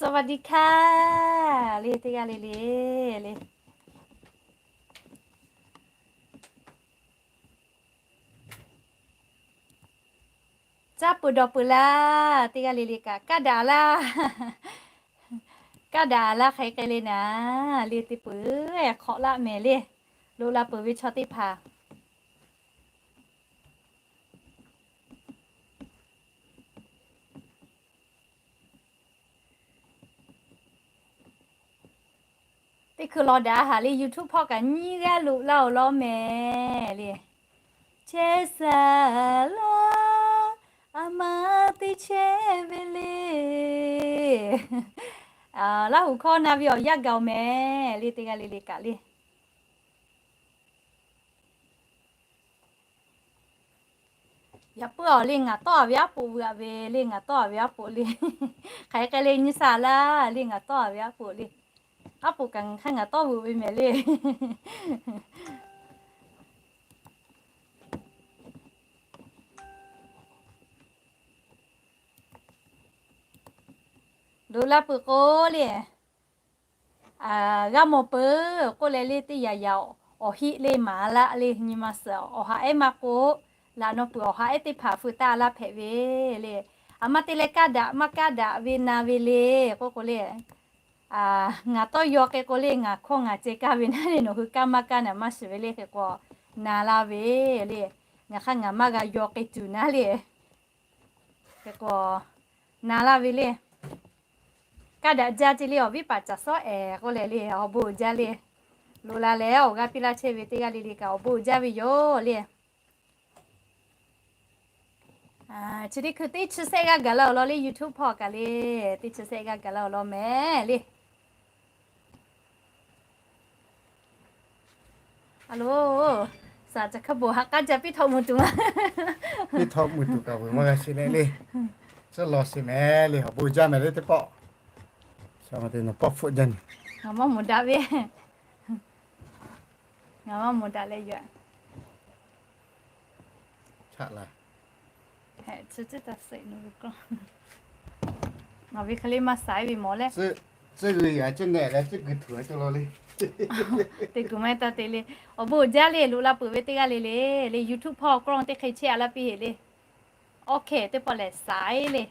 สวัสดีค่ะ le teˇ g'aˇ le le le. Caˇ peuˬ dawˬ peuˬ laˇ, teˇ g'aˇ le le kaꞈ kaˇ daꞈ laˇ. Kaˇ daꞈ laˇ hk'aˬ hk'e le naˍ, le te peuˬ hk'awꞈ laˆ mehˍ le. Loꞈ la peuˬ ve chaw teˇ hpaˍ teˇ hkui law daꞈ haˍ le. YouTube hpawˇ kaꞈ nyiˇ g'aˇ loꞈ laˇ-oˬ lawˇ mehˍ le. Chehˇ saˍ laˇ, a ma teˇ chehˇ ve le. Laˇ huˍ hkawˇ na ve awˬ yanˇ gaˬ-oˬ mehˍ le, teˇ g'aˇ le le kaꞈ le. Yaꞈ puiˉ awˬ le ngaˬ tawˆ-a ve aˉ poꞈ veu-a ve le, ngaˬ tawˆ-a ve aˉ poꞈ le. Hk'aˬ hk'e le nyi saˍ laˇ le, ngaˬ tawˆ-a ve aˉ poꞈ le. Aˉ poꞈ kaꞈ hk'aˇ ngaˬ tawˆ veu ve mehˍ le. Loꞈ la peuˬ k'o le, g'a mawˬ peuˬ k'oˆ leh le, teˇ yanˇ yanˇ awˬ heˆ le maˍ laˆ le, nyi ma suhˍ awˬ ha ehˉ maˇ k'o, laꞈ naw peuˬ awˬ ha ehˉ teˇ hpaˍ feu taˇ laˇ hpehꞈ ve le. A ma te leh kaˇ daꞈ maˇ kaˇ daꞈ ve na ve le k'oˆ k'o le, ngaˬ tawˇ yaw k'e k'o le, ngaˬ hkawˇ ngaˬ ceh kaˇ ve naˉ le, nawˬ hui kaˇ maˇ kaˇ naˍ maˇ shiˍ ve le, hk'e k'o na laˇ ve le. Ngaˬ hk'aˇ ngaˬ maˇ g'a yaw k'e tuˬ naˉ le. Hk'e k'o na laˇ ve le. Kaˇ daꞈ jaˇ ce le, awˬ viˉ paˍ caˬ sawˉ ehˍ k'oˆ leh le, awˬ bon uiˍ jaˇ le. Loꞈ la leh awˬ g'aˇ piˇ laˇ chehˇ ve teˇ g'aˇ le le kaꞈ awˬ bon uiˍ jaˇ ve yoˬ le. Chi teˇ hkui teˇ chi sehˆ g'aˇ gaˬ laˇ-oˬ lawˇ le, YouTube hpawˇ kaꞈ le, teˇ chi sehˆ g'aˇ gaˬ laˇ-oˬ lawˇ mehˍ le. Alo, saˍ caˬ hk'a bawˬ ha k'aˉ jaˇ piˇ htawꞈ mvuh tuˬ ma. Piˇ htawꞈ mvuh tuˬ kaꞈ veuˬ maˇ g'a sheˍ leh le. Tcuhˉ law sheˍ mehˍ le, awˬ bon jaˇ mehˍ le teˇ pawˆ. Nawˬ pawˆ hpfuhˆ jaˇ nyi. Ngaˬ maˇ mawˬ daꞈ ve. Ngaˬ maˇ mawˬ daꞈ leh yoˬ. Ngaˬ ve hk'e le maˇ saiˉ ve mawˬ le. Te kuˬ maˇ taˇ te le. Awˬ bon uiˍ jaˇ le, loꞈ la peuˬ ve teˇ g'aˇ le le, le YouTube hpawˇ กล้อง teˇ hk'e chehˇ-a laˇ piˇ heˆ le. Awˬ hk'e teˇ pawˆ lehˬ saiˉ le.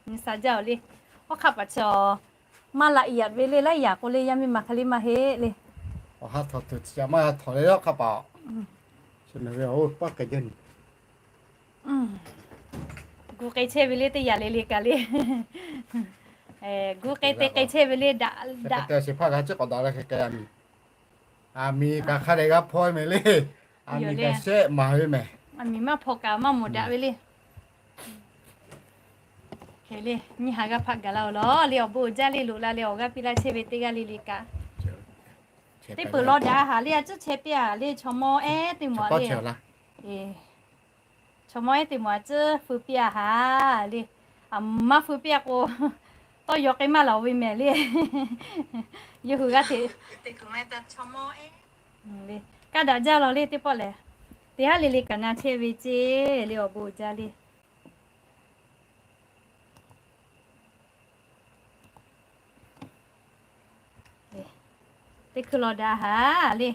Nyi sa jaˇ-oˬ le. Awˬ hk'aˇ paˍ chi maˇ laꞈ yaꞈ ve le, laˇ yaꞈ k'o le yaˇ miˇ ma hk'e le maˇ heˆ le. Awˬ ha htawꞈ tuˬ ca maˇ htawꞈ le, awˬ hk'aˇ paˍ. Chi mehˍ ve awˬ paˇ k'ai jaˇ nyi. Gu k'ai chehˇ ve le teˇ yanˇ le le kaꞈ le. Gu k'ai te k'ai chehˇ ve le daꞈ daꞈ. Sheˍ hpaˇ g'a ciˉ k'awꞈ daꞈ leh hk'e k'ai a miˍ. A miˍ kaꞈ hk'a dehꞈ g'a hpaw mehˍ le. A miˍ kaꞈ shehˆ maˍ ve mehˍ. A miˍ maˇ hpaw kaꞈ maˇ mawˬ daꞈ ve le. Hk'e le nyiˇ ha g'aˇ hpaˆ gaˬ laˇ-oˬ lawˬ le, awˬ bon uiˍ jaˇ le, loꞈ la leh awˬ g'aˇ piˇ laˇ chehˇ ve teˇ g'aˇ le le kaꞈ. Teˇ peuˬ law daꞈ haˍ le, a ciˉ chehˇ piˇ-a le, chaw mawˇ ehˉ teˇ moˍ le. Chaw mawˇ ehˉ teˇ moˍ a ciˉ feu piˇ-a haˍ le. A maˇ feu piˇ-a k'o, tawˇ yaw k'ai maˇ laˬ-oˬ ve mehˍ le. Yawˇ hui g'aˇ hteꞈ kaˇ daꞈ jaˇ law le teˇ pawˆ lehˬ. Teˇ haˉ le le kaꞈ na chehˇ ve ceˇ le, awˬ bon uiˍ jaˇ le. Teˇ hkui law daꞈ haˍ le.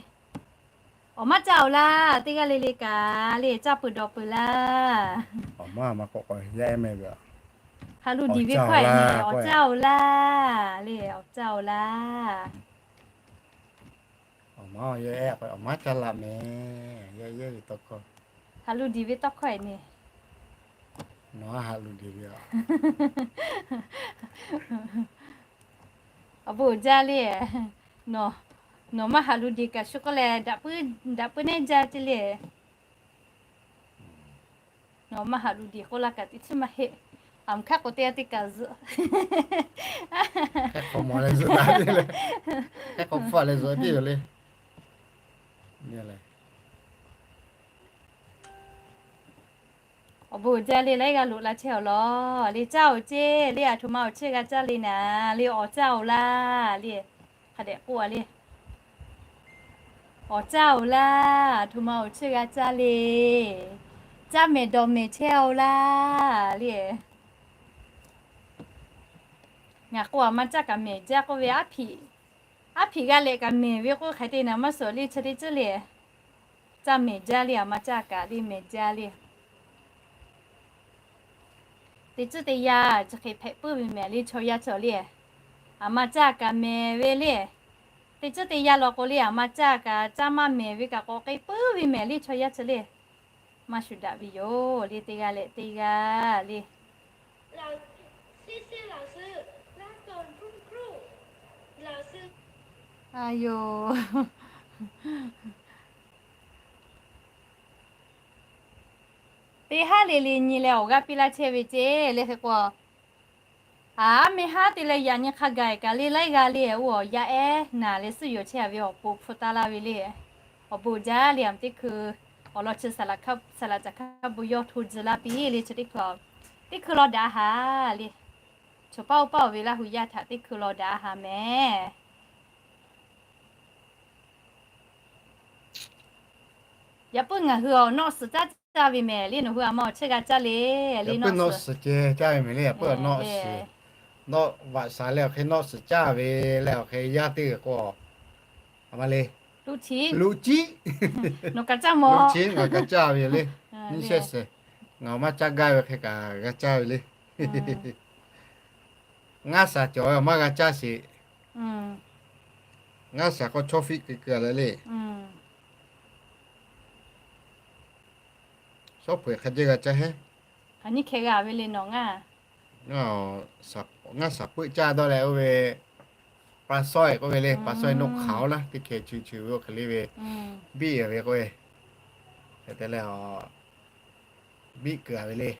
Awˬ maˇ caˇ-oˬ laˇ, teˇ g'aˇ le le kaꞈ le, caˇ peuˬ dawˬ peuˬ laˇ. Awˬ maˇ maˇ k'awꞈ k'awꞈ yaˇ mehˍ ve. Haꞈ lu diˬ ve hkawˇ-e, awˬ caˇ-oˬ laˇ le, awˬ caˇ-oˬ laˇ. Awˬ maˇ yaˇ, awˬ maˇ caˇ laˇ mehˍ, yaˇ yaˇ ve tawˇ hkawˇ. Haꞈ lu diˬ ve tawˇ hkawˇ-e ne. Nawˬ haꞈ lu diˬ ve a. Awˬ bon uiˍ jaˇ le. Nawˬ maˇ haꞈ lu diˬ kaꞈ shu k'oˆ leh, daꞈ puiˉ neˉ jaˇ ce le. Nawˬ maˇ haꞈ lu diˬ k'oˆ laˇ kaꞈ teˇ chiˉ maˇ heˆ. Aˬ mvuhˬ hk'aˇ k'o teˇ g'aˇ teˇ kaꞈ zuhꞈ. Hk'e k'o mawˬ leh zuhꞈ daꞈ ve le. Hk'e k'o hpfuhˆ leh zuhꞈ piˇ yoˬ le. Awˬ bon uiˍ jaˇ le, laiˉ g'aˇ loꞈ la chehˇ-oˬ lawˬ le, caˇ-oˬ ceˇ le, aˬ htoꞈ ma awˬ cheuˇ g'a caˇ le naˍ le, awˬ caˇ-oˬ laˇ le. Hk'a dehꞈ k'oˆ-a le. Awˬ caˇ-oˬ laˇ, aˬ htoꞈ ma awˬ cheuˇ g'a caˇ le. Caˇ mehˍ dawˬ mehˍ chehˇ-oˬ laˇ le. Ngaˬ k'o aˬ ma caˇ kaꞈ mehˍ jaˇ k'oˆ ve, aˉ hpiꞈ g'aˇ leh kaꞈ mehˍ ve k'oˆ hk'e te naˍ maˇ suhˍ le, chi teˇ ceuˬ le. Caˇ mehˍ jaˇ le, aˬ ma caˇ kaꞈ le mehˍ jaˇ le. Teˇ ceuˬ teˇ yanˇ chi hk'e hpehꞈ puiˉ ve mehˍ le, chaw yaˇ cawˬ le. Aˬ ma caˇ kaꞈ mehˍ ve le. Teˇ ceuˬ teˇ yanˇ law k'o le, aˬ ma caˇ kaꞈ caˇ maˇ mehˍ ve kaꞈ k'awꞈ k'ai puiˉ ve mehˍ le, chaw yaˇ cawˬ le. Maˇ shuˍ daꞈ ve yoˬ le, teˇ g'aˇ leh teˇ g'aˇ le. Aˬ yoˬ. Teˇ haˉ le le nyi leh awˬ g'aˇ piˇ laˇ chehˇ ve ceˇ le hk'e k'o, aˬ, mehˆ haˉ te leh yaꞈ nyi hk'a gaˬ kaꞈ le laiˉ g'aˇ le, oˇ awˬ yaˇ ehˉ naˬ leh suhˉ yoˬ chehˇ ve awˬ pon hpu taˇ laˇ ve le. Awˬ bon jaˇ le, aˬ teˇ hkui awˬ lawn chi saˍ laꞈ caˍ hkaˇ bon yawˇ hto tcuh laˇ piˇ le, chi teˇ hkui, teˇ hkui law daꞈ haˍ le. Choˬ paˇ oˇ paˇ oˇ ve Laˇ hu yaˇ htaꞈ teˇ hkui law daꞈ haˍ mehˍ. Yaꞈ puiˉ ngaˬ hui awˬ nawˆ suhˍ caˇ caˇ ve mehˍ le, nawˬ hui aˬ ma awˬ chehˇ g'a caˇ le. Yaꞈ puiˉ nawˆ suhˍ ceh caˇ ve mehˍ le, yaꞈ puiˉ awˬ nawˆ suhˍ. Nawˆ vaꞈ shaˍ leh awˬ hk'e nawˆ suhˍ caˇ ve leh awˬ hk'e yaˇ teˇ g'aˇ k'o, aˬ ma le, luꞈ ciˉ, luꞈ ciˉ ngaˬ kaꞈ caˇ ve yoˬ le. Nyiˇ shehˆ shehˍ, ngaˬ awˬ maˇ caˇ gaˇ ve hk'e kaꞈ g'a caˇ ve le. Ngaˇ shaˍ cawˬ ve awˬ maˇ g'a caˇ sheˍ. Ngaˇ shaˍ k'o chaw fiˆ keu keu a le le. Shawˉ hpeuꞈ hk'a jehˇ g'a caˇ heˉ. Aˬ nyi hkeh g'a ve le nawˬ ngaˇ. Ngaˇ shaˍ peuˆ caˇ dawˇ leh oˇ ve pa sawehˇ k'oˆ ve le, pa sawehˇ noˆ hk'aoˍ naˉ teˇ hkeh cheu cheu ve oˇ hk'e le ve, biˆ ve k'oˆ ve, hk'e te leh, biˆ keu a ve le.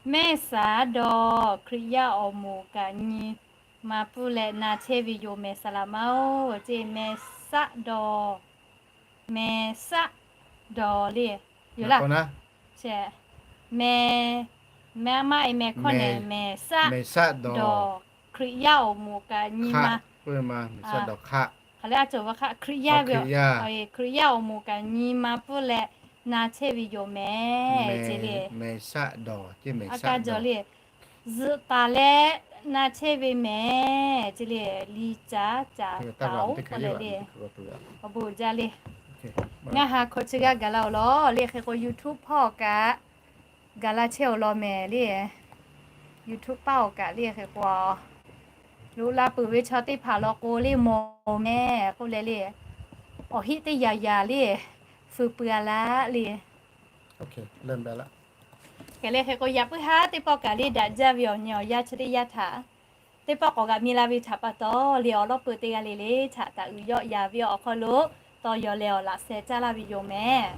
Mehˆ saˍ dawˬ Hkriꞈ yaˇ awˬ moˍ kaꞈ nyi ma pfuhˇ leh na chehˇ ve yoˬ mehˍ saˍ laꞈ ma-oˬ ceˇ. Mehˍ saˆ dawˬ, mehˍ saˆ dawˬ le, yoˬ laˇ. Mehˍ, mehˍ maˇ e mehˍ hkawˇ nehˬ mehˍ saˆ dawˬ Hkriꞈ yaˇ awˬ moˍ kaꞈ nyi ma, hk'aˬ le a cawˬ ve hk'aˬ Hkriꞈ yaˇ ve, Hkriꞈ yaˇ awˬ moˍ kaꞈ nyi ma pfuhˇ leh na chehˇ ve yoˬ mehˍ ceˇ le. Aˉ kaˇ jaw le, zuhꞈ taˍ leh na chehˇ ve mehˍ ceˇ le. Liꞈ caˍ caˍ taˍ-oˬ k'oˆ leh le. Awˬ bon jaˇ le. Ngaˇ ha hkawꞈ chi g'aˇ gaˬ la-oˬ law le hk'e k'o YouTube hpawˇ kaꞈ gaˬ la chehˇ-oˬ law mehˍ le. YouTube paˇ awˬ kaꞈ le hk'e k'o, loꞈ la peuˬ ve chaw teˇ hpaˍ law k'o le mawˬ mehˍ k'oˆ leh le, awˬ heˆ teˇ yaꞈ yaꞈ le, fuiˍ peuˬ a laˇ le. Hk'e le hk'e k'o yaꞈ puiˉ haˉ teˇ pawˆ kaꞈ le daꞈ jaˇ ve awˬ nyi awˬ yaˇ chi teˇ yanˇ htaꞈ teˇ pawˆ k'awꞈ g'aꞈ mi la ve htaꞈ pa taw le awˬ lawˉ peuˬ teˇ g'aˇ le le htaꞈ taꞈ uiˍ yawˆ yaˍ ve awˬ hk'aw lo tawˇ yaw leh awˬ laꞈ sheh caˇ laˇ ve yoˬ mehˍ.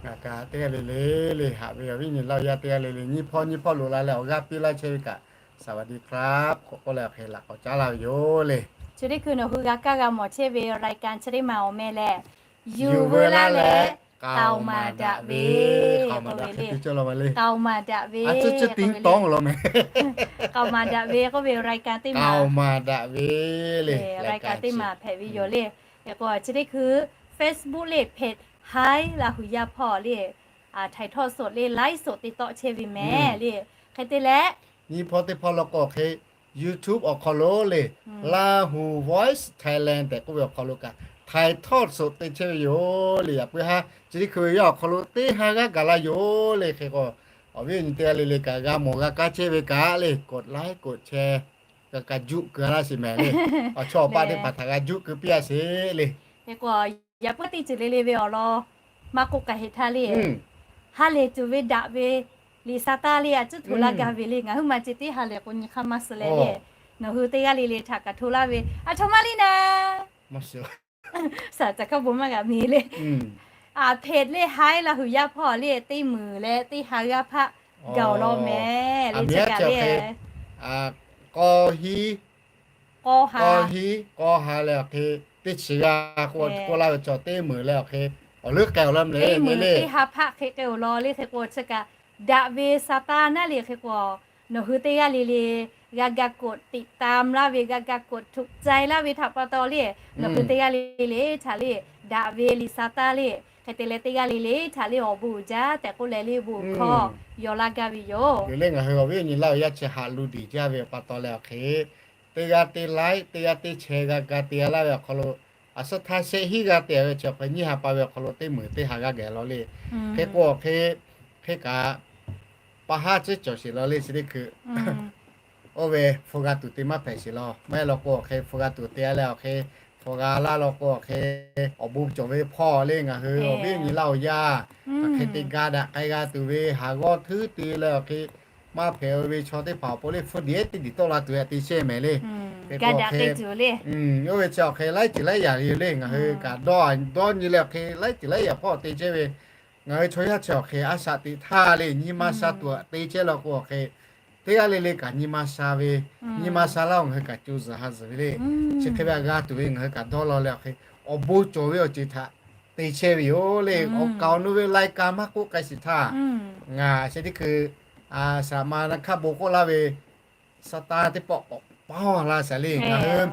Ngaˬ kaꞈ teˇ g'aˇ le le le haꞈ ve awˬ viˉ nyi laˇ yaˇ teˇ g'aˇ le le nyiˇ hpawˇ nyiˇ hpawˇ loꞈ la leh awˬ g'aˇ piˇ laˇ chehˇ ve kaꞈ สวัสดีครับ k'oˆ k'oˆ leh awˬ hk'e laꞈ k'awꞈ caˉ laˇ ve yoˬ le. Chi teˇ hkui nawˬ hui g'a kaˇ g'a mawˬ chehˇ ve รายการ chi teˇ maˬ awˬ meh lehˬ, yuˬ veu laˇ leh k'aoˍ maˍ daꞈ ve, k'aoˍ maˍ daꞈ ve, k'aoˍ maˍ daꞈ ve k'oˆ ve le. K'aoˍ maˍ daꞈ ve k'oˆ ve รายการ teˇ maˬ, รายการ teˇ maˬ hpehꞈ ve yoˬ le. Hk'e k'o chi teˇ hkui Facebook le เพจ Hi Laˇ hu yaˇ hpawˇ le, ถ่ายทอดสด le ไลฟ์สด te tawˆ chehˇ ve mehˍ le. Hk'e te leh nyiˇ hpawˇ teˇ hpawˇ law k'o hk'e YouTube awˬ hk'aw lo le, Lahu Voice Thailand tehꞈ k'oˆ ve awˬ hk'aw lo kaꞈ ถ่ายทอดสด te chehˇ ve yoˬ le. Yaꞈ puiˉ haˉ chi teˇ hkui ve yaˇ awˬ hk'aw lo teˇ ha g'aˇ gaˬ la yoˬ le. Hk'e k'o awˬ viˉ awˬ nyi teˇ g'aˇ le le kaꞈ g'a mawˬ g'a kaˇ chehˇ ve kaꞈ le กดไลค์ กดแชร์ g'a kaˇ juˆ keu a laˇ sheˍ mehˍ le. Awˬ chawˇ awˬ paˆ teˇ hpaˍ htaꞈ g'a juˆ keu piˇ a sheˍ le. Hk'e k'o yaꞈ puiˉ teˇ ceuˬ le le ve awˬ lawn maˇ k'oˆ kaꞈ heꞈ htaˇ le, ha lehˬ tuˬ ve daꞈ ve liꞈ sa taˇ le a cuˉ hto laˇ gaˇ ve le. Ngaˬ hui ma ce teˇ ha lehˬ k'o nyi hk'aˇ maˇ suh leh le. Nawˬ hui teˇ g'aˇ le le htaꞈ kaꞈ hto laˇ ve a htoꞈ ma le naˍ, saˍ caˍ hkaˇ bon maˇ g'a mi le. A เพจ le Hi Laˇ hu yaˇ hpawˇ le teˇ meunˍ leh teˇ ha g'aˇ hpaˆ gaˬ awˬ lawn mehˍ le. Chi kaꞈ le k'aw hiˉ, k'aw hiˉ k'aw ha leh awˬ hk'e teˇ chi g'aˇ k'oˆ laˇ ve chaw teˇ meunˍ leh awˬ hk'e awˬ leuˉ k'ai awˬ lawn mehˍ le. Teˇ meunˍ teˇ ha hpaˆ hk'e k'ai awˬ lawn le. Hk'e k'o chi kaꞈ daꞈ ve sa taˇ naˉ le. Hk'e k'o nawˬ hui teˇ g'aˇ le le g'a ga กดติดตาม laˇ ve, g'a ga กดถูกใจ laˇ ve htaꞈ pa taw le, nawˬ hui teˇ g'aˇ le le htaꞈ le daꞈ ve liꞈ sa taˇ le Hk'e te leh teˇ g'aˇ le le htaꞈ le awˬ bon uiˍ jaˇ tehꞈ k'oˆ leh le bon hkawˇ yaw laˇ gaˇ ve yoˬ. Lehˬ lehˬ ngaˬ hui awˬ viˉ awˬ nyi Laˇ huˍ yaˇ chi haꞈ lu diˬ jaˇ ve awˬ pa taw leh awˬ hk'e, teˇ g'aˇ teˇ laiˉ teˇ g'aˇ teˇ chehˇ g'a ga te g'a laˇ ve awˬ hk'aw lo, a suhˉ htaˇ shehˆ hinˉ g'a te ve chi awˬ hk'e nyiˇ ha pa ve awˬ hk'aw lo teˇ meunˍ teˇ ha g'a geh law le. Hk'e k'o awˬ hk'e, hk'e kaꞈ pa haˉ ciˉ cawˬ sheˍ law le chi teˇ hkui. Oˇ ve hpu g'a tuˬ te maˇ hpehꞈ sheˍ law. Maˇ heˆ law k'o awˬ hk'e hpu g'a tuˬ te a leh awˬ hk'e, hpu g'a laˇ law k'o awˬ hk'e, awˬ bon cawˬ ve hpawˇ le ngaˬ hui awˬ viˉ awˬ nyi Laˇ huˍ yaˇ, hk'e te ga daꞈ k'ai g'a tuˬ ve haˍ g'awˇ htuˉ te leh awˬ hk'e, maˇ hpehꞈ ve chaw teˇ hpaˍ awˬ pon le hpu diꞈ ehˉ teˇ diꞈ tawˆ la tuˬ ve te chehˇ mehˍ le. Hk'e k'o awˬ hk'e, oˇ ve chi awˬ hk'e laiˉ ceuˬ laiˉ yaꞈ ve le ngaˬ hui kaꞈ dawˇ dawˇ nyi leh awˬ hk'e laiˉ ceuˬ laiˉ yaꞈ hpawˇ te chehˇ ve, ngaˬ hui chaw yaˇ chi awˬ hk'e a shaꞈ teꞈ htaˇ le nyi ma sha tuˬ te chehˇ law k'o awˬ hk'e, teˇ g'aˇ le le kaꞈ nyi ma sha ve, nyi ma sha laˇ ngaˬ hui kaꞈ co zuhˬ ha zuhˬ ve le. Chi hk'e ve a g'a tuˬ ve ngaˬ hui kaꞈ dawˇ law leh awˬ hk'e, awˬ bon cawˬ ve awˬ ceuˬ htaꞈ te chehˇ ve yoˬ le. Awˬ kaˍ awˬ nu ve lai ka maˇ k'oˆ k'ai shiˍ htaˇ, ngaˬ chi teˇ hkui saˍ laꞈ ma na hk'aˇ bon k'oˆ laˇ ve Saˍtanˍ teˇ pawˆ k'awꞈ paw la shaˍ le. Ngaˬ hui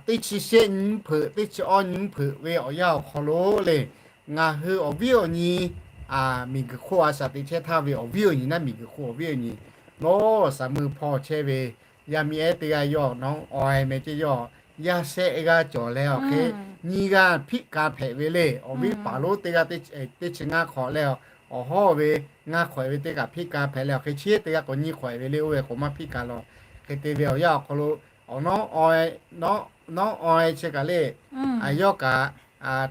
teˇ chi shehˆ nyi mvuhˇ hpeuꞈ, teˇ chi awˇ nyi mvuhˇ hpeuꞈ ve awˬ yanˇ awˬ hk'aw lo le, ngaˬ hui awˬ viˉ awˬ nyi miˬguiˬ hk'oˆ a shaꞈ teꞈ chehˇ htaˇ ve awˬ viˉ awˬ nyi naˉ miˬguiˬ hk'oˆ awˬ viˉ awˬ nyi nawˉ saˍ meuˇ hpawˇ chehˇ ve yaˇ miˇ ehˉ teˇ g'aˇ yawˇ nawˉ awˬ e meh ceh yawˇ yaˇ shehˆ g'aˇ cawˬ leh awˬ hk'e, nyiˇ g'aˇ hpiˆ ka hpehꞈ ve le. Awˬ viˉ paˍ lonˉ teˇ g'aˇ teˇ chi ngaˇ hk'awꞈ leh, awˬ hawˉ ve ngaˇ hk'awꞈ ve teˇ kaꞈ hpiˆ ka hpehꞈ leh awˬ hk'e, chi teˇ g'aˇ k'o nyiˇ hk'awꞈ ve le. Oˇ ve k'o maˇ hpiˆ ka law. Hk'e te ve awˬ yanˇ awˬ hk'aw lo awˬ nawˉ nawˉ awˬ e chi kaꞈ le, yawˇ kaꞈ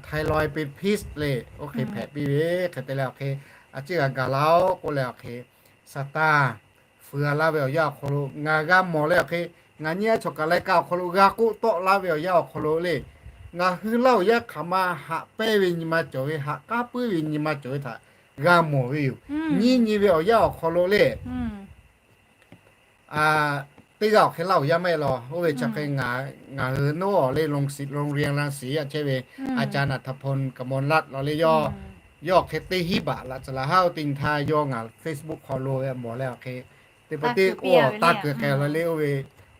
thyroid peptides le oˇ hk'e hpehꞈ piˇ ve. Hk'e te leh awˬ hk'e, a ciˉ g'a gaˬ la oˬ k'oˆ leh awˬ hk'e, Saˍtanˍ fuiˍ g'a laˇ ve awˬ yanˇ awˬ hk'aw lo ngaˬ g'a mawˬ leh awˬ hk'e, ngaˬ nyi a chaw kaꞈ lai ka awˬ hk'aw lo g'a k'oˆ tawˆ laˇ ve awˬ yanˇ awˬ hk'aw lo le, ngaˬ hui Laˇ huˍ yaˇ hk'aˬ ma haꞈ pehnˇ ve nyi ma cawˬ ve, haꞈ k'aˉ puiˉ ve nyi ma cawˬ ve htaꞈ g'a mawˬ ve yoˬ. Nyiˇ nyi ve awˬ yanˇ awˬ hk'aw lo le, teˇ g'aˇ awˬ hk'e Laˇ huˍ yaˇ maˇ heˆ law. Oˇ ve chi hk'e ngaˬ hui nawˉ awˬ le โรงเรียนรังสิต a chehˇ ve อาจารย์ อัธพล กมลรัตน์ law le yawˇ, yawˇ awˬ hk'e teˇ hinˉ baꞈ laꞈ caˬ laꞈ haˉ oˇ te nyi htaˇ yawˇ ngaˬ Facebook hk'aw lo ve mawˬ leh awˬ hk'e, teˇ pawˆ teˇ k'o taˇ keu k'ai law le. Oˇ ve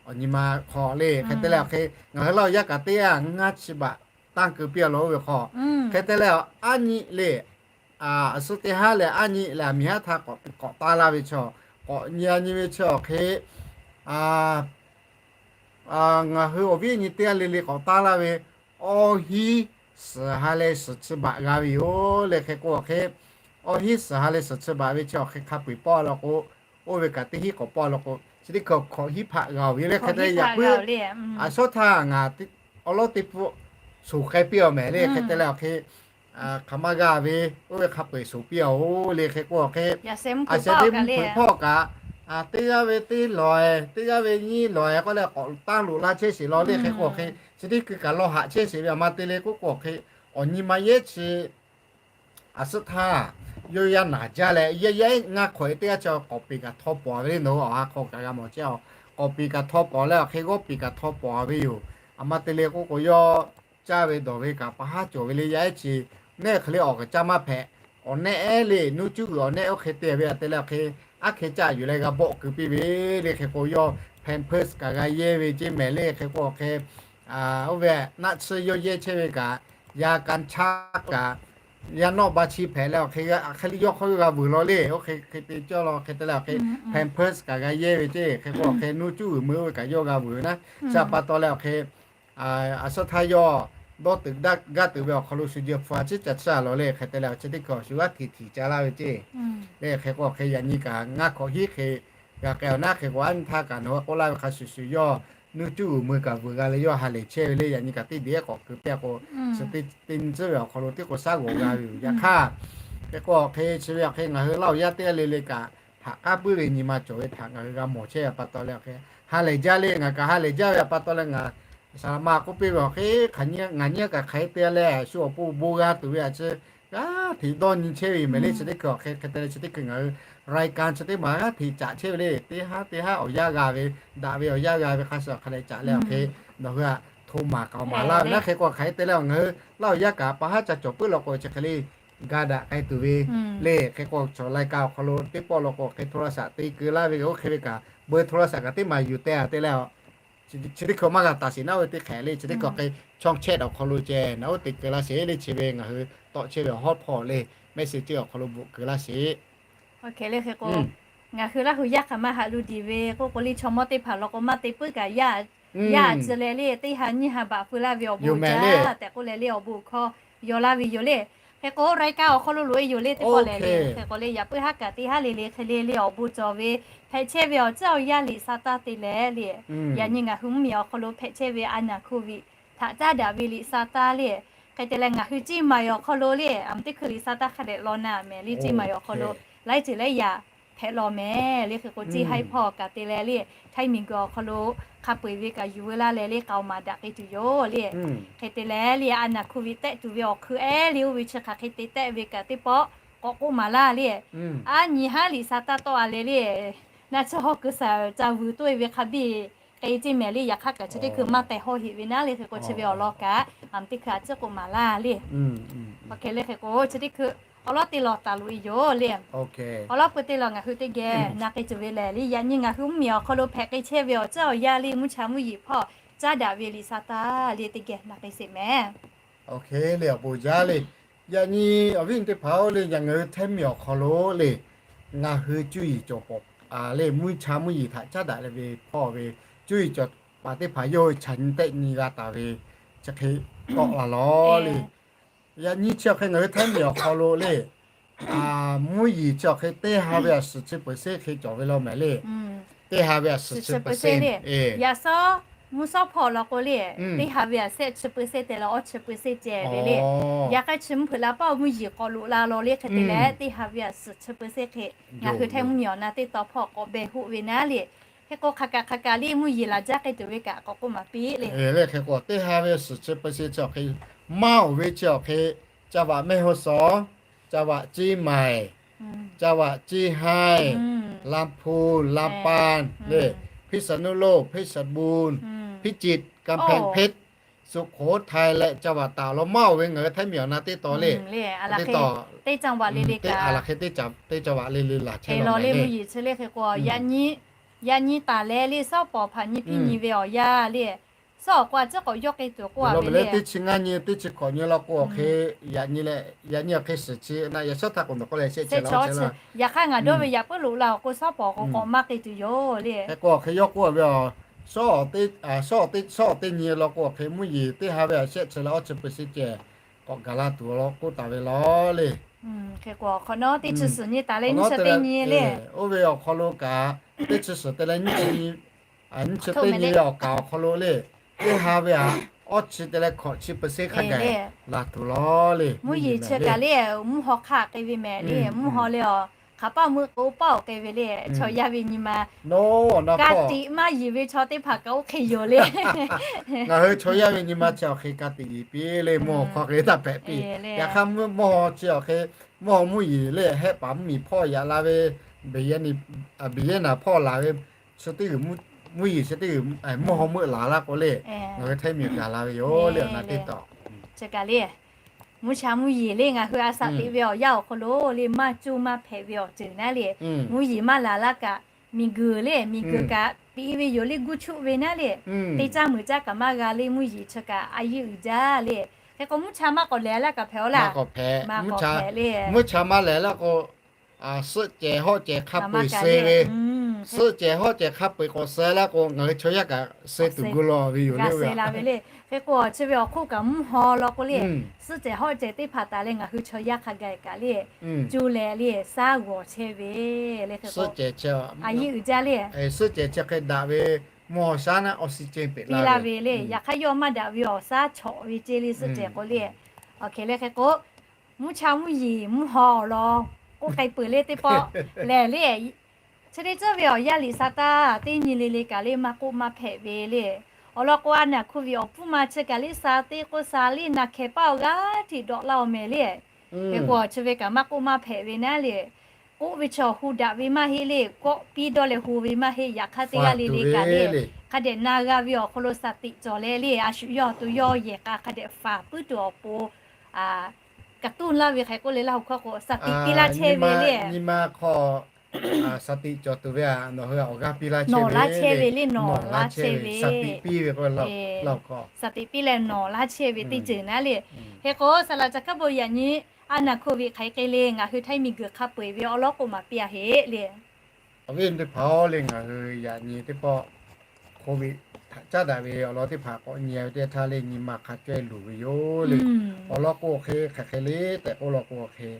awˬ nyi ma hk'aw le hk'e te leh awˬ hk'e, ngaˬ hui Laˇ huˍ yaˇ kaꞈ teˇ g'aˇ ngaˇ chi baꞈ taˇ keu piˇ a law oˇ ve hk'aw. Hk'e te leh aˉ nyi le, a suhˉ teˇ haˉ leh aˉ nyi leh aˬ miˍ haˉ htaˇ k'awꞈ taˇ laˇ ve chaw, k'awꞈ nyi a nyi ve chi awˬ hk'e, ngaˬ hui awˬ viˉ awˬ nyi teˇ g'aˇ le le k'awꞈ taˇ laˇ ve, awˇ hinˉ suhˍ ha leh suhˍ chi baꞈ g'a ve yoˬ le. Hk'e k'o awˬ hk'e, awˇ hinˉ suhˍ ha leh suhˍ chi baꞈ ve chi awˬ hk'e hk'a peu-eˬ pawˆ law k'o, oˇ ve kaꞈ teˇ hinˉ k'awꞈ pawˆ law k'o, chi teˇ hkui hkawꞈ hinˉ hpaꞈ g'a oˬ ve le. Hk'e te yaꞈ puiˉ, a suhˉ htaˇ ngaˬ awˉ lawˉ teˇ pawˆ shoˍ k'ai piˇ a mehˍ le. Hk'e te leh awˬ hk'e, hk'aˬ ma g'a ve, oˇ ve hk'a peu-eˬ shoˍ piˇ a oˬ le. Hk'e k'o awˬ hk'e, a sheh teˇ mvuhˇ hpeuꞈ hpawˇ kaꞈ, teˇ g'aˇ ve teˇ lawˬ-e, teˇ g'aˇ ve nyiˇ lawˬ-e k'oˆ leh k'awꞈ tanˇ loꞈ la chehˇ sheˍ law le. Hk'e k'o awˬ hk'e, chi teˇ hkui kaꞈ law haꞈ chehˇ sheˍ ve aˬ ma te le k'oˆ k'o awˬ hk'e, awˬ nyi ma yehˉ chi a suhˉ htaˇ yawˇ yaˇ naˬ jaˇ leh, yaˇ yaˇ ngaˇ hk'awꞈ e teˇ g'aˇ chi k'awꞈ peˍ kaꞈ htaw pawˍ ve le. Nawˬ hui awˬ ha hk'aw kaꞈ g'a mawˬ chehˇ a, k'awꞈ peˍ kaꞈ htaw pawˍ leh awˬ hk'e g'awˇ peˍ kaꞈ htaw pawˍ ve yoˬ. Aˬ ma te le k'oˆ k'o yawˇ caˇ ve dawˬ ve kaꞈ pa haˉ cawˬ ve le. Yaˇ ehˉ chi nehˆ hk'e le awˬ kaꞈ caˇ maˇ hpehꞈ. Awˬ nehˆ ehˉ le nuˇ cuˇ g'uiˬ awˬ nehˆ oˇ hk'e te ve aˬ te leh awˬ hk'e, aˉ hk'e caˆ yuˬ leh g'a bawˆ keu piˇ ve le. Hk'e k'o yawˇ Pampers kaꞈ g'a yehˇ ve ceˇ mehˍ le. Hk'e k'o awˬ hk'e, oˇ ve naˆ tsuhˇ yawˇ yehˇ chehˇ ve kaꞈ, yaˇ ka chaˇ kaꞈ, yaˇ nawˆ ba chi hpehꞈ leh awˬ hk'e, hk'e le yawˇ hk'aw yawˇ g'a vuiˬ law le. Oˇ hk'e hk'e te cawˇ law. Hk'e te leh awˬ hk'e, Pampers kaꞈ g'a yehˇ ve ceˇ. Hk'e k'o awˬ hk'e nuˇ cuˇ g'uiˬ meuˇ oˇ ve kaꞈ yawˇ g'a vuiˬ ve naˉ. Chi pa taw leh awˬ hk'e, a suhˉ htaˇ yawˇ dawˇ teuꞈ gaˇ teuꞈ ve awˬ hk'aw lo shu jeh hpu a ciˉ ca tsuhˇ a law le. Hk'e te leh awˬ chi teˇ hkui awˬ shu g'aˇ hteꞈ htiꞈ ca laˇ ve ceˇ. Le hk'e k'o awˬ hk'e yaꞈ nyi kaꞈ ngaˇ hk'awꞈ hiˉ hk'e g'a k'ai awˬ naˉ. Hk'e k'o aˉ nyi htaˇ kaꞈ nawˬ hui k'oˆ laˇ ve hk'a shuˍ shuˍ yawˇ nuˇ cuˇ g'uiˬ meuˇ kaꞈ vuiˬ g'a leh yawˇ ha lehˬ chehˇ ve le. Yaꞈ nyi kaꞈ teˇ deꞈ ehˉ k'awꞈ keu piˇ a k'o, chi teˇ nyi tcuhˉ ve awˬ hk'aw lo teˇ k'o shaˉ g'awˬ g'a ve yoˬ. Yaꞈ hk'aˇ, hk'e k'o awˬ hk'e chi ve awˬ hk'e ngaˬ hui Laˇ huˍ yaˇ teˇ g'aˇ le le kaꞈ haꞈ k'aˉ puiˉ ve nyi ma cawˬ ve htaꞈ ngaˬ hui g'a mawˬ chehˇ ve pa taw leh awˬ hk'e, ha lehˬ jaˇ le. Ngaˬ kaꞈ ha lehˬ jaˇ ve pa taw leh ngaˬ saˍ laꞈ ma k'oˆ piˇ ve awˬ hk'e, ngaˬ nyi a kaꞈ hk'aˬ hk'e te leh shu awˬ pon bon g'a tuˬ ve a ciˉ g'aˇ hteꞈ dawˇ nyi chehˇ ve mehˍ le. Chi teˇ hkui awˬ hk'e hk'e te leh chi teˇ hkui ngaˬ hui รายการ chi teˇ maˬ g'aˇ hteꞈ caꞈ chehˇ ve le. Teˇ haˉ teˇ haˉ awˬ yanˇ g'a ve, daꞈ ve awˬ yanˇ g'a ve hk'a shuˍ hk'a leh caꞈ leh awˬ hk'e, nawˬ hui a hto maˍ k'aoˍ maˍ laˇ ve naˉ. Hk'e k'o hk'aˬ hk'e te leh ngaˬ hui Laˇ huˍ yaˇ kaꞈ pa haˉ ca cawˬ puiˉ law k'o chi hk'e le ga daꞈ k'ai tuˬ ve le. Hk'e k'o chaw lai ka awˬ hk'aw lo teˇ pawˆ law k'o hk'e โทรศัพท์ te keu laˇ ve oˇ hk'e ve kaꞈ เบอร์โทรศัพท์ kaꞈ teˇ maˬ yuˬ teh a te leh a chi teˇ hkui maˇ g'a taˍ sheˍ naˉ oˇ ve teˇ hk'ehꞈ le, chi teˇ hkui hk'e chaw chehˇ awˬ hk'aw lo ceh naˉ oˇ te keu laˇ sheˍ le, chi ve ngaˬ hui tawˆ chehˇ ve awˬ hawˉ hpawˇ le, mehˆ shiˍ ceuˇ awˬ hk'aw lo bvuhꞈ keu laˇ sheˍ. Oˇ hk'e le hk'e k'o, ngaˬ hui Laˇ hu yaˇ hk'aˬ ma haꞈ lu diˬ ve k'oˆ k'o le, chaw mawˇ teˇ hpaˍ law k'o maˇ te puiˉ kaꞈ, yaˇ yaˇ a tcuh leh le teˇ ha nyiˇ ha baꞈ feu laˇ ve awˬ bon jaˇ tehꞈ k'oˆ leh le awˬ bon hkawˇ yaw laˇ ve yoˬ le. Hk'e k'o รายการ awˬ hk'aw lo loꞈ e yoˬ le teˇ pawˆ lehˬ le. Hk'e k'o le yaꞈ puiˉ haˉ kaꞈ teˇ haˉ le le hk'e le le awˬ bon cawˬ ve hpehꞈ chehˇ ve awˬ ceuˬ awˬ yanˇ liꞈ sa taˇ te leh le, yaꞈ nyi ngaˬ hui mvuhˇmiˬ awˬ hk'aw lo hpehꞈ chehˇ ve a naˬ hko viꞈ htaꞈ caˉ daꞈ ve liꞈ sa taˇ le. Hk'e te leh ngaˬ hui เชียงใหม่ awˬ hk'aw lo le, a teˇ hkui liꞈ sa taˇ hk'a dehꞈ law na mehˍ le, เชียงใหม่ awˬ hk'aw lo laiˉ ceuˬ laiˉ yaꞈ hpehꞈ law mehˍ le. Hk'e k'o เชียงราย hpawˇ kaꞈ te leh le, Htaiˇ miˬguiˬ awˬ hk'aw lo hk'a peu eˬ ve kaꞈ yuˬ veu laˇ leh le k'aoˍ maˍ daꞈ k'ai tuˬ yoˬ le. Hk'e te leh le a naˬ hko viꞈ tehˆ tuˬ ve awˬ hkui ehˉ le oˇ ve chi hk'aˬ hk'e te tehˆ ve kaꞈ teˇ pawˆ k'awꞈ k'oˆ maˍ laˇ le. A nyi haˉ liꞈ sa taˇ tawˆ a leh le, naˆ tsuhˇ hawˉ keu saˍ ca vuiˬ toˆ e ve hk'a biˇ k'e ceˇ mehˍ le. Yaꞈ hk'aˇ kaꞈ chi teˇ hkui maˇ teh hawˇ heꞈ ve naˉ le. Hk'e k'o chi ve awˬ lawn kaꞈ a teˇ hkui a ciˉ k'oˆ maˍ laˇ le. Oˇ hk'e le hk'e k'o chi teˇ hkui awˬ lawˉ teˇ law taˍ loꞈ e yoˬ le. Awˬ lawˉ peu teˇ law ngaˬ hui teˇ geh na k'ai tuˬ ve lehˬ le, yaꞈ nyi ngaˬ hui mvuhˇmiˬ awˬ hk'aw lo hpehꞈ k'ai chehˇ ve awˬ ceuˬ awˬ yanˇ le mvuhˇ cha mvuhˇ yeˬ hpawˇ caˉ daꞈ ve liꞈ sa taˇ le teˇ geh na k'ai sheˍ mehˍ. Oˇ hk'e le awˬ bon jaˇ le. Yaꞈ nyi awˬ viˉ awˬ nyi teˇ hpaˍ-oˬ le, yaꞈ ngaˬ hui Htaiˇ miˬ awˬ hk'aw lo le, ngaˬ hui cuˇ yiˍ cawˬ pawˍ le, mvuhˇ cha mvuhˇ yeˬ htaꞈ caˉ daꞈ leh ve hpawˇ ve cuˇ yiˍ cawˬ paˍ teˇ hpaˍ yawˇ hui chaꞈ nyi tehˆ nyi g'a taˍ ve chi hk'e tawˆ la lawˬ le. Yaꞈ nyi chi awˬ hk'e ngaˬ hui Htaiˇ miˬ awˬ hk'aw lo le, mvuhˇ yeˬ chi awˬ hk'e teˇ ha ve a suhˍ chi เปอร์เซ็นต์ hk'e cawˬ ve law mehˍ le. Teˇ ha ve a suhˍ chi เปอร์เซ็นต์ le. Yaꞈ shawˉ mvuhˇ shawˉ hpawˇ law k'o le, teˇ ha ve a shehˆ chi เปอร์เซ็นต์ te leh awˇ chi เปอร์เซ็นต์ ceh ve le. Yaꞈ hk'aˇ chi mvuhˇ hpeuꞈ la paˆ mvuhˇ yeˬ k'awꞈ loꞈ la law le hk'e te leh teˇ ha ve a suhˍ chi เปอร์เซ็นต์ hk'e ngaˬ hui Htaiˇ mvuhˇmiˬ awˬ na teˇ taw hpawˇ k'awꞈ beh hoˆ ve naˉ le. Hk'e k'o hk'aˬ kaꞈ hk'aˬ kaꞈ le mvuhˇ yeˬ laˬ jaˇ k'ai tuˬ ve kaꞈ k'awꞈ k'oˆ maˍ piˇ le. Hk'e k'o teˇ ha ve suhˍ chi เปอร์เซ็นต์ chi awˬ hk'e maˇ oˬ ve chi awˬ hk'e จังหวัดแม่ฮ่องสอน, จังหวัดเชียงใหม่, จังหวัดเชียงราย, ลำพูน, ลำปาง le, พิษณุโลก, เพชรบูรณ์, พิจิตร, กำแพงเพชร, สุโขทัย leh จังหวัดตาก law maˇ oˬ ve ngaˬ hui Htaiˇ miˬ awˬ na teˇ taw le. Teˇ taw, a laˬ hk'e teˇ จังหวัด le le kaꞈ, teˇ จังหวัด le le laˬ chehˇ law le mvuhˇ yeˬ chi le hk'e k'o yaꞈ nyi taˍ leh le shawˉ pawˍ hpaꞈ nyi piˇ nyi ve awˬ yanˇ le, shawˉ awˬ k'o a ciˉ k'awꞈ yawˇ k'ai tuˬ k'oˆ a ve le. Teˇ chi ngaˇ nyi teˇ chi hkawꞈ nyi law k'o awˬ hk'e, yaꞈ nyi leh yaꞈ nyi awˬ hk'e suhˍ chi na yaꞈ shawˉ htaˇ k'o nawˬ k'oˆ leh shehˆ chi la chi. Yaꞈ hk'aˇ ngaˬ dawˇ ve yaꞈ puiˉ loꞈ la awˬ k'o shawˉ pawˍ k'o k'awꞈ maˇ k'ai tuˬ yoˬ le. Hk'e k'o awˬ hk'e yawˇ k'oˆ a ve, shawˉ awˬ teˇ nyi law k'o awˬ hk'e mvuhˇ yeˬ teˇ ha ve a shehˆ chi leh awˇ chi เปอร์เซ็นต์ ceh k'awꞈ gaˬ la tuˬ law k'oˆ taˍ ve law le. Hk'e k'o awˬ hk'awꞈ nawˉ teˇ chi suhˍ nyi taˍ leh nyiˇ chi teˇ nyi le. Oˇ ve awˬ hk'aw lo kaꞈ teˇ chi suhˍ te leh nyiˇ chi nyi, nyiˇ chi teˇ nyi ve awˬ kaˍ awˬ hk'aw lo le, teˇ ha ve a awˇ chi te leh hkawꞈ chi เปอร์เซ็นต์ hk'a gaˬ la tuˬ law le. Mvuhˇ yeˬ chi kaꞈ le, mvuhˇ haw hk'aˆ k'ai ve mehˍ le, mvuhˇ haw leh a hk'aˬ paˆ meuˆ k'o paˆ awˬ k'ai ve le, chaw yaˇ ve nyi ma ka tiꞈ maˇ yeˬ ve chaw teˇ hpaˍ kaꞈ oˇ hk'e yoˬ le. Ngaˬ hui chaw yaˇ ve nyi ma chi awˬ hk'e ka tiꞈ yeˬ piˇ le, mvuhˇ haw hk'aw hk'e taˇ hpehꞈ piˇ. Yaꞈ hk'aˇ mvuhˇ haw chi awˬ hk'e, mvuhˇ haw mvuhˇ yeˬ le hehˆ paˍ mvuhˇ miˬ hpawˇ yaꞈ la ve, beˬ yeˉ naˍ hpawˇ laˬ ve, chi teˇ g'uiˬ mvuhˇ yeˬ chi teˇ g'uiˬ mvuhˇ haw meuˆ laˬ laˇ k'o le, ngaˬ hui Htaiˇ miˬ gaˬ la ve yoˬ le awˬ na teˇ taw. Chi kaꞈ le, mvuhˇ cha mvuhˇ yeˬ le ngaˬ hui a shaꞈ teꞈ ve awˬ yanˇ awˬ hk'aw lo le maˇ cuˇ maˇ hpehꞈ ve awˬ ceuˬ naˉ le, mvuhˇ yeˬ maˇ laˬ laˇ kaꞈ, miˬguiˬ le miˬguiˬ kaꞈ piˇ ve yoˬ le, guˇ chuˆ ve naˉ le, teˇ caˇ meuꞈ caˇ kaꞈ maˇ g'a le, mvuhˇ yeˬ chi kaꞈ a yeˇ uiˍ jaˇ le. Hk'e k'o mvuhˇ cha maˇ k'awꞈ lehˬ laˇ kaꞈ hpehꞈ a laˇ, maˇ k'awꞈ hpehꞈ le. Mvuhˇ cha maˇ lehˬ laˇ k'o, suhˆ cehˬ hawˆ cehˬ hk'a peu-eˬ suh ve, suhˆ cehˬ hawˆ cehˬ hk'a peu-eˬ k'awꞈ suh laˇ k'o ngaˬ hui chaw yaˇ kaꞈ suh tuˬ gu law ve yoˬ le. Hk'e k'o chi ve awˬ hk'oˆ kaꞈ mvuhˇ haw law k'o le, suhˆ cehˬ hawˆ cehˬ teˇ hpaˍ taˍ leh ngaˬ hui chaw yaˇ hk'a gaˬ kaꞈ le, co leh le saˉ g'awˬ chehˇ ve le. Hk'e k'o a yeˇ uiˍ jaˇ le, suhˆ cehˬ chi hk'e daꞈ ve, mvuhˇ haw shaˉ naˉ oxygen peꞈ laˇ ve le. Yaꞈ hk'aˇ yawˇ maˇ daꞈ ve awˬ shaˉ chawꞈ ve ceˇ le suhˆ cehˬ k'o le. Awˬ hk'e le hk'e k'o, mvuhˇ cha mvuhˇ yeˬ mvuhˇ haw awˬ lawn k'oˆ k'ai peuˬ le teˇ pawˆ lehˬ le. Chi teˇ ceuˬ ve awˬ yanˇ liꞈ sa taˇ teˇ nyi le le kaꞈ le maˇ k'oˆ maˇ hpehꞈ ve le. Awˬ lawn k'o a naˬ hko viꞈ awˬ pfuhˇ ma chi kaꞈ le sa teˇ k'oˆ sa le na hkeh paˆ awˬ g'aˇ hteꞈ dawꞈ laˇ awˬ mehˍ le. Hk'e k'o chi ve kaꞈ maˇ k'oˆ maˇ hpehꞈ ve naˉ le. K'oˆ ve chaw hu daꞈ ve maˇ heˆ le, kawˆ piˇ dawˇ leh hu ve maˇ heˆ. Yaꞈ hk'aˇ teˇ g'aˇ le le kaꞈ le, hk'a dehꞈ na g'a ve awˬ hk'aw lo shaˍ tiꞈ cawˬ leh le, a shu yawˇ to yawˇ yehˬ k'a hk'a dehꞈ faˍ puiˉ tuˬ awˬ pon ka tuˇ laˇ ve hk'e k'oˆ le laˇ hu hkawˇ k'o shaˍ tiꞈ piˇ laˇ chehˇ ve le. Nyi ma hk'aw shaˍ tiꞈ cawˬ tuˬ ve a, nawˬ hui awˬ g'aˇ piˇ laˇ chehˇ ve le, nawˬ laˇ chehˇ ve, shaˍ tiꞈ piˇ ve k'o, shaˍ tiꞈ piˇ leh nawˬ laˇ chehˇ ve teˇ ceuˬ naˉ le. Hk'e k'o, saˍ laꞈ ca hkaˉ bon yaꞈ nyi a naˍ hk'oˆ ve hk'aˬ hk'e le ngaˬ hui Htaiˇ miˬguiˬ hk'a peu-eˬ ve awˬ lawn k'o maˍ piˇ a heˆ le. Awˬ viˉ teˇ hpaˍ-oˬ le, ngaˬ hui yaꞈ nyi teˇ pawˆ hk'oˆ ve htaꞈ caˉ daꞈ ve awˬ lawn teˇ hpaˍ k'awꞈ nyi ve teˇ htaˇ le, nyi ma hk'a caweh luˬ ve yoˬ le. Awˬ lawn k'o hk'e, hk'aˬ hk'e le tehꞈ k'oˆ law k'o hk'e,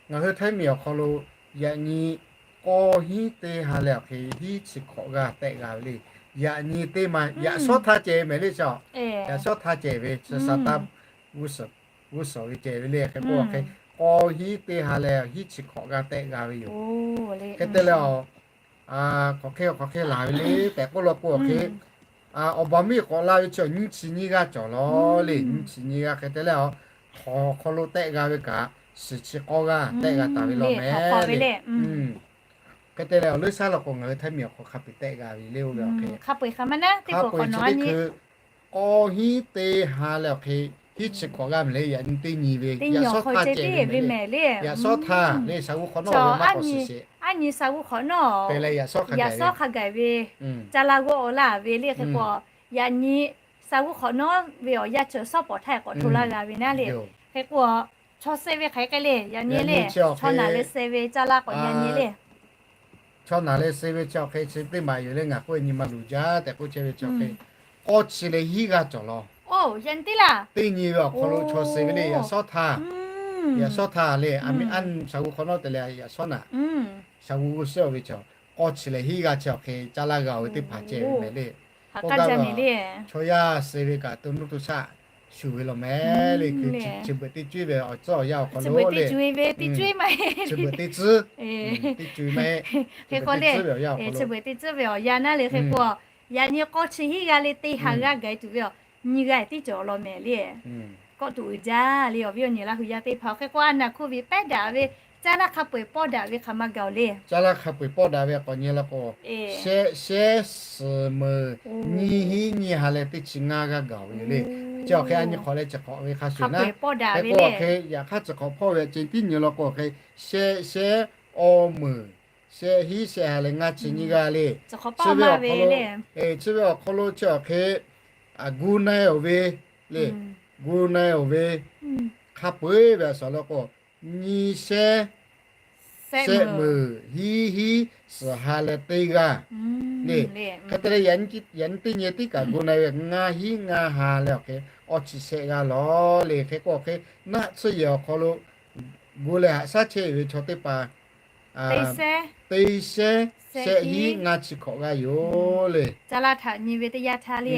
ngaˬ hui Htaiˇ miˬ awˬ hk'aw lo yaꞈ nyi k'awˇ hinˉ teˇ ha leh awˬ hk'e hiˉ chi hk'awꞈ g'aˇ tehˆ g'a ve le. Yaꞈ nyi teˇ ma yaꞈ shawˉ htaˇ ceh mehˍ le chaw. Yaꞈ shawˉ htaˇ ceh ve, saˍ taˇ g'uˇ suhˍ ve ceh ve le. Hk'e k'o hk'e, k'awˇ hinˉ teˇ ha leh hiˉ chi hk'awꞈ g'aˇ tehˆ g'a ve yoˬ. Hk'e te leh, hk'aˬ hk'e hk'aˬ hk'e laˬ ve le tehꞈ k'oˆ law k'o hk'e, awˬ baˬ miˇ k'awꞈ la ve chi nyiˇ chi nyiˇ g'aˇ cawˬ law le. Nyiˇ chi nyiˇ g'aˇ hk'e te leh, hk'aw hk'aw lo tehˆ g'a ve kaꞈ, suhˍ chi k'awˇ g'aˇ tehˆ g'a taˍ ve law mehˍ le. Hk'e te leh, awˬ leuˉ shaˉ law k'o ngaˬ hui Htaiˇ miˬ awˬ hk'aw hk'a peu-eˬ tehˆ g'a ve le. Oˇ ve awˬ hk'e hk'a peu-eˬ chi teˇ hkui k'awˇ hinˉ teˇ ha leh awˬ hk'e hiˉ chi hk'awꞈ g'aˇ mehˍ le. Yaꞈ nyi teˇ nyi ve, yaꞈ shawˉ htaˇ ceh ve mehˍ le. Yaꞈ shawˉ htaˇ le, shaˍ g'uˇ hk'awꞈ nawˉ ve maˇ k'awꞈ shiˍ sheˍ. Aˉ nyi shaˍ g'uˇ hk'awꞈ nawˉ, yaꞈ shawˉ hk'a gaˬ ve, caˇ laˇ g'awˇ awˬ laˇ ve le. Hk'e k'o, yaꞈ nyi shaˍ g'uˇ hk'awꞈ nawˉ ve awˬ yanˇ ceuˬ shawˉ pawˍ htaˇ k'awꞈ hto laˇ g'a ve naˉ le. Hk'e k'o, chaw suh ve hk'aˬ hk'e le, yaꞈ nyi le, chaw naˬ leh suh ve caˇ laˇ k'awꞈ nyi nyi le. Chaw naˬ leh suh ve chi awˬ hk'e chi teˇ maˬ yoˬ le. Ngaˬ k'oˆ ve nyi ma luˬ jaˇ tehꞈ k'oˆ chehˇ ve chi awˬ hk'e, k'awˇ chi leh hiˉ g'aˇ cawˬ law. Teˇ nyi ve awˬ hk'aw lo chaw suh ve le, yaꞈ shawˉ htaˇ, yaꞈ shawˉ htaˇ le, a miˇ aˉ shaˍ g'uˇ hk'awꞈ nawˉ te leh yaꞈ shawˉ naˬ, shaˍ g'uˇ g'uˇ suhˍ ve chaw, k'awˇ chi leh hiˉ g'aˇ chi awˬ hk'e caˇ laˇ g'a-oˬ ve teˇ hpaˍ ceh ve mehˍ le. K'oˆ gaˇ ve, chaw yaˇ suh ve kaꞈ to nuˇ to shaˆ shuˍ ve law mehˍ le. Hkui chi beuꞈ teˇ cuˉ ve awˬ tcuhˉ awˬ yanˇ awˬ hk'aw lo le, chi beuꞈ teˇ cuˉ, teˇ cuˉ maˇ heˆ. Hk'e k'o le, chi beuꞈ teˇ cuˉ ve awˬ yanˇ naˉ le. Hk'e k'o, yaꞈ nyi k'awˇ chi hiˉ g'aˇ le teˇ ha g'aˇ gaˬ tuˬ ve awˬ nyi g'aˇ tiˉ cawˬ law mehˍ le. Kawˆ tuˬ uiˍ jaˇ le, awˬ viˉ awˬ nyi Laˇ huˍ yaˇ teˇ hpaˍ. Hk'e k'o, a naˍ hk'oˆ ve pehˉ daꞈ ve caˇ laˇ hk'a peu-eˬ pawˆ daꞈ ve hk'aˬ ma gaˬ-oˬ le. Caˇ laˇ hk'a peu-eˬ pawˆ daꞈ ve k'awꞈ nyi la k'o, shehˆ shehˉ suhˍ meuˍ nyiˇ hinˉ nyiˇ ha leh teˇ chi ngaˇ g'aˇ gaˬ ve yoˬ le. Chi awˬ hk'e a nyi hk'awꞈ leh chi hk'awꞈ ve hk'a shuˍ naˉ, hk'e k'o awˬ hk'e yaꞈ hk'aˇ chi hk'awꞈ hpawˇ ve ceh tiˉ nyi law k'o awˬ hk'e, shehˆ shehˉ awˇ meuˍ shehˆ hinˉ shehˆ ha leh ngaˇ chi nyiˇ g'aˇ le. Chi ve awˬ hk'aw lo, chi ve awˬ hk'aw lo chi awˬ hk'e gu na-e-oˬ ve le, gu na-e-oˬ ve hk'a peu-eˬ ve a shaˍ law k'o, nyiˇ shehˉ shehˆ meuˍ hiˉ hinˉ suhˍ ha leh teˇ g'aˇ le. Hk'e te leh, yaꞈ nyi teˇ nyi tiˉ kaꞈ gu na-e ve ngaˇ hinˉ ngaˇ ha leh awˬ hk'e awˇ chi shehˆ g'aˇ law le. Hk'e k'o awˬ hk'e naˆ tsuhˇ yehˬ awˬ hk'aw lo gu leh haꞈ shaˉ chehˇ ve chaw teˇ hpaˍ teˇ shehˉ shehˆ hinˉ ngaˇ chi hk'awꞈ g'aˇ yoˬ le. Caˇ laˇ htaꞈ nyi ve teˇ yanˇ htaˇ le,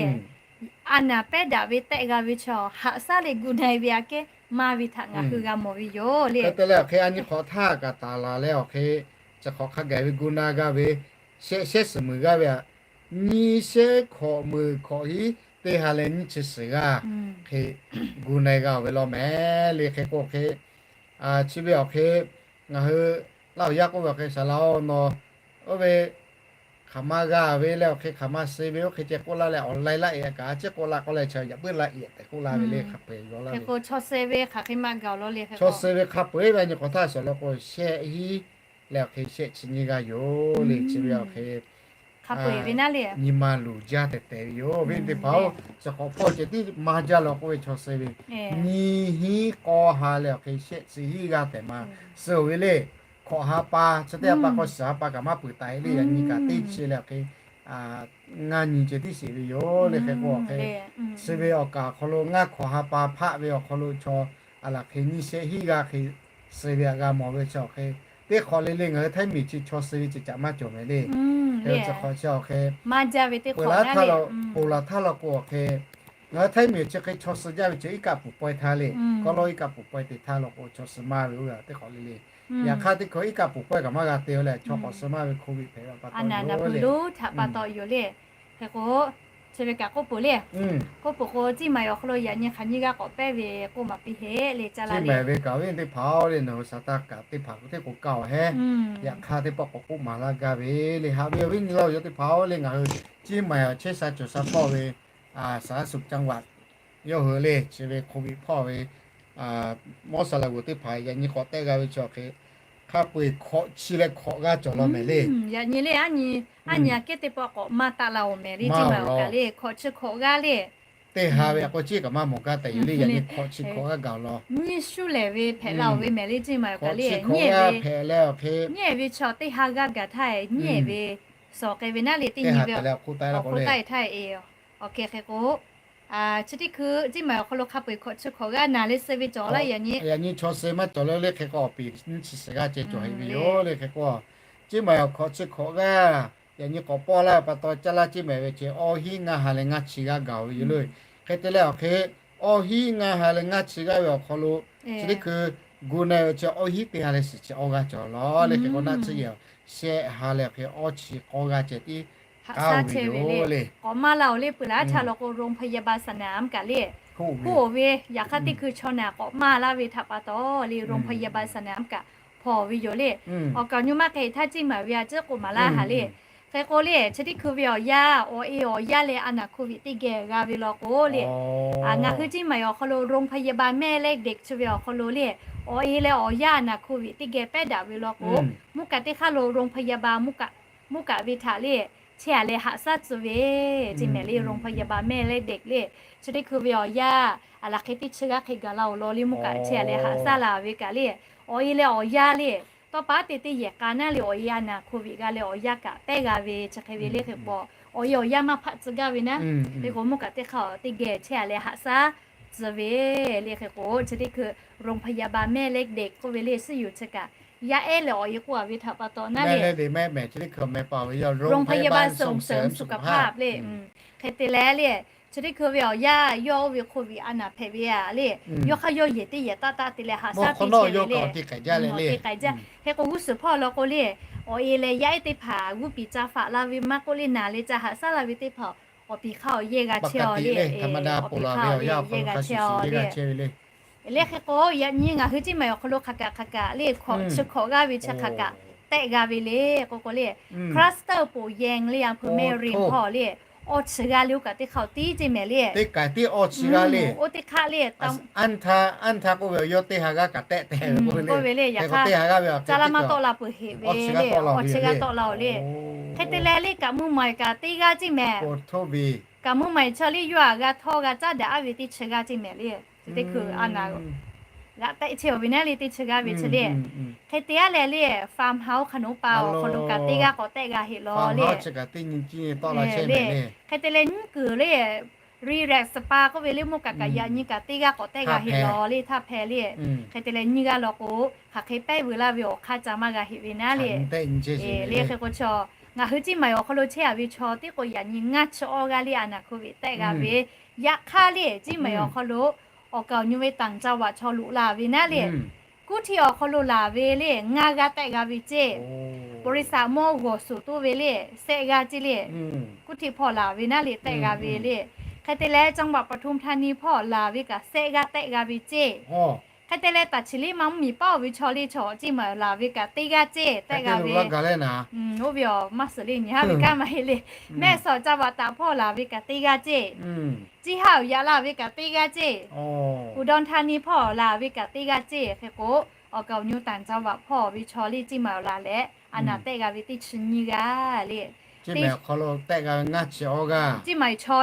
a naˍ pehˉ daꞈ ve tehˆ g'a ve chaw haꞈ shaˉ leh gu na-e ve aꞈ kehˉ maˇ ve htaꞈ ngaˬ hui g'a mawˬ ve yoˬ le. Hk'e te leh awˬ hk'e a nyi hk'awꞈ htaˇ kaꞈ taˍ laˬ leh awˬ hk'e chi hk'awꞈ hk'a gaˬ ve gu na g'a ve, shehˆ shehˉ suhˍ meuˍ g'aˇ ve aꞈ, nyiˇ shehˉ hk'awꞈ meuˍ hk'awꞈ hiˉ teˇ ha leh nyiˇ chi suhˍ g'aˇ hk'e gu na-e g'a-oˬ ve law mehˍ le. Hk'e k'o hk'e, chi ve awˬ hk'e ngaˬ hui Laˇ huˍ yaˇ k'oˆ ve awˬ hk'e, saˍ laꞈ-oˬ, nawˬ oˇ ve hk'aˬ ma g'a ve leh awˬ hk'e hk'aˬ ma suh ve oˇ hk'e ceh k'oˆ laˇ leh, awˬ laiˉ laˇ-ehˍ kaꞈ a ciˉ k'oˆ laˇ k'oˆ leh, chi yaꞈ puiˉ laˇ-ehˍ tehꞈ k'oˆ laˇ ve le. Hk'a peu-eˬ yaw laˇ ve, chaw suh ve hk'a peu-eˬ ve nyi hk'awꞈ htaˇ suhˍ law k'o, shehˆ hiˉ leh awˬ hk'e shehˆ chi nyiˇ g'aˇ yoˬ le. Chi ve awˬ hk'e nyi ma luˬ jaˇ tehˬ tehˬ ve yoˬ. Awˬ viˉ teˇ hpaˍ-oˬ, chi hk'awꞈ hpawˇ ceh tiˉ maˇ jaˇ law k'oˆ ve chaw suh ve, nyiˇ hinˉ k'awˇ ha leh awˬ hk'e shehˆ chi hiˉ g'aˇ tehꞈ ma suh-oˬ ve le. Hkawꞈ ha pa, chi teˇ ha pa k'o shiˍ ha pa kaꞈ maˇ peuˬ taˍ-e le. Yaꞈ nyi kaꞈ teˇ chi leh awˬ hk'e ngaˇ nyi ceh tiˉ sheˍ ve yoˬ le. Hk'e k'o awˬ hk'e, chi ve awˬ kaˍ awˬ hk'aw lo ngaˇ hkawꞈ ha pa hpaˆ ve awˬ hk'aw lo chaw a laˬ hk'e nyiˇ shehˆ hiˉ g'aˇ hk'e suh ve aꞈ g'a mawˬ ve chi awˬ hk'e, teˇ hk'awꞈ le le ngaˬ hui Htaiˇ miˬ chi chaw suh ve ceh caꞈ maˇ cawˬ mehˍ le. Chi hk'awꞈ chi awˬ hk'e, ponˬ laˬ htaˇ law k'o awˬ hk'e, ngaˬ hui Htaiˇ miˬ chi hk'e chaw suh jaˇ ve chi iˉ kaˆ puˍ pawehˇ htaˇ le. Kawˇ lawˇ iˉ kaˆ puˍ pawehˇ te htaˇ law k'o chaw suh maˇ ve oˇ ve teˇ hk'awꞈ le le. Yaꞈ hk'aˇ teˇ hkawˇ iˉ kaˆ puˍ pawehˇ kaꞈ maˇ g'a te-o leh, chaw k'awꞈ suh maˇ ve hk'oˆ ve hpehꞈ ve pa taw yoˬ le. Hk'e k'o, chi ve kaꞈ k'oˆ peuˬ le. K'oˆ peuˬ k'o, Ciˇ Maiˍ awˬ hk'aw lo yaꞈ nyi hk'aˬ nyiˇ g'aˇ k'awꞈ pehˇ ve k'oˆ maˍ piˇ heˆ le. Caˇ laˇ ve kaꞈ awˬ viˉ teˇ hpaˍ-oˬ le, nawˬ hui shaˍ taˇ kaꞈ teˇ hpaˍ k'o teˇ k'o kaˇ-oˬ hehˉ. Yaꞈ hk'aˇ teˇ pawˆ k'awꞈ k'oˆ maˍ laˇ gaˇ ve le. Haꞈ ve awˬ viˉ nyi laˇ-oˬ, yawˇ teˇ hpaˍ-oˬ le, ngaˬ hui Ciˇ Maiˍ awˬ chehˇ sha cawˬ sha hpawˇ ve สาธารณสุขจังหวัด yawˇ hui le, chi ve hk'oˆ ve hpawˇ ve mawˇ sha la g'uˬ teˇ hpaˍ yaꞈ nyi k'awꞈ tehˆ g'a ve chi awˬ hk'e, Hk'a peu-eˬ hkawꞈ chi leh hkawꞈ g'aˇ cawˬ law mehˍ le. Yaꞈ nyi le, aˉ nyi, aˉ nyi aꞈ kehˉ teˇ pawˆ k'awꞈ maˇ taˆ la-oˬ mehˍ le, ceˇ maˬ awˬ kaꞈ le, hkawꞈ chi hkawꞈ g'aˇ le. Teˇ ha ve a k'o ceˇ kaꞈ maˇ mawˬ gaˇ tehꞈ yoˬ le. Yaꞈ nyi hkawꞈ chi hkawꞈ g'aˇ gaˬ law. Nyiˇ shuˉ lehˬ ve hpehꞈ la-oˬ ve mehˍ le, ceˇ maˬ awˬ kaꞈ le. Nyiˇ ehˍ ve, nyiˇ ehˍ ve chaw teˇ ha g'aˇ gaˬ htaˇ, nyiˇ ehˍ ve suhˍ k'ai ve naˉ le, teˇ nyi ve awˬ hk'oˆ taˆ htaˇ e, awˬ hk'e hk'e k'o, chi teˇ hkui ceˇ maˬ awˬ hk'aw lo hk'a peu-eˬ hkawꞈ chi hkawꞈ g'aˇ naˍ le suh ve cawˬ laˇ. Yaꞈ nyi, yaꞈ nyi chaw suh maˇ cawˬ le le hk'e k'o awˬ piˍ nyiˇ chi suhˍ g'aˇ ceh cawˬ heˆ ve yoˬ le. Hk'e k'o, ceˇ maˬ awˬ hkawꞈ chi hkawꞈ g'aˇ, yaꞈ nyi k'awꞈ pawˇ laˇ ve pa taw caˇ laˇ ceˇ maˬ ve ceh awˇ hinˉ ngaˇ ha leh ngaˇ chi g'aˇ gaˬ ve yoˬ le. Hk'e te leh awˬ hk'e, awˇ hinˉ ngaˇ ha leh ngaˇ chi g'aˇ ve awˬ hk'aw lo, chi teˇ hkui gu na ve ceh awˇ hinˉ teˇ ha leh suhˍ chi awˇ g'aˇ cawˬ law le. Hk'e k'o naˆ tsuhˇ yehˬ shehˆ ha leh awˬ hk'e awˇ chi k'awˇ g'aˇ ceh tiˉ k'aˉ ve yoˬ le. K'awꞈ maˇ la-oˬ le, peuˬ laˇ cha law k'o โรงพยาบาลสนาม kaꞈ le, hoˆ ve, yaꞈ hk'aˇ teˇ hkui chaw naˬ k'awꞈ maˇ laˇ ve htaꞈ pa taw le โรงพยาบาลสนาม kaꞈ hpawnˬ ve yoˬ le. Awˬ kaˍ awˬ nyi maˇ hk'e htaˇ ceˇ maˬ ve a ciˉ k'oˆ maˍ laˇ ha le. Hk'e k'o le, chi teˇ hkui ve awˬ yanˇ, awˬ e awˬ yanˇ leh a naˍ โควิด teˇ geh g'a ve law k'o le, ngaˬ hui ceˇ maˬ awˬ hk'aw lo โรงพยาบาลแม่เหล็ก chi ve awˬ hk'aw lo le, awˬ e leh awˬ yanˇ a naˍ โควิด teˇ geh pehˉ daꞈ ve law k'o, mvuhˇ kaꞈ teˇ hk'aˇ lo โรงพยาบาล mvuhˇ kaꞈ ve htaꞈ le, chehˇ a leh haꞈ shaˉ tcuh ve, ceˇ mehˍ le โรงพยาบาลแม่เหล็ก le. Chi teˇ hkui ve awˬ yanˇ a laˬ hk'e teˇ chi g'aˇ hk'e gaˬ la-oˬ law le, mvuhˇ kaꞈ chehˇ a leh haꞈ shaˉ la ve kaꞈ le, awˬ e leh awˬ yanˇ le, tawˇ pa te teˇ yehˬ k'a naˉ le awˬ e a naˍ โควิด g'a leh awˬ yanˇ kaꞈ pehˉ g'a ve chi hk'e ve le. Hk'e k'o, awˬ e awˬ yanˇ maˇ hpaˆ tcuh gaˇ ve naˉ, hk'e k'o mvuhˇ kaꞈ teˇ hk'aˇ teˇ geh chehˇ a leh haꞈ shaˉ tcuh ve le. Hk'e k'o chi teˇ hkui โรงพยาบาลแม่เหล็ก k'oˆ ve le, suhˉ yuˬ chi kaꞈ yaˇ ehˉ leh awˬ e k'oˆ a ve htaꞈ pa taw naˉ le, โรงพยาบาลส่งเสริมสุขภาพ le. Hk'e te leh le, chi teˇ hkui ve awˬ yanˇ yawˇ oˇ ve โควิด a naˍ hpehꞈ ve a le, yawˇ hk'aˇ yawˇ yehˬ teˇ yehˬ taˆ taˆ te leh haꞈ shaˉ piˇ chehˇ ve le. Hk'e k'o g'uˇ suhˍ hpawˇ law k'o le, awˬ e leh yaˇ ehˉ teˇ hpaˍ g'uˇ piˍ ca faꞈ la ve maˇ k'oˆ le, naˬ leh ca haꞈ shaˉ la ve teˇ hpaˍ, awˬ piˍ hk'aˇ awˬ yehˇ g'a chehˇ a le, awˬ piˍ hk'aˇ awˬ yehˇ g'a chehˇ a le. Le hk'e k'o yaꞈ nyi ngaˬ hui ceˇ maˬ awˬ hk'aw lo hk'aˬ kaꞈ hk'aˬ kaꞈ le, hkawꞈ chi hkawꞈ g'aˇ ve chi hk'aˬ kaꞈ tehˆ g'a ve le k'o k'o le, cluster ป่วย yehˬ le, อำเภอแม่ริม hpawˇ le, awˇ chi g'aˇ le oˇ kaꞈ teˇ hk'aˇ tiˉ ceˇ mehˍ le. Teˇ kaꞈ tiˉ awˇ chi g'aˇ le. Oˇ teˇ hk'aˇ le, anˇ htaˇ k'oˆ ve awˬ yawˇ teˇ ha g'aˇ kaꞈ tehˆ tehꞈ ve k'oˆ ve le. K'oˆ ve le, yaꞈ hk'aˇ teˇ ha g'aˇ ve ca laˇ maˇ tawˆ la peuˬ heˆ ve le, awˇ chi g'aˇ tawˆ la-oˬ le. Hk'e te leh le, kaꞈ mvuhˇ maˬ kaꞈ teˇ g'aˇ ceˇ mehˍ. Kaꞈ mvuhˇ maˬ chaw le yawˇ htaꞈ g'a htawˇ g'a caˉ daꞈ a ve teˇ chi g'aˇ ceˇ mehˍ le. Chi teˇ hkui a naˍ g'aꞈ tehˆ chehˇ-oˬ ve naˉ le, teˇ chi g'aˇ ve chi le. Hk'e te a leh le, farmhouse hk'a nawˉ pa awˬ hk'aw lo kaꞈ teˇ g'aˇ k'awꞈ tehˆ g'a heˆ law le. Le, hk'e te leh nyiˇ kuiˬ le, relax spa k'oˆ ve le, mvuhˇ kaꞈ kaꞈ yaꞈ nyi kaꞈ teˇ g'aˇ k'awꞈ tehˆ g'a heˆ law le, htaˇ hpehꞈ le. Hk'e te leh nyiˇ g'aˇ law k'o, hk'aˬ hk'e pehˉ veu laˇ ve awˬ hk'aˇ ca maˇ g'a heˆ ve naˉ le. Le hk'e k'o chaw, ngaˬ hui ceˇ maˬ awˬ hk'aw lo chehˇ a ve chaw teˇ k'o yaꞈ nyi ngaˇ chi awˇ g'aˇ le a naˍ โควิด tehˆ g'a ve, yaꞈ hk'aˇ le ceˇ maˬ awˬ hk'aw lo awˬ kaˍ awˬ nyi ve ต่างจังหวัด chaw loꞈ la ve naˉ le. Kuˇ htiˇ awˬ hk'aw lo laˬ ve le ngaˇ g'aˇ tehˆ g'a ve ceˇ. บริษัท mawˇ g'awˬ suhˍ toˇ ve le, shehˆ g'aˇ ceˇ le. Kuˇ htiˇ hpawˇ laˬ ve naˉ le tehˆ g'a ve le. Hk'e te leh จังหวัดปทุมธานี hpawˇ laˬ ve kaꞈ shehˆ g'aˇ tehˆ g'a ve ceˇ. Hk'e te leh taˍ chi le ma mvuhˇ miˬ paˉ-oˬ ve chaw le chaw ceˇ maˬ laˬ ve kaꞈ teˇ g'aˇ ceˇ tehˆ g'a ve. Oˇ ve awˬ maˇ suhˍ le nyi haˉ ve kanˉ maˇ heˆ le. Mehˇ sawˍ จังหวัดตาก hpawˇ laˬ ve kaꞈ teˇ g'aˇ ceˇ. Ciˇ haˉ awˬ yaꞈ laˇ ve kaꞈ teˇ g'aˇ ceˇ. อุดรธานี hpawˇ laˬ ve kaꞈ teˇ g'aˇ ceˇ. Hk'e k'o, awˬ kaˍ awˬ nyi ต่างจังหวัด hpawˇ ve chaw le ceˇ maˬ awˬ laˬ leh, a naˍ tehˆ g'a ve teˇ chi nyiˇ g'aˇ le. Ceˇ maˬ awˬ hk'aw lo tehˆ g'a ve ngaˇ chi awˇ g'aˇ. Ceˇ maˬ chaw,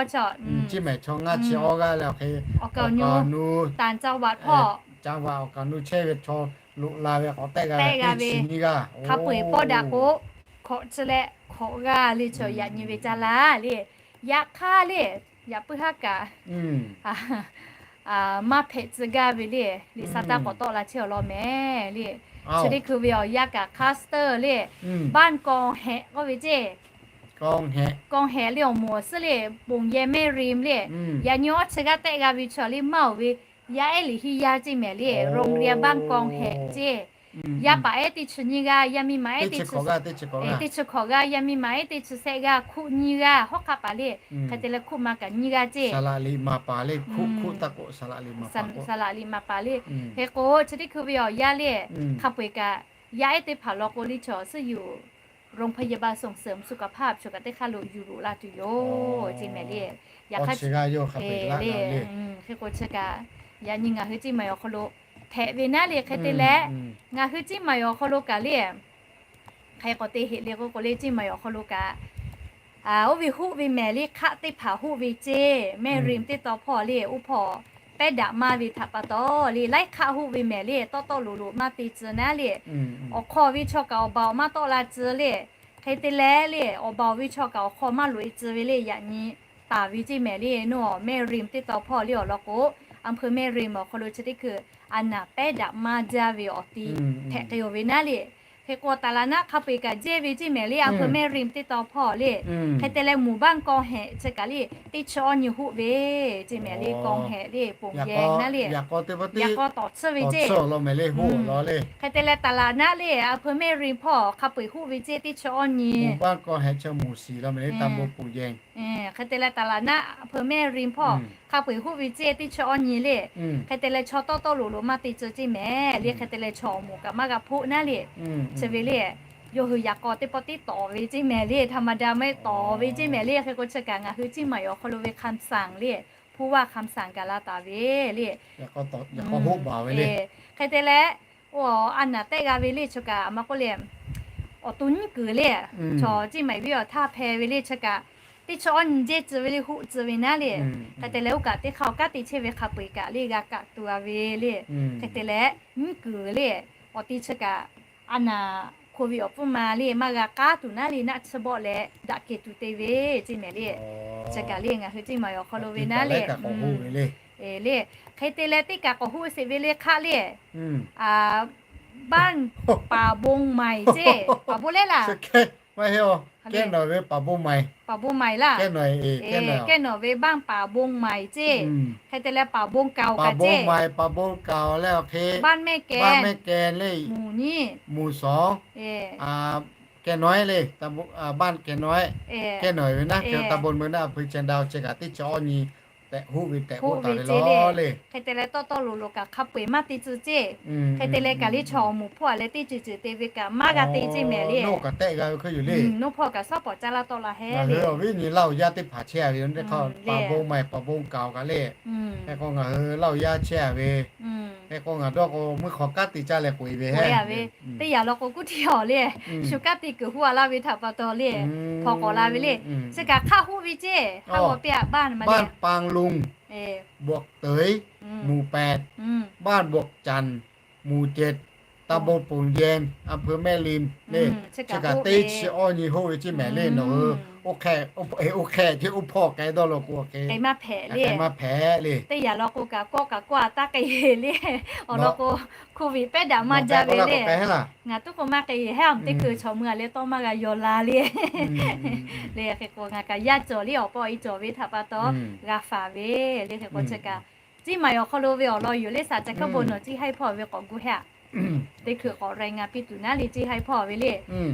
ceˇ maˬ chaw ngaˇ chi awˇ g'aˇ le. Awˬ hk'e awˬ kaˍ awˬ nu ต่างจังหวัด hpawˇ, จังหวัด awˬ kaˍ awˬ nu chehˇ ve chaw loꞈ la ve k'awꞈ tehˆ g'a ve teˇ chi nyiˇ g'aˇ. Hk'a peu-eˬ pawˇ daꞈ k'o, hkawꞈ chi leh hkawꞈ g'aˇ le chaw yaꞈ nyi ve caˇ la le. Yaꞈ hk'aˇ le, yaꞈ puiˉ haˉ kaꞈ maˇ hpehꞈ tcuh gaˇ ve le. Liꞈ hk'aˇ taˇ k'awꞈ tawˆ la chehˇ awˬ lawn mehˍ le. Chi teˇ hkui ve awˬ yanˇ kaꞈ cluster le, บ้านกองแหะ k'oˆ ve ceˇ. กองแหะ le awˬ moˍ awˬ suhˉ le, โป่งแยงแม่ริม le. Yaꞈ nyi awˇ chi g'aˇ tehˆ g'a ve chaw le maˇ-oˬ ve, yaˇ ehˉ liꞈ hiˇ yaˇ ceˇ mehˍ le, โรงเรียนบ้านกองแหะ ceˇ. Yaˇ paˍ ehˉ teˇ chi nyiˇ g'aˇ, yaˇ miˇ ma ehˉ teˇ chi hkawꞈ g'aˇ, yaˇ miˇ ma ehˉ teˇ chi shehˆ g'aˇ, hkuˆ nyiˇ g'aˇ, hawˉ hk'aˆ paˍ le. Hk'e te leh hkuˆ ma kaꞈ nyiˇ g'aˇ ceˇ. Saˍ laꞈ liꞈ ma paˍ le. Hk'e k'o chi teˇ hkui ve awˬ yanˇ le, hk'a peu-eˬ kaꞈ yaˇ ehˉ teˇ hpaˍ law k'o le chaw suhˉ yuˬ โรงพยาบาลส่งเสริมสุขภาพ chaw kaꞈ teˇ hk'aˇ lo yuˬ loꞈ la tuˬ yoˬ ceˇ mehˍ le. Yaꞈ hk'aˇ le, hk'e k'o chi kaꞈ yaꞈ nyi ngaˬ hui ceˇ maˬ awˬ hk'aw lo hpehꞈ ve naˉ le. Hk'e te leh, ngaˬ hui Ciˇ Maiˍ awˬ hk'aw lo kaꞈ le, hk'e k'awꞈ te heꞈ le k'oˆ k'o le, Ciˇ Maiˍ awˬ hk'aw lo kaꞈ, oˇ ve huˆ ve mehˍ le hk'aˆ teˇ hpaˍ huˆ ve ceˇ, mehˆ rim teˇ taw hpawˇ le, oˇ hpawˇ pehˉ daꞈ maˇ ve htaꞈ pa taw le, laiˉ hk'aˆ huˆ ve mehˍ le, tawˆ tawˆ loꞈ loꞈ maˇ te tcuh naˉ le. Awˬ hk'aw ve chaw kaꞈ awˬ baˬ awˬ maˇ tawˆ la tcuh le. Hk'e te leh le, awˬ baˬ awˬ ve chaw kaꞈ awˬ hk'aw maˇ loꞈ e tcuh ve le. Yaꞈ nyi taˍ ve ceˇ mehˍ le, nawˬ mehˆ rim teˇ taw hpawˇ le awˬ lawn k'o, อำเภอแม่ริม awˬ hk'aw lo chi teˇ hkui a naˍ pehˉ daꞈ maˇ jaˇ ve awˬ ti hpehꞈ k'ai-oˬ ve naˉ le. Hk'e k'o, taˍ laˍ naˆ hk'a peu-eˬ kaꞈ jehˇ ve ceˇ mehˍ le, อำเภอแม่ริม teˇ taw hpawˇ le. Hk'e te leh หมู่บ้านกองแหะ chi kaꞈ le, teˇ chi awˇ nyi huˆ ve ceˇ mehˍ le, กองแหะ le, ponˬ yehˇ naˉ le. Yaꞈ k'aw tawˍ tsuhˇ ve ceˇ. Hk'e te leh taˍ laˍ naˆ le, อำเภอแม่ริม hpawˇ hk'a peu-eˬ huˆ ve ceˇ, teˇ chi awˇ nyi. Hk'e te leh taˍ laˍ naˆ อำเภอแม่ริม hpawˇ hk'a peu-eˬ huˆ ve ceˇ, teˇ chi awˇ nyi le. Hk'e te leh chaw tawˆ tawˆ loꞈ loꞈ maˇ te tcuh ceˇ mehˍ le. Hk'e te leh chaw awˬ moˍ kaꞈ maˇ g'a hpoˆ naˉ le. Chi ve le, yawˇ hui yaꞈ k'aw teˇ pawˆ tiˉ tawˍ ve ceˇ mehˍ le, ธรรมดา maˇ heˆ, tawˍ ve ceˇ mehˍ le. Hk'e k'o, chi kaꞈ ngaˬ hui Ciˇ Maiˍ awˬ hk'aw lo ve คำสั่ง le, ผู้ว่า คำสั่ง gaˬ la taˍ ve le. Hk'e te leh, a naˍ tehˆ g'a ve le, chi kaꞈ a ma k'oˆ le, awˬ to nyiˉ kuiˬ le, chaw Ciˇ Maiˍ viˉ awˬ htaˇ hpeh ve le, chi kaꞈ teˇ chi awˇ nyi jehˇ tcuh ve le, huˆ tcuh ve naˉ le. Hk'e te leh, oˇ kaꞈ teˇ hk'a awˬ kanˉ te chehˇ ve hk'a peu-eˬ kaꞈ le g'a kaꞈ tuˬ a ve le. Hk'e te leh, nyiˉ kuiˬ le, awˬ ti chi kaꞈ a naˍ โควิด awˬ pfuhˇ ma le maˇ g'a k'aˉ tuˬ naˉ le, naˆ tsuhˇ bawˆ leh daꞈ kehˬ tuˬ te ve ceˇ mehˍ le. Chi kaꞈ le ngaˬ hui Ciˇ Maiˍ awˬ hk'aw lo ve naˉ le. Le, hk'e te leh teˇ kaꞈ k'awꞈ huˆ sheˍ ve le hk'aˆ le, บ้านป่าบงใหม่ ceˇ, ป่าบง le laˇ. Kehˉ nawˬ ve ป่าบงใหม่ laˇ. Kehˉ nawˬ ve บ้านป่าบงใหม่ ceˇ. Hk'e te leh ป่าบงเก่า kaꞈ ceˇ. บ้านแม่แกน le, หมู่ nyiˇ, หมู่ สอง, Kehˉ nawˬ le, บ้าน Kehˉ nawˬ, Kehˉ nawˬ ve naˉ, ตำบลเมือง naˉ, อำเภอเชียงดาว chi kaꞈ teˇ chi awˇ nyi tehꞈ huˆ ve tehꞈ k'oˆ taˍ ve le. Hk'e te leh tawˆ tawˆ loꞈ loꞈ kaꞈ hk'a peu-eˬ maˇ te tcuh ceˇ. Hk'e te leh kaꞈ le chaw awˬ moˍ hpawˇ a leh teˇ ceuˬ ceuˬ te ve kaꞈ maˇ g'a te ceˇ mehˍ le. Nawˬ hpawˇ kaꞈ สปป. จาว laˇ tawˆ la hehˉ le. Ngaˬ hui awˬ viˉ nyi Laˇ huˍ yaˇ teˇ hpaˍ chehˇ a ve, ป่าบงใหม่ ป่าบงเก่า kaꞈ le. Hk'e k'o ngaˬ hui Laˇ huˍ yaˇ chehˇ a ve, hk'e k'o ngaˬ dawˇ k'o meuˇ hk'aw kanˉ te caˇ leh k'oꞈ e ve hehˉ ve. Teˇ yanˇ law k'o kuˇ tiˇ awˬ le, shu kanˉ te kuiˬ huˆ a laˇ ve htaꞈ pa taw le, hpaw k'awꞈ la ve le. Chi kaꞈ hk'aˆ huˆ ve ceˇ, hk'aˆ g'aw piˇ a บ้าน ma le, บ้านปางลุง บวกเต๋ย หมู่แปด, บ้านบวกจันทน์ หมู่เจ็ด, ตำบลโป่งแยง อำเภอแม่ริม le. Chi kaꞈ teˇ chi awˇ nyi huˆ ve ceˇ mehˍ le. Nawˬ hui oˇ hk'e, oˇ hk'e ceˇ, oˇ hpawˇ k'ai dawˇ law k'o, maˇ hpehꞈ le. Teˇ yanˇ law k'o kaꞈ kawˆ kaꞈ kawˆ a taˇ k'ai le. Awˬ lawn k'o, โควิด pehˉ daꞈ maˇ jaˇ ve le. Ngaˬ tuˉ k'o maˇ k'ai hehˉ, teˇ hkui chaw mui a leh tawˇ maˇ g'a yaw la le. Le hk'e k'o ngaˬ kaꞈ yaˇ cawˬ le, awˬ pa awˬ e cawˬ ve htaꞈ pa taw g'a faˍ ve le. Hk'e k'o chi kaꞈ, Ciˇ Maiˍ awˬ hk'aw lo ve awˬ lawn yoˬ le. Saˍ ca hkawˇ bon nawˬ Ciˇ Haiˇ hpawˇ ve k'awꞈ gu hehˉ. Teˇ hkui k'awꞈ รายงาน piˇ tuˬ naˉ le, Ciˇ Haiˇ hpawˇ ve le.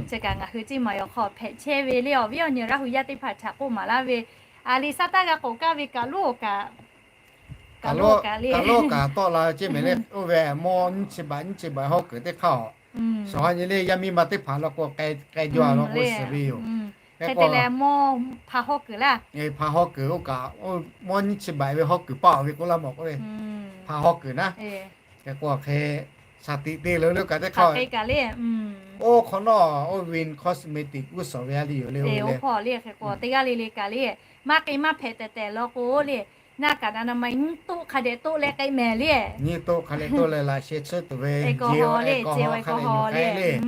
Chi kaꞈ ngaˬ hui Ciˇ Maiˍ awˬ hk'aw hpehꞈ chehˇ ve le, awˬ viˉ awˬ nyi Laˇ huˍ yaˇ teˇ hpaˍ htaꞈ k'oˆ maˍ laˇ ve, a le saˉ taˇ g'a k'awꞈ kaˇ ve kaꞈ loˇ kaꞈ, kaꞈ loˇ kaꞈ le, kaꞈ loˇ kaꞈ tawˆ la ve ceˇ mehˍ le. Oˇ ve mawˇ nyiˇ chi baꞈ nyiˇ chi baꞈ hawˉ kuiˬ teˇ hk'aˇ awˬ, shawˍ ha nyi le yaˇ miˇ ma teˇ hpaˍ law k'o k'ai jaw a law k'o suhˍ ve yoˬ. Hk'e te leh mawˇ hpaˍ hawˉ kuiˬ laˇ. Hpaˍ hawˉ kuiˬ oˇ kaꞈ, mawˇ nyiˇ chi baꞈ ve hawˉ kuiˬ paˆ awˬ ve k'oˆ laˇ mawˬ k'oˆ ve, hpaˍ hawˉ kuiˬ naˉ. Hk'e k'o hk'e shaˍ tiꞈ te le le kaꞈ teˇ hk'aˇ, oˇ hk'awꞈ nawˉ oˇ Win Cosmetic g'uˇ suhˍ ve a le yoˬ le. Oˇ hpawˇ le hk'e k'o teˇ g'aˇ le le kaꞈ le, maˇ k'e maˇ hpehꞈ tehˬ tehˬ law k'o le, naˆ kaꞈ na na ma nyiˇ toˆ hk'a dehꞈ toˆ leh k'ai mehˍ le. Nyiˇ toˆ hk'a dehꞈ toˆ leh laꞈ sheh tsuhˇ tuˬ ve, k'o le, k'o le,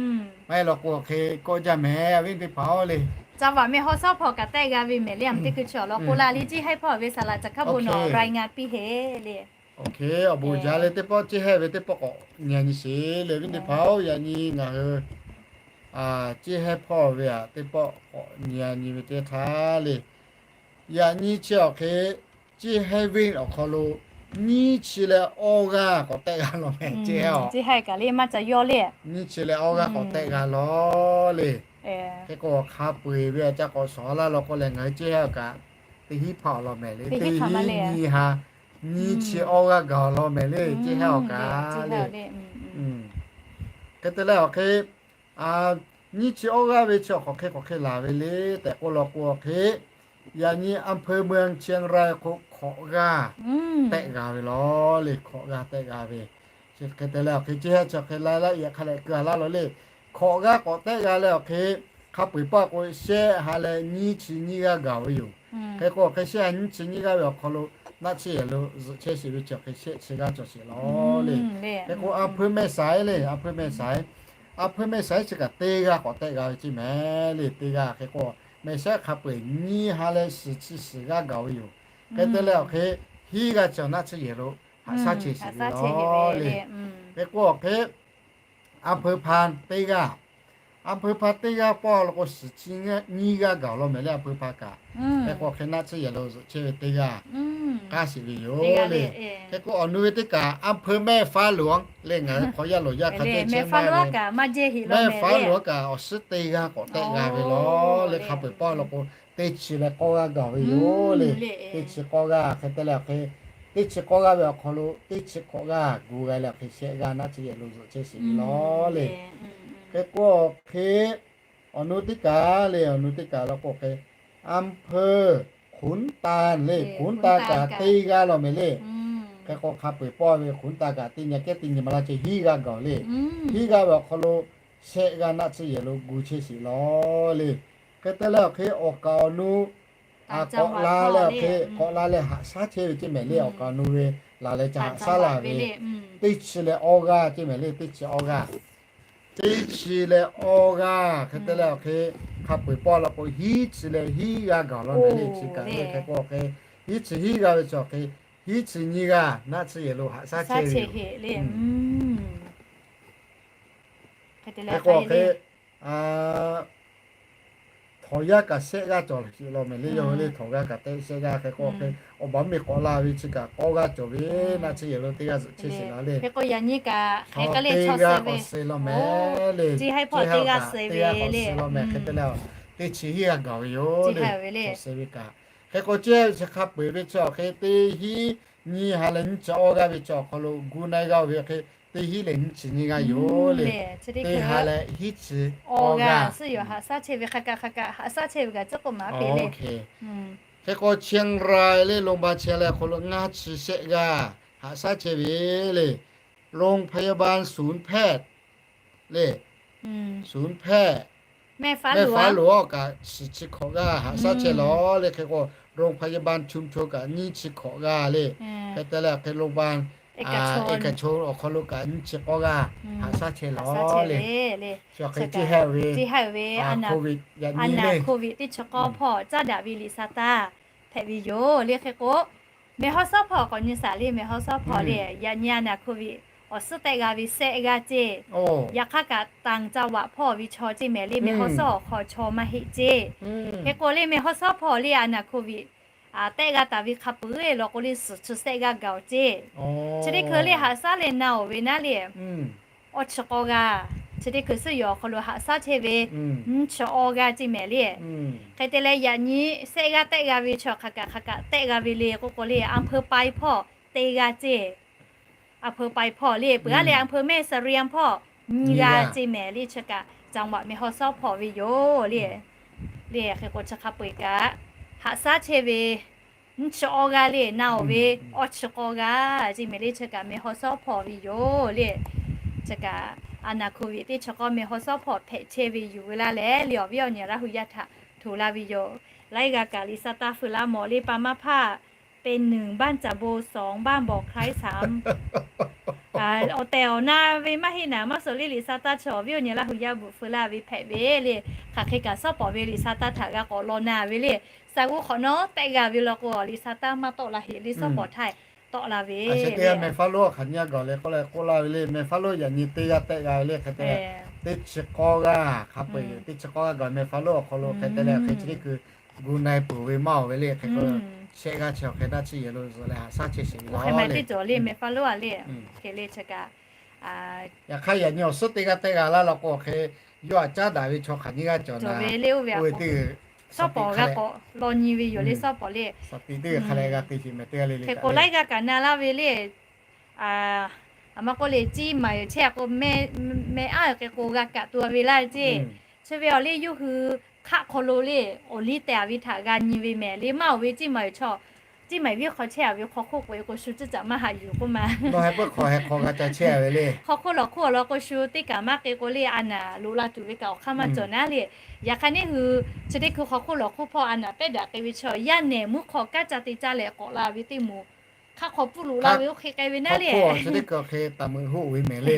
maˇ heˆ law k'o hk'e kawˆ jaˇ mehˍ, awˬ viˉ teˇ hpaˍ-oˬ le. Caˇ vaꞈ mehˆ hawˉ sawˉ hpawˇ kaꞈ tehˆ g'a ve mehˍ le, a teˇ hkui chaw law k'o laˇ le, Ciˇ Haiˇ hpawˇ ve saˍ laꞈ ca hk'a bon nawˬ รายงาน piˇ heˆ le. Awˬ bon jaˇ le, teˇ pawˆ Ciˇ Haiˇ ve teˇ pawˆ k'awꞈ nyi nyi sheˍ le, viˉ teˇ hpaˍ-oˬ. Yaꞈ nyi ngaˬ hui Ciˇ Haiˇ hpawˇ ve a teˇ pawˆ k'awꞈ nyi nyi ve teˇ htaˇ le, yaꞈ nyi chi awˬ hk'e Ciˇ Haiˇ venˇ awˬ hk'aw lo nyiˇ chi leh awˇ g'aˇ k'awꞈ tehˆ g'a law mehˍ, Ciˇ Haiˇ-oˬ. Nyiˇ chi leh awˇ g'aˇ k'awꞈ tehˆ g'a law le. Hk'e k'o hk'a peu-eˬ ve a ca k'awꞈ shawˍ laˇ law k'o lehˬ, ngaˬ hui Ciˇ Haiˇ-oˬ kaꞈ teˇ hinˉ hpaˇ awˬ lawn mehˍ le, teˇ hinˉ nyi ha, nyiˇ chi awˇ g'aˇ gaˬ awˬ lawn mehˍ le, Ciˇ Haiˇ-oˬ kaꞈ le. Hk'e te leh awˬ hk'e nyiˇ chi awˇ g'aˇ ve chi awˬ hk'aˬ hk'e k'awꞈ hk'e laˬ ve le tehꞈ k'oˆ law k'o hk'e, yaꞈ nyi อำเภอเมืองเชียงราย hk'oˆ hk'awꞈ g'aˇ tehˆ g'a ve law le, hk'awꞈ g'aˇ tehˆ g'a ve. Hk'e te leh awˬ hk'e chi heh chi hk'e la laˇ yaꞈ hk'a leh keu a laˇ law le. Hkawꞈ g'aˇ k'awꞈ tehˆ g'a leh awˬ hk'e, hk'a peu-eˬ paˇ k'o shehˆ ha leh nyiˇ chi nyiˇ g'aˇ gaˬ ve yoˬ. Hk'e k'o awˬ hk'e shehˆ ha nyiˇ chi nyiˇ g'aˇ ve awˬ hk'aw lo naˆ tsuhˇ yehˬ lo zuhꞈ chehˇ sheˍ ve chi awˬ hk'e shehˆ chi g'aˇ cawˬ sheˍ law le. Hk'e k'o a hpeu meh saiˉ le, a hpeu meh saiˉ, a hpeu meh saiˉ chi kaꞈ teˇ g'aˇ k'awꞈ tehˆ g'a ve ceˇ mehˍ le. Teˇ g'aˇ hk'e k'o meh saiˉ hk'a peu-eˬ nyiˇ ha leh suhˍ chi suhˍ g'aˇ gaˬ ve yoˬ. Hk'e te leh awˬ hk'e hiˉ g'aˇ chi awˬ naˆ tsuhˇ yehˬ lo haꞈ shaˉ chehˇ sheˍ ve law le. Hk'e k'o awˬ hk'e a hpeu hpa teˇ g'aˇ, a hpeu hpa teˇ g'aˇ pawˆ lo k'o suhˍ chi nyiˇ g'aˇ gaˬ law mehˍ le, a hpeu hpa kaꞈ. Hk'e k'o hk'e naˆ tsuhˇ yehˬ lo zuhꞈ chehˇ ve teˇ g'aˇ k'aˇ sheˍ ve yoˬ le. Hk'e k'o awˬ nu ve teˇ kaꞈ a hpeu mehˇ faˉ loˬ le, ngaˬ hui hk'aw yaˇ loˬ yaˇ hk'a jehˇ chehˇ maˇ ve mehˇ faˉ loˬ kaꞈ awˬ suhˉ teˇ g'aˇ k'awꞈ tehˆ g'a ve law le. Hk'a peu-eˬ paˇ lo k'o teˇ chi leh k'awˇ g'aˇ gaˬ ve yoˬ le. Teˇ chi k'awˇ g'aˇ hk'e te leh awˬ hk'e, teˇ chi k'awˇ g'aˇ ve awˬ hk'aw lo teˇ chi k'awˇ g'aˇ gu g'a leh awˬ hk'e shehˆ g'aˇ naˆ tsuhˇ yehˬ lo zuhꞈ chehˇ sheˍ ve law le. Hk'e k'o awˬ hk'e awˬ nu teˇ kaꞈ le, awˬ nu teˇ kaꞈ law k'o hk'e a hpeu hkunˉ tanˍ le, hkunˉ tanˍ kaꞈ teˇ g'aˇ law mehˍ le. Hk'e k'o hk'a peu-eˬ paˇ ve hkunˉ tanˍ kaꞈ teˇ nyi kehˉ teˇ nyi ma laˇ ceh hiˉ g'aˇ gaˬ le. Hiˉ g'aˇ ve awˬ hk'aw lo shehˆ g'aˇ naˆ tsuhˇ yehˬ lo gu chehˇ sheˍ law le. Hk'e te leh awˬ hk'e awˬ kaˍ awˬ nu k'awꞈ la leh awˬ hk'e k'awꞈ la leh haꞈ shaˉ chehˇ ve ceˇ mehˍ le. Awˬ kaˍ awˬ nu ve laˬ leh ca haꞈ shaˉ laˬ ve teˇ chi leh awˇ g'aˇ ceˇ mehˍ le. Teˇ chi awˇ g'aˇ, teˇ chi leh awˇ g'aˇ hk'e te leh awˬ hk'e hk'a peu-eˬ paˇ law k'o hiˉ chi leh hiˉ g'aˇ gaˬ law mehˍ le. Chi kaꞈ le hk'e k'o awˬ hk'e hiˉ chi hiˉ g'aˇ ve chi awˬ hk'e hiˉ chi nyiˇ g'aˇ naˆ tsuhˇ yehˬ lo haꞈ shaˉ chehˇ ve yoˬ. Hk'e k'o awˬ hk'e htawnˍ yaˇ kaꞈ shehˆ g'aˇ cawˬ sheˍ law mehˍ le. Yawˇ hui le htawnˍ g'aˇ kaꞈ teˇ shehˆ g'aˇ hk'e k'o hk'e awˬ baˬ mvuhˇ miˬ k'awꞈ la ve chi kaꞈ k'awˇ g'aˇ cawˬ ve naˆ tsuhˇ yehˬ lo teˇ g'aˇ zuhꞈ chehˇ sheˍ la le. Hk'e k'o yaꞈ nyi kaꞈ hk'e teˇ g'aˇ k'awꞈ suh law mehˍ le. Teˇ g'aˇ k'awꞈ suh law mehˍ hk'e te leh teˇ chi hiˉ g'aˇ gaˬ ve yoˬ le. Chi hk'e ve kaꞈ hk'e k'o chehˇ chi hk'a peu-eˬ ve chi awˬ hk'e teˇ hiˉ nyiˇ ha leh nyiˇ chi awˇ g'aˇ ve chi awˬ hk'aw lo gu na-e g'a-oˬ ve hk'e teˇ hiˉ leh nyiˇ chi nyiˇ g'aˇ yoˬ le. Teˇ ha leh hiˉ chi awˇ g'aˇ suh yoˬ. Haꞈ shaˉ chehˇ ve hk'a kaꞈ hk'a kaꞈ haꞈ shaˉ chehˇ ve kaꞈ tcuhˉ k'oˆ maˍ piˇ le. Hk'e k'o Chiang Rai le โรงพยาบาล Chiang Rai awˬ hk'aw lo ngaˇ chi shehˆ g'aˇ haꞈ shaˉ chehˇ ve le. โรงพยาบาล ศูนย์แพทย์ le, ศูนย์แพทย์ mehˆ faˉ loˬ awˬ kaꞈ suhˍ chi hkawꞈ g'aˇ haꞈ shaˉ chehˇ law le. Hk'e k'o โรงพยาบาลชุมชน kaꞈ nyiˇ chi hkawꞈ g'aˇ le. Hk'e te leh hk'e โรงพยาบาล เอกชน awˬ hk'aw lo kaꞈ nyiˇ chi k'awˇ g'aˇ haꞈ shaˉ chehˇ law le. Chi hk'e COVID yaꞈ nyi COVID teˇ chi k'awˇ hpawˇ caˉ daꞈ ve liꞈ sa taˇ hpehꞈ ve yoˬ le. Hk'e k'o mehˬ haw sawˉ hpawˇ k'awꞈ nyi shaˍ le. Mehˬ haw sawˉ hpawˇ le yaꞈ nyi a naˍ COVID awˬ suhˉ tehˆ g'a ve shehˆ g'aˇ ceˇ. Yaꞈ hk'aˇ kaꞈ ต่างจังหวัด hpawˇ ve chaw ceˇ mehˍ le. Mehˬ haw sawˉ awˬ hk'aw chaw maˇ heˆ ceˇ. Hk'e k'o le mehˬ haw sawˉ hpawˇ le a naˍ COVID tehˆ g'a taˍ ve hk'a peu-eˬ law k'o le suhˍ chi shehˆ g'aˇ gaˬ-oˬ ceˇ. Chi teˇ hkui le haꞈ shaˉ leh na-oˬ ve naˉ le awˇ chi k'awˇ g'aˇ, chi teˇ hkui suhˉ yoˬ awˬ hk'aw lo haꞈ shaˉ chehˇ ve nyiˇ chi awˇ g'aˇ ceˇ mehˍ le. Hk'e te leh yaꞈ nyi shehˆ g'aˇ tehˆ g'a ve chi hk'aˬ kaꞈ hk'aˬ kaꞈ tehˆ g'a ve le k'oˆ k'o le a hpeu pai hpawˇ teˇ g'aˇ ceˇ. A hpeu pai hpawˇ le peuˬ aˉ leh a hpeu mehˆ เสรียง hpawˇ nyiˇ g'aˇ ceˇ mehˍ le. Chi kaꞈ จังหวัด mehˬ haw sawˉ hpawˇ ve yoˬ le. Le hk'e k'o chi hk'a peu-eˬ kaꞈ haꞈ shaˉ chehˇ ve nyiˇ chi awˇ g'aˇ le na-oˬ ve awˇ chi k'awˇ g'aˇ ceˇ mehˍ le. Chi kaꞈ mehˬ haw sawˉ hpawˇ ve yoˬ le. Chi kaꞈ a naˍ COVID teˇ chi k'awˇ mehˬ haw sawˉ hpawˇ hpehꞈ chehˇ ve yuˬ ve laˇ leh le awˬ viˉ awˬ nyi Laˇ hu yaˇ htaꞈ htoꞈ la ve yoˬ. Laiˉ g'a kaꞈ liꞈ sa taˇ feu laˇ mawˬ le pa maˇ hpaˇ เป็นหนึ่ง บ้านจ๋าโบ สอง บ้านบ่อไคร้ สาม awˬ tehˬ awˬ na ve maˇ heˆ naˍ maˇ suhˍ le. Liꞈ sa taˇ chi awˬ viˉ awˬ nyi Laˇ hu yaˇ bvuhꞈ feu laˇ ve hpehꞈ ve le. Hk'aˬ hk'e kaꞈ sawˉ pawˍ ve liꞈ sa taˇ htaꞈ g'a k'awꞈ law na ve le. Sa g'uˇ hk'awꞈ nawˉ tehˆ g'a ve law k'o liꞈ sa taˇ maˇ tawˆ la heˆ le. Sawˉ pawˍ htaˇ tawˆ la ve le. Mehˬ faˉ lonˉ hk'aˬ nyi g'a gaˬ leh k'oˆ la k'oˆ laˇ ve le. Mehˬ faˉ lonˉ yaꞈ nyi teˇ g'aˇ tehˆ g'a ve le. Hk'e te teˇ chi k'awˇ g'aˇ hk'a peu-eˬ teˇ chi k'awˇ g'aˇ gaˬ mehˬ faˉ lonˉ awˬ hk'aw lo hk'e te leh hk'e chi teˇ hkui gu na-e peuˬ ve maˇ-oˬ ve le. Hk'e k'o shehˆ g'aˇ chi awˬ hk'e naˆ tsuhˇ yehˬ lo zuhꞈ leh haꞈ shaˉ chehˇ sheˍ ve le. Teˇ cawˬ le mehˬ faˉ lonˉ a le. Hk'e le chi kaꞈ yaꞈ hk'aˇ yaꞈ nyi awˬ suhˉ teˇ g'aˇ tehˆ g'a laˇ law k'o hk'e yawˇ htaꞈ caˉ daꞈ ve chaw hk'aˬ nyi g'aˇ cawˬ ve le. Oˇ ve sawˉ pawˍ g'a k'awꞈ law nyi ve yoˬ le. Sawˉ pawˍ le hk'e k'o laiˉ g'aˇ kaꞈ na laˇ ve le. A maˇ k'oˆ le, ciˇ maˍ yoˬ chehˇ k'o, meh aˉ hk'e k'o g'a kaꞈ tuˬ ve laˇ ceˇ. Chi ve awˬ liˇ yawˇ hui hk'aˆ hk'aw lo le awˬ liˇ tehˬ ve htaꞈ g'a nyi ve mehˍ le. Maˇ oˬ ve ciˇ maˍ yoˬ chaw Ceˇ maˬ viˉ hk'aw chehˇ a ve hk'aw hk'oˆ k'oꞈ-e k'o shu tcuhˉ caꞈ maˇ haꞈ yuˬ k'oˆ ma. Nawˬ heh peuˇ hk'aw heh hk'aw g'a ca chehˇ ve le. Hk'aw hk'oˆ lawˬ hk'oˆ awˬ lawn k'o shu teˇ kaꞈ maˇ k'e k'o le, a naˍ loꞈ la tuˬ ve kaꞈ awˬ hk'aˇ maˇ cawˬ naˉ le. Yaꞈ hk'aˇ neˇ hui chi teˇ hkui hk'aw hk'oˆ lawˬ hk'oˆ hpawˇ a naˍ pehˉ daꞈ k'ai ve chaw yaˇ nehˬ mvuhˇ hk'aw kanˉ ca te caˇ leh k'awꞈ la ve teˇ moˍ hk'aˇ hk'aw puˆ loꞈ la ve oˇ hk'e k'ai ve naˉ le. Chi teˇ hkui awˬ hk'e taˍ meuꞈ hoˆ ve mehˍ le.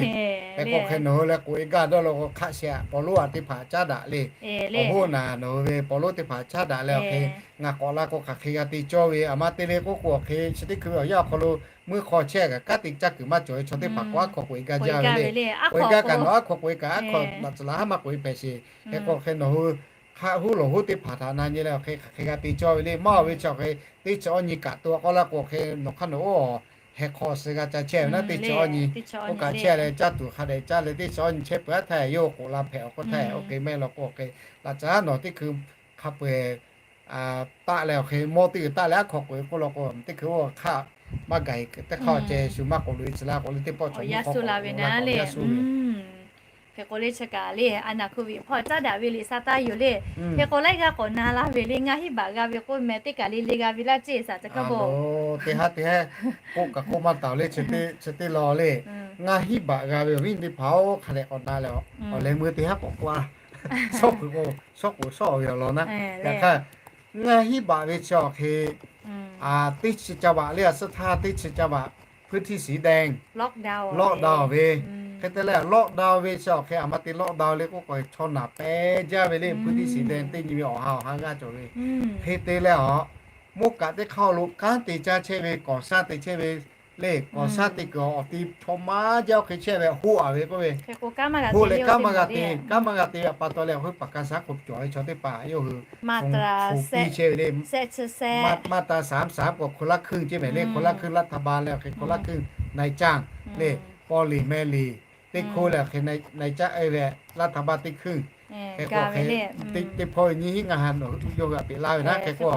Hk'e k'o hk'e nawˬ hui leh k'oꞈ-e gaˇ dawˇ law k'o hk'aˆ shehˍ hpaw lonˉ a teˇ hpaˍ caˉ daꞈ le. Awˬ hoˉ naˍ nawˬ hui ve paw lonˉ teˇ hpaˍ caˉ daꞈ leh awˬ hk'e ngaˬ k'awꞈ la k'o hk'aˬ hk'e g'a te cawˇ ve, aˬ ma te ve k'oˆ k'o awˬ hk'e chi teˇ hkui ve awˬ yanˇ awˬ hk'aw lo mvuhˇ hk'aw chehˇ kaꞈ kanˉ te caˇ kuiˬ maˇ cawˬ ve chaw teˇ hpaˍ k'o aˉ hk'aw k'oꞈ-e gaˇ jaˇ ve le. K'oꞈ-e gaˇ kaꞈ nawˬ aˉ hk'aw k'oꞈ-e kaꞈ aˉ hk'aw laꞈ tcuhˍ laꞈ haˉ maˇ k'oꞈ-e hpehꞈ sheˍ. Hk'e k'o hk'e nawˬ hui hk'aˆ huˉ lawˬ huˉ teˇ hpaˍ htaꞈ na nyi leh awˬ hk'e hk'aˬ hk'e g'a te cawˇ ve le. Maˇ oˬ ve chi awˬ hk'e teˇ chi awˇ nyi kaꞈ to k'awˇ laˇ k'o hk'e nawˬ hk'aˇ nawˬ oˇ awˬ heh hk'aw suh g'a ca chehˇ ve naˉ teˇ chi awˇ nyi. Oˇ kaꞈ chehˇ leh caˇ tuˬ hk'a dehꞈ caˇ leh teˇ chi awˇ nyi chehˇ peuˬ aˉ htaˇ yawˇ k'oꞈ la hpehꞈ awˬ hk'oˆ htaˇ oˇ hk'e mehˆ law k'o hk'e laꞈ tcuhˍ aˉ nawˬ teˇ hkui hk'a peu-eˬ taˆ leh awˬ hk'e mawˇ teˇ g'uiˬ taˆ leh aˉ hk'aw k'oꞈ-e k'oˆ law k'o teˇ hkui oˇ hk'aˆ maˇ gaˬ-e teˇ hk'aˇ ceh shu maˇ k'oꞈ loꞈ-e tcuh laˇ k'o le teˇ pawˆ chaw yaˇ suh la ve naˉ le. Hk'e k'o le chi kaꞈ le a naˍ hkuˇ viꞈ hpawˇ caˉ daꞈ ve liꞈ sa taˇ yoˬ le. Hk'e k'o laiˉ g'aˇ k'awꞈ na laˇ ve le, ngaˇ hinˉ baꞈ g'a ve k'oˆ meh teˇ kaꞈ le le g'a ve laˇ ceˇ saˍ ca hkaˇ bo. Teˇ haˉ teˇ haˉ k'oˆ kaꞈ k'oˆ maˇ taˍ le. Chi teˇ law le, ngaˇ hinˉ baꞈ g'a ve awˬ viˉ teˇ hpaˍ-oˬ, hk'a dehꞈ k'awꞈ na leh awˬ leh meuˇ teˇ haˉ k'awꞈ k'oˆ-a. Shawˉ kuiˬ k'o shawˉ kuiˬ shawˉ ve awˬ lawn naˉ. Yaꞈ hk'aˇ ngaˇ hinˉ baꞈ ve chi awˬ hk'e teˇ chi ca baꞈ le, a suhˉ htaˇ teˇ chi ca baꞈ พื้นที่สีแดง lockdown ve. Hk'e te leh lockdown ve chi awˬ hk'e aˬ ma te lockdown le k'oˆ k'o chaw naˬ pehˇ jaˇ ve le. พื้นที่สีแดง teˇ nyi ve awˬ ha awˬ ha g'aˇ cawˬ ve. Hk'e te leh a, mvuhˇ kaꞈ teˇ hk'aˇ lo kanˉ te caˇ chehˇ ve, kawˍ shaˉ te chehˇ ve le. Kawˍ shaˉ te kuiˬ awˬ ti chaw maˇ jaˇ oˇ hk'e chehˇ ve hoˆ-a ve k'oˆ ve. Hoˆ leh kanˉ maˇ g'a te, kanˉ maˇ g'a te ve pa taw leh awˬ hui pawꞈ ka shaˉ hk'oˆ cawˬ ve chaw teˇ hpaˍ yawˇ hui hpu piˇ chehˇ ve le. มาตรา มาตราสามสิบเก้า k'o คนละครึ่ง ceˇ mehˍ le. คนละครึ่ง รัฐบาล leh awˬ hk'e คนละครึ่ง นายจ้าง le. Paw liˍ meh liˍ teˇ hk'oˆ leh awˬ hk'e นายจ้าง ve รัฐบาล teˇ hkui. Hk'e k'o teˇ hpawˇ ve nyiˇ hinˉ ngaˇ ha nawˬ yawˇ hui aꞈ peꞈ laˇ ve naˉ. Hk'e k'o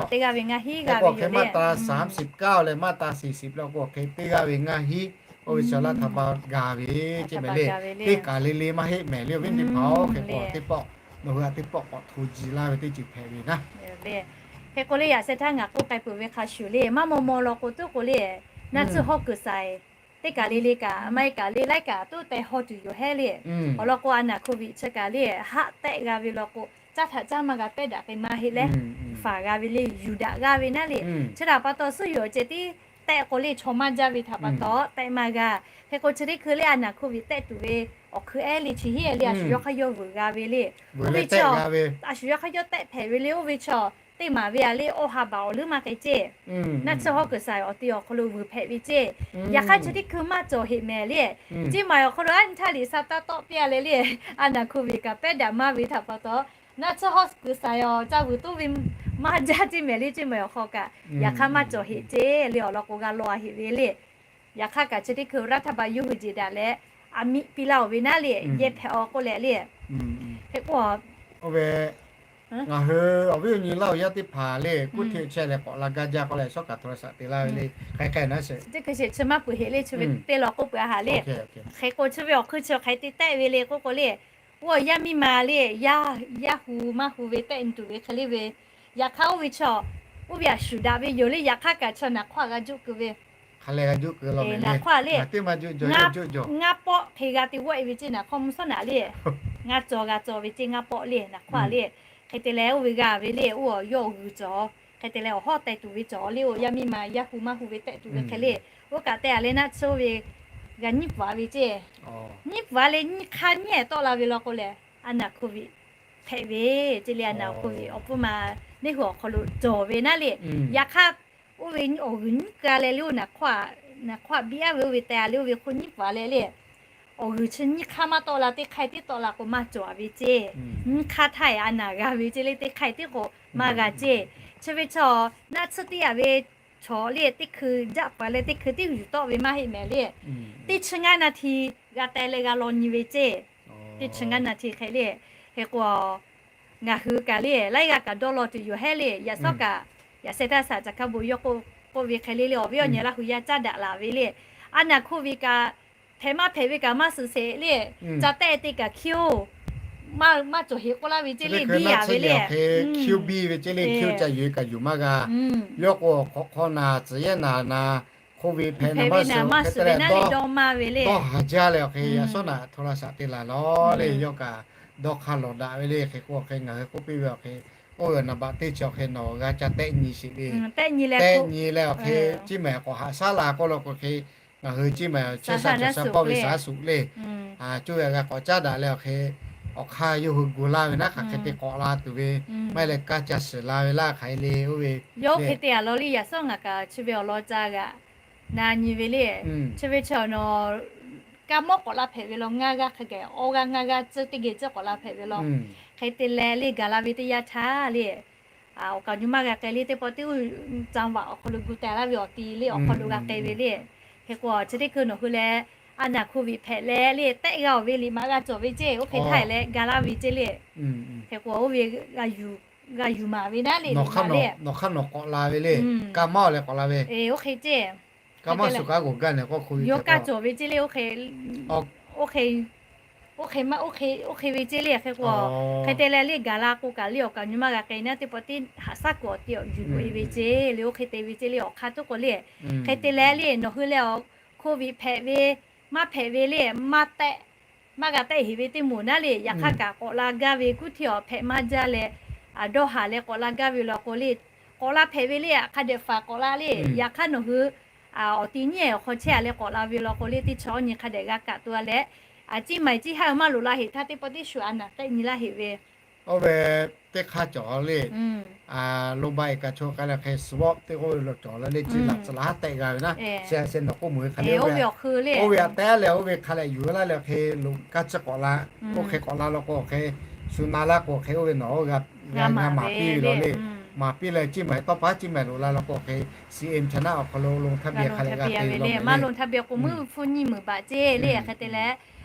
hk'e มาตราสามสิบเก้า leh มาตราสี่สิบ leh k'o hk'e teˇ g'aˇ ve ngaˇ hinˉ oˇ ve chi รัฐบาล gaˬ ve ceˇ mehˍ le. Teˇ kaˬ le le maˇ heˆ mehˍ le awˬ viˉ teˇ hpaˍ-oˬ. Hk'e k'o teˇ pawˆ nawˬ hui aꞈ teˇ pawˆ k'awꞈ hto ji laˇ ve teˇ ceuˬ hpehꞈ ve naˉ. Hk'e k'o le yaꞈ sheh htaˇ ngaˬ k'oˆ k'ai peuˬ ve hk'a shuˍ le, maˇ maw maw law k'o tuˉ k'o le, naˆ tsuhˇ hawˉ kuiˬ saiˍ teˇ kaˬ le le kaꞈ maˇ heˆ kaꞈ le laiˉ kaꞈ tuˉ teh haw tuˬ yoˬ hehˉ le. Awˬ lawn k'o a naˍ hkoˍ viꞈ chi kaꞈ le haˆ tehˆ g'a ve law k'o, caˇ htaꞈ caˇ maˇ g'a pehˇ daꞈ k'ai maˇ heˆ leh, faˍ g'a ve le yuˬ daꞈ g'aˇ ve naˉ le. Chi htaꞈ pa taw suhˉ yoˬ ceh tiˉ tehˆ k'o le chaw maˇ jaˇ ve htaꞈ pa taw tehˆ maˇ g'a. Hk'e k'o chi teˇ hkui le a naˍ hkoˍ viꞈ tehˆ tuˬ ve awˬ hkui ehˉ le chi hiˉ ehˉ le a shu yawˇ hk'aˇ yawˇ vuiˬ g'a ve le. Oˇ ve chaw a shu yawˇ hk'aˇ yawˇ tehˆ hpehꞈ ve le. Oˇ ve chaw teˇ maˬ ve a le awˇ ha baˬ awˬ leuˉ maˇ k'ai ceˇ. Naˆ tsuhˇ hawˉ kuiˬ saiˍ awˬ te awˬ hk'aw lo vuiˬ hpehꞈ ve ceˇ. Yaꞈ hk'aˇ chi teˇ hkui maˇ cawˬ heꞈ mehˍ le. Ceˇ maˬ awˬ hk'aw lo a nyi htaˇ liꞈ sa taˇ tawˆ piˇ a leh le, a naˍ hkoˍ viꞈ kaꞈ pehˇ daꞈ maˇ ve htaꞈ pa taw, naˆ tsuhˇ hawˉ kuiˬ saiˍ awˬ ca vuiˬ toˇ ve maˇ jaˇ ceˇ mehˍ le. Ceˇ maˬ awˬ hk'aw kaꞈ yaꞈ hk'aˇ maˇ cawˬ heꞈ ceˇ le. Awˬ lawn k'o g'a law a heꞈ ve le. Yaꞈ hk'aˇ kaꞈ chi teˇ hkui รัฐบาล yawˇ hui jeˬ daꞈ leh, aˬ miꞈ piˇ laˇ-oˬ ve naˉ le, yehˇ hpehꞈ-aw k'oˆ leh le. Hk'e k'o, oˇ ve ngaˬ hui awˬ viˉ awˬ nyi Laˇ huˍ yaˇ teˇ hpaˍ le kuˉ hteˆ chehˇ leh k'awꞈ la gaˇ jaˇ k'oˆ leh shawˉ kaꞈ โทรศัพท์ te laˇ ve le. Hk'e k'ai naˉ sheˍ. Teˇ hkui sheˍ chi maˇ peuˬ heꞈ le, chi ve teˇ law k'oˆ peuˬ a haꞈ le. Hk'e k'o chi ve awˬ hkui chi hk'aˬ hk'e te tehˆ ve le k'oˆ k'o le, oˇ yaˇ miˇ ma le, yaˇ hu maˇ hu ve tehˆ nyi tuˬ ve hk'e le ve. Yaꞈ hk'aˇ oˇ ve chaw, oˇ ve a shuˍ daꞈ ve yoˬ le. Yaꞈ hk'aˇ kaꞈ chaw naˍ hk'awˇ g'a juˆ keu ve, naˍ hk'awˇ le, ngaˇ pawˆ hk'e g'a te g'awˆ-e ve ceˇ. Naˍ hk'awˇ mvuhˇ shawˉ naꞈ le, ngaˇ cawˬ g'a cawˬ ve ceˇ, ngaˇ pawˆ le naˍ hk'awˇ le. Hk'e te leh oˇ ve g'a ve le, oˇ yawˇ g'uiˬ cawˬ. Hk'e te leh awˬ hawˉ teh tuˬ ve cawˬ le, oˇ yaˇ miˇ ma yaˇ hu maˇ hu ve tehˆ tuˬ ve hk'e le. Oˇ kaꞈ te a leh naˆ tsuhˇ ve g'a nyiˉ pfuhˍ a ve ceˇ. Nyiˉ pfuhˍ a leh nyiˇ hk'aˇ nyiˉ ehˍ tawˆ la ve law k'o lehˬ, a naˍ hkoˍ viꞈ hpehꞈ ve ceˇ le. A naˍ hkoˍ viꞈ awˬ pfuhˇ ma neˇ hui awˬ hk'aw lo cawˬ ve naˉ le. Yaꞈ hk'aˇ oˇ ve awˬ g'uiˬ nyiˉ keu a leh le, oˇ naˍ hk'awˇ a biˇ aˉ ve oˇ ve teh a leh oˇ ve hk'oˆ nyiˉ pfuhˍ a leh le, awˬ g'uiˬ chi nyiˇ hk'aˇ maˇ tawˆ la, teˇ hk'aˇ tiˉ tawˆ la k'o maˇ cawˬ a ve ceˇ. Nyiˇ hk'aˇ htaˇ a naˍ g'a ve ceˇ le, teˇ hk'aˇ tiˉ k'o maˇ g'a ceˇ. Chi ve chaw naˆ tsuhˇ teˇ yaꞈ ve chaw le, teˇ hkui jaˆ paˍ leh teˇ hkui tiˉ yuˬ tawˆ ve maˇ heˆ mehˍ le. Teˇ chi ngaˇ naˍ hti g'a teh leh g'a law nyi ve ceˇ. Teˇ chi ngaˇ naˍ hti hk'e le. Hk'e k'o ngaˬ hui kaꞈ le laiˉ g'aˇ kaꞈ dawˇ law tuˬ yoˬ hehˉ le. Yaꞈ shawˉ kaꞈ yaꞈ sheh htaˇ saˍ ca hkaˇ bon yawˇ k'oˆ ve hk'e le le, awˬ viˉ awˬ nyi Laˇ huˍ yaˇ caˉ daꞈ laˬ ve le. A naˍ hkoˍ viꞈ kaꞈ hpehꞈ maˇ hpehꞈ ve kaꞈ maˇ suhˍ sheˍ le. Ca tehˆ te kaꞈ hkiˇ-oˬ, maˇ cawˬ heꞈ k'oˆ laˇ ve ceˇ le, biˇ yaꞈ ve le. Hkiˇ biˇ ve ceˇ le, hkiˇ ca yuˬ kaꞈ yuˬ maˇ g'a. Yawˇ k'o hk'awꞈ hk'aw naˬ, tcuhˬ yehˇ naˬ naˬ, hk'oˆ ve hpehꞈ naˬ maˇ suhˍ hk'e te leh dawˇ haˍ jaˇ leh awˬ hk'e, yaꞈ shawˉ naꞈ hto la shaꞈ te laˬ lawˬ le. Yawˇ kaꞈ dawˇ hk'aˇ lawˬ daꞈ ve le. Hk'e k'o awˬ hk'e ngaˬ hui k'oˆ piˇ ve awˬ hk'e, oˇ ve naˍ baꞈ teˇ chi awˬ hk'e nawˬ g'a ca tehˆ nyi sheˍ le. Tehˆ nyi leh awˬ hk'e, Ciˇ mehˍ k'awꞈ haꞈ shaˉ la k'oˆ la k'o hk'e, ngaˬ hui Ciˇ mehˍ chehˇ sha caˬ sha pawˆ ve shaˉ suꞈ le. Coˇ ve g'a k'awꞈ caˉ daꞈ leh awˬ hk'e, awˬ hk'aˇ yawˇ hui gu laˇ ve naˉ hk'aˬ hk'e te k'awꞈ la tuˬ ve, maˇ heˆ leh kaˇ ca suhˍ la ve laˇ hk'aˬ hk'e le. Oˇ ve, yawˇ hk'e te a law le, yaꞈ shawˉ ngaˬ kaꞈ chi ve awˬ lawn ca g'aꞈ na nyi ve le. Chi ve chi awˬ nawˬ kaˇ mawˉ k'awꞈ la hpehꞈ ve law, ngaˇ g'aˇ hk'a gaˬ awˇ g'aˇ ngaˇ g'aˇ tcuhˉ teˇ geh tcuhˉ k'awꞈ la hpehꞈ ve law. Hk'e te leh le gaˬ la ve teˇ yanˇ htaˇ le, awˬ kaˍ nyi maˇ g'a k'ai le, teˇ pawˆ teˇ uˇ จังหวัด awˬ hk'aw lo gu teh laˇ ve awˬ ti le awˬ hk'aw lo g'a k'ai ve le. Hk'e k'o chi teˇ hkui nawˬ hui leh a naˍ โควิด hpehꞈ leh le tehˆ g'a-oˬ ve liꞈ maꞈ g'a cawˬ ve ceˇ, oˇ hk'e htaˇ leh ga laˇ ve ceˇ le. Hk'e k'o oˇ ve g'a yuˬ maˍ ve naˉ le, nawˬ hk'aˇ nawˬ k'awꞈ la ve le. Kaˇ mawˉ leh k'awꞈ la ve, oˇ hk'e ceˇ. Kaˇ mawˉ suhˍ kaꞈ g'awˬ gaˇ nehˬ k'o, yawˇ kaˇ cawˬ ve ceˇ le. Oˇ hk'e, oˇ hk'e ve ceˇ le. Hk'e k'o, hk'e te leh le gaˬ la k'o kaꞈ le awˬ kaˍ nyi maˇ g'a k'ai naˉ, teˇ pawˆ teˇ haꞈ shaˉ kuiˬ awˬ ti awˬ yuˬ loꞈ e ve ceˇ le. Oˇ hk'e te ve ceˇ le, awˬ hk'aˇ tuˉ k'o le. Hk'e te leh le nawˬ hui leh awˬ โควิด hpehꞈ ve maˇ hpehꞈ ve le maˇ tehˆ maˇ g'a tehˆ heꞈ ve teˇ moˍ naˉ le, yaꞈ hk'aˇ kaꞈ k'awꞈ la gaˇ ve kuˇ hteˇ awˬ hpehꞈ maˇ jaˇ leh, dawˇ haˍ leh k'awꞈ la gaˇ ve law k'o le, k'awꞈ la hpehꞈ ve le, hk'a dehꞈ faˍ k'awꞈ la le. Yaꞈ hk'aˇ nawˬ hui awˬ ti nyiˉ ehˍ awˬ hk'aw chehˇ a leh k'awꞈ la ve law k'o le, teˇ chaw awˇ nyi hk'a dehꞈ g'a kaꞈ to a leh, a ciˇ ma ciˇ haˇ maˇ loꞈ la heꞈ htaˇ teˇ pawˆ teˇ shuˍ a naˍ tehˆ nyi laˇ heꞈ ve. Oˇ ve teˇ hk'aˇ cawˬ le, lo ba e kaꞈ chaw k'ai leh hk'e suhˍ vawˆ teˇ k'oˆ ve lo cawˬ la le, ciˇ laꞈ tcuh laˬ haˉ tehˆ g'a ve naˉ, sheh sheh nawˬ k'oˆ meuˬ ve hk'a le, oˇ ve awˬ hk'e le, oˇ ve a tehˉ leh oˇ ve hk'a leh yuˬ laˇ leh hk'e lo kaˇ tcuhˉ k'awꞈ la, oˇ hk'e k'awꞈ la law k'o hk'e, shu na laˇ k'o hk'e oˇ ve nawˬ g'a maˍ piˇ ve law le. Maˍ piˇ leh ciˇ ma tawˇ pa ciˇ ma loꞈ la law k'o hk'e, CM ชนะ awˬ hk'aw lo ลงทะเบียน hk'a leh g'a te ve le. Maˇ ลงทะเบียน k'o meuˇ hpfuhˇ nyiˇ meunˍ baꞈ ceˇ le. Hk'e te leh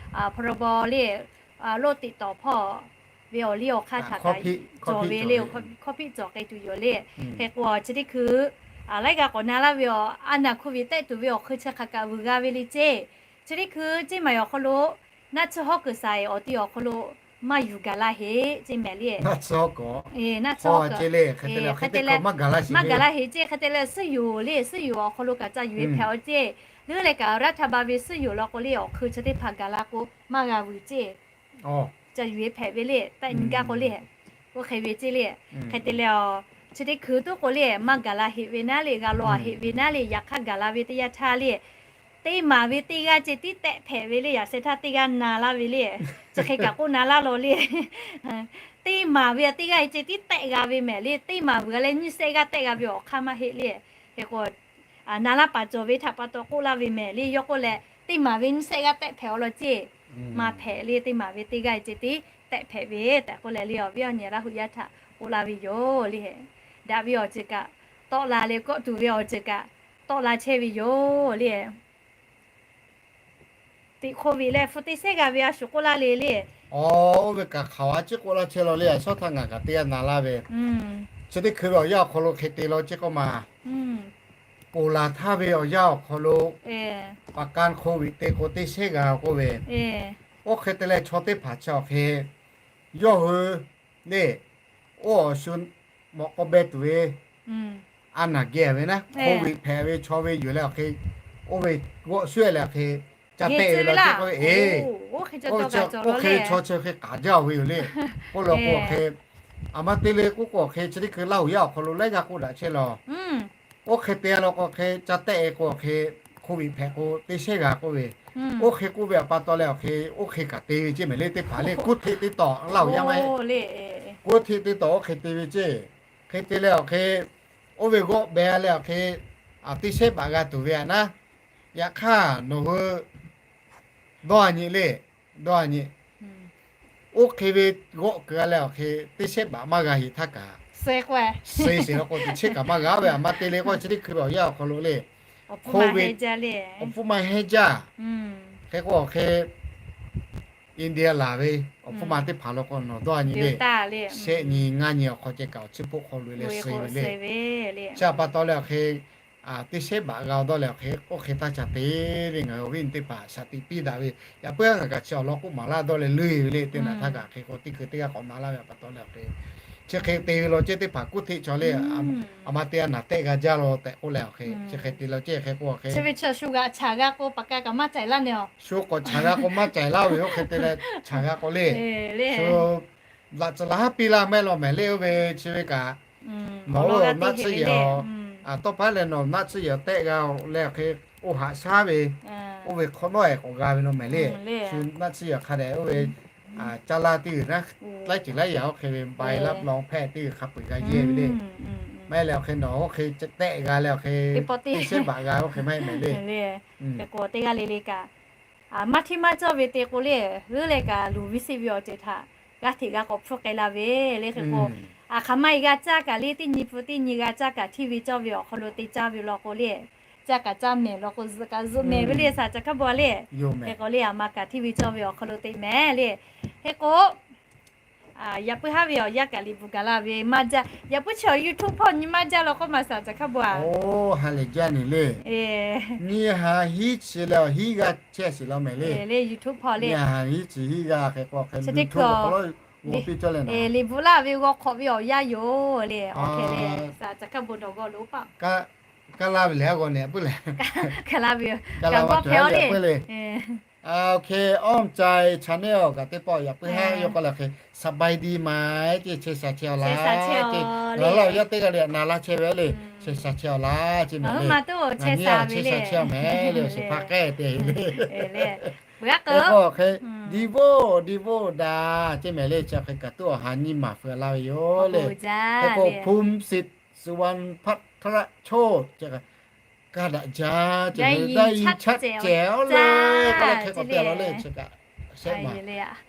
พรบ le โรคติดต่อ hpawˇ ve awˬ liˇ awˬ hk'aˇ htaꞈ kaꞈ cawˬ ve le, hkawˇ hpiˆ cawˬ k'ai tuˬ yoˬ le. Hk'e k'o chi teˇ hkui laiˉ g'a k'awꞈ na laˇ ve awˬ a naˍ โควิด tehˆ tuˬ ve awˬ hk'eun chi hk'aˬ kaꞈ vuiˬ g'a ve le ceˇ. Chi teˇ hkui ciˇ ma awˬ hk'aw lo naˆ tsuhˇ hawˉ kuiˬ saiˍ awˬ ti awˬ hk'aw lo maˇ yuˬ gaˬ la heꞈ ceˇ mehˍ le. Naˆ tsuhˇ hawˉ kuiˬ, hk'e te leh maˇ gaˬ la heꞈ ceˇ. Hk'e te leh suhˉ yoˬ le, suhˉ yoˬ awˬ hk'aw lo kaꞈ ca yuˬ e hpehꞈ aw ceˇ. Leuˉ leh kaꞈ รัฐบาล ve suhˉ yoˬ law k'o le awˬ hk'eun chi teˇ hpaˍ gaˬ la k'o maˇ g'a vuiˬ ceˇ. Ca yuˬ e hpehꞈ ve le, tehˆ nyi gaˇ k'o le, oˇ hk'e ve ceˇ le. Hk'e te leh chi teˇ hkui tuˉ k'o le maˇ gaˬ la heꞈ ve naˉ le, g'a law a heꞈ ve naˉ le, yaꞈ hk'aˇ gaˬ la ve teˇ yanˇ htaˇ le, teˇ maˍ ve teˇ g'aˇ ceˇ tiˉ tehˆ hpehꞈ ve le. Yaꞈ sheh htaˇ teˇ g'aˇ na laˇ ve le, chi hk'e kaꞈ k'oˆ na laˇ law le. Teˇ maˍ ve teˇ g'aˇ ceˇ tiˉ tehˆ g'a ve mehˍ le. Teˇ maˍ vuiˬ a leh nyiˇ shehˆ g'aˇ tehˆ g'a ve awˬ hk'aˇ maˇ heˆ le. Hk'e k'o naˍ laˇ paˍ cawˬ ve htaꞈ pa taw k'oˆ laˇ ve mehˍ le. Yawˇ k'oˆ leh teˇ maˍ ve nyiˇ shehˆ g'aˇ tehˆ hpehꞈ awˬ lawn ceˇ, maˇ hpehꞈ le. Teˇ maˍ ve teˇ g'aˇ ceˇ tiˉ tehˆ hpehꞈ ve tehꞈ k'oˆ leh le, awˬ viˉ awˬ nyi Laˇ huˍ yaˇ htaꞈ k'oˆ laˇ ve yoˬ le. Daꞈ ve awˬ ceuˬ kaꞈ tawˆ la le, kawˆ tuˬ ve awˬ ceuˬ kaꞈ tawˆ la chehˇ ve yoˬ le. Tiꞈ โควิด leh hpu teˇ shehˉ g'a ve a shu k'oˆ laˇ le le. Oˇ ve kaꞈ hk'aˬ a ciˉ k'oˆ laˇ chehˇ law le, a shawˉ htaˇ ngaˬ kaꞈ teˇ g'aˇ na laˇ ve. Chi teˇ hkui ve awˬ yanˇ awˬ hk'aw lo hk'e te law ceˇ k'oˆ ma, ponˬ laˬ htaˇ ve awˬ yanˇ awˬ hk'aw lo, pa kan โควิด te k'o teˇ shehˉ g'a k'oˆ ve. Oˇ hk'e te leh chaw teˇ hpaˍ chi awˬ hk'e yawˇ hui le, oˇ awˬ shu mawꞈ k'aw beh tuˬ ve a naˍ geh ve naˉ, โควิด hpehꞈ ve chaw ve yuˬ leh awˬ hk'e, oˇ ve g'awˆ shuˉ leh awˬ hk'e ca tehˆ ve law ceˇ k'oˆ ve, oˇ hk'e chaw chi hk'e k'aˍ jaˇ ve yoˬ le. K'oˆ la k'o awˬ hk'e, a ma te le k'oˆ k'o awˬ hk'e chi teˇ hkui Laˇ huˍ yaˇ awˬ hk'aw lo laiˉ g'aˇ k'oˆ daꞈ chehˇ law. Oˇ hk'e te a law k'o hk'e ca tehˆ e k'o awˬ hk'e, โควิด hpehꞈ k'o teˇ shehˉ g'a k'oˆ ve. Oˇ hk'e k'oˆ ve a pa taw leh awˬ hk'e, oˇ hk'e kaꞈ te ve ceˇ mehˍ le. Teˇ hpaˍ le กรุงเทพ teˇ tawˍ Laˇ huˍ yaˇ maˇ heˆ, กรุงเทพ teˇ tawˍ oˇ hk'e te ve ceˇ. Hk'e te leh awˬ hk'e, oˇ ve g'awˆ beh leh awˬ hk'e, teˇ shehˉ baꞈ g'a tuˬ ve a naˉ. Yaꞈ hk'aˇ nawˬ hui dawˇ a nyi le, dawˇ a nyi. Oˇ hk'e ve g'awˆ keu a leh awˬ hk'e teˇ shehˉ baꞈ maˇ g'a heꞈ htaˇ kaꞈ, suh sheˍ la k'o teˇ shehˉ kaꞈ maˇ g'a ve a ma te le k'o chi teˇ hkui ve awˬ yanˇ awˬ hk'aw lo le, โควิด awˬ hpfuhˇ maˇ heˆ jaˇ. Hk'e k'o awˬ hk'e India laˬ ve awˬ hpfuhˇ ma teˇ hpaˍ law k'o nawˬ dawˇ a nyi le, shehˆ nyi ngaˇ nyi awˬ hk'aw ceh kaꞈ awˬ chi hpoˆ hk'aw loꞈ e leh suh ve le. Chi a pa taw leh awˬ hk'e teˇ shehˉ baꞈ g'a-o dawˇ leh awˬ hk'e, oˇ hk'e taˇ ca te le. Ngaˬ hui awˬ viˉ awˬ nyi teˇ hpaˍ shaˍ tiꞈ piˇ daꞈ ve, yaꞈ puiˉ ngaˬ kaꞈ chi awˬ lawn k'oˆ maˍ laˇ dawˇ leh leuˇ ve le. Teˇ naꞈ htaˇ kaꞈ hk'e k'o teˇ hkui teˇ g'aˇ k'awꞈ maˍ laˇ ve pa taw leh awˬ hk'e, chi hk'e te ve law ceh teˇ hpaˍ kuˉ hteˆ chaw le. A ma te a naˍ tehˆ g'a jaˇ law tehꞈ k'oˆ leh awˬ hk'e, chi hk'e te law ceh hk'e k'o awˬ hk'e, shu k'awꞈ chaˍ g'a k'o maˇ caiˬ laˇ ve oˇ hk'e te leh chaˍ g'a k'o le. Shu laꞈ tcuh laˬ haˉ piˇ laˇ mehˆ law mehˍ le. Oˇ ve chi ve kaꞈ nawˬ oˇ naˆ tcuhˇ yehˬ, tawˇ hpaˇ leh nawˬ naˆ tcuhˇ yehˬ tehˆ g'a leh awˬ hk'e, oˇ haꞈ shaˉ ve, oˇ ve hk'awꞈ nawˉ ehˍ k'awꞈ g'a ve law mehˍ le. Shu naˆ tcuhˇ yehˬ hk'a dehꞈ oˇ ve caˇ laˇ teˇ g'uiˬ naˉ, laiˉ ceuˬ laiˉ yaꞈ oˇ hk'e ve bai laˇ law hpehꞈ teˇ g'uiˬ hk'a peu-eˬ g'a yehˇ ve le. Maˇ heˆ leh awˬ hk'e nawˬ oˇ hk'e tehˆ g'a leh awˬ hk'e, teˇ shehˉ baꞈ g'a oˇ hk'e maˇ heˆ mehˍ le. Hk'e k'o teˇ g'aˇ le le kaꞈ maˇ hteˇ maˇ cawˇ ve te k'o le, g'uiˇ leh kaꞈ luˬ ve seˆ ve awˬ ceuˬ htaꞈ g'aˇ hteꞈ g'a k'awꞈ hpfuhˇ k'ai la ve le. Hk'e k'o, aˬ hk'aˬ ma e g'a caˇ kaꞈ le, teˇ nyi pfuhˇ teˇ nyi g'a caˇ kaꞈ hteˇ ve cawˇ ve awˬ hk'aw lo te caˇ ve law k'o le, caˇ kaꞈ caˇ mehˍ law k'o zuhꞈ kaꞈ zuhꞈ mehˍ ve le, saˍ caꞈ hkaˇ bon le. Hk'e k'o le, aˬ ma kaꞈ hteˇ ve cawˇ ve awˬ hk'aw lo te mehˍ le. Hk'e k'o, yaꞈ puiˉ haˉ ve awˬ yanˇ kaꞈ liꞈ bvuhꞈ gaˬ la ve maˇ jaˇ. Yaꞈ puiˉ chi awˬ YouTube hpawˇ nyi maˇ jaˇ law k'oˆ ma saˍ caꞈ hkaˇ bon a. Oˇ ha lehˬ jaˇ ne le. Nyi ha hiˉ chi leh awˬ hiˉ g'aˇ chehˇ sheˍ law mehˍ le. Nyi ha hiˉ chi hiˉ g'aˇ hk'e k'o hk'e YouTube awˬ hk'aw lo g'aw piˇ cawˇ leh na, liꞈ bvuhꞈ laˇ ve g'aw hk'awꞈ ve awˬ yanˇ yoˬ le. Awˬ hk'e le, saˍ caꞈ hkaˇ bon dawˬ g'aw lo paˆ kaˇ laˇ ve le, a g'aw ne puiˉ le, kaˇ laˇ ve, kaˇ laˇ ve peuˬ le. Awˬ hk'e, Awˇ Cai channel kaꞈ teˇ pawˆ yaꞈ puiˉ haˉ yawˇ k'aw leh hk'e สบายดีไหม ce, chehˇ sha chehˇ-aw laˇ ce, laˇ laˇ awˬ yanˇ teˇ g'aˇ le na laˇ chehˇ ve le, chehˇ sha chehˇ-aw laˇ ce mehˍ le. Ngaˬ nyi a chehˇ sha chehˇ-aw mehˍ le, awˬ shehˍ hpaˇ k'ehˇ te le. Hk'e k'o hk'e, Divo, Divo da ce mehˍ le, chi hk'e kaꞈ tuˉ awˬ ha nyiˇ maˬ feu laˇ ve yoˬ le. Hk'e k'o ภูมิสิทธิ์ สุวรรณภัทรโชติ kaˇ daꞈ jaˇ ce, ได้ยินชัดแจ๋ว le, k'aˇ leh hk'e k'awꞈ te law le, chi kaꞈ shehˆ maˬ,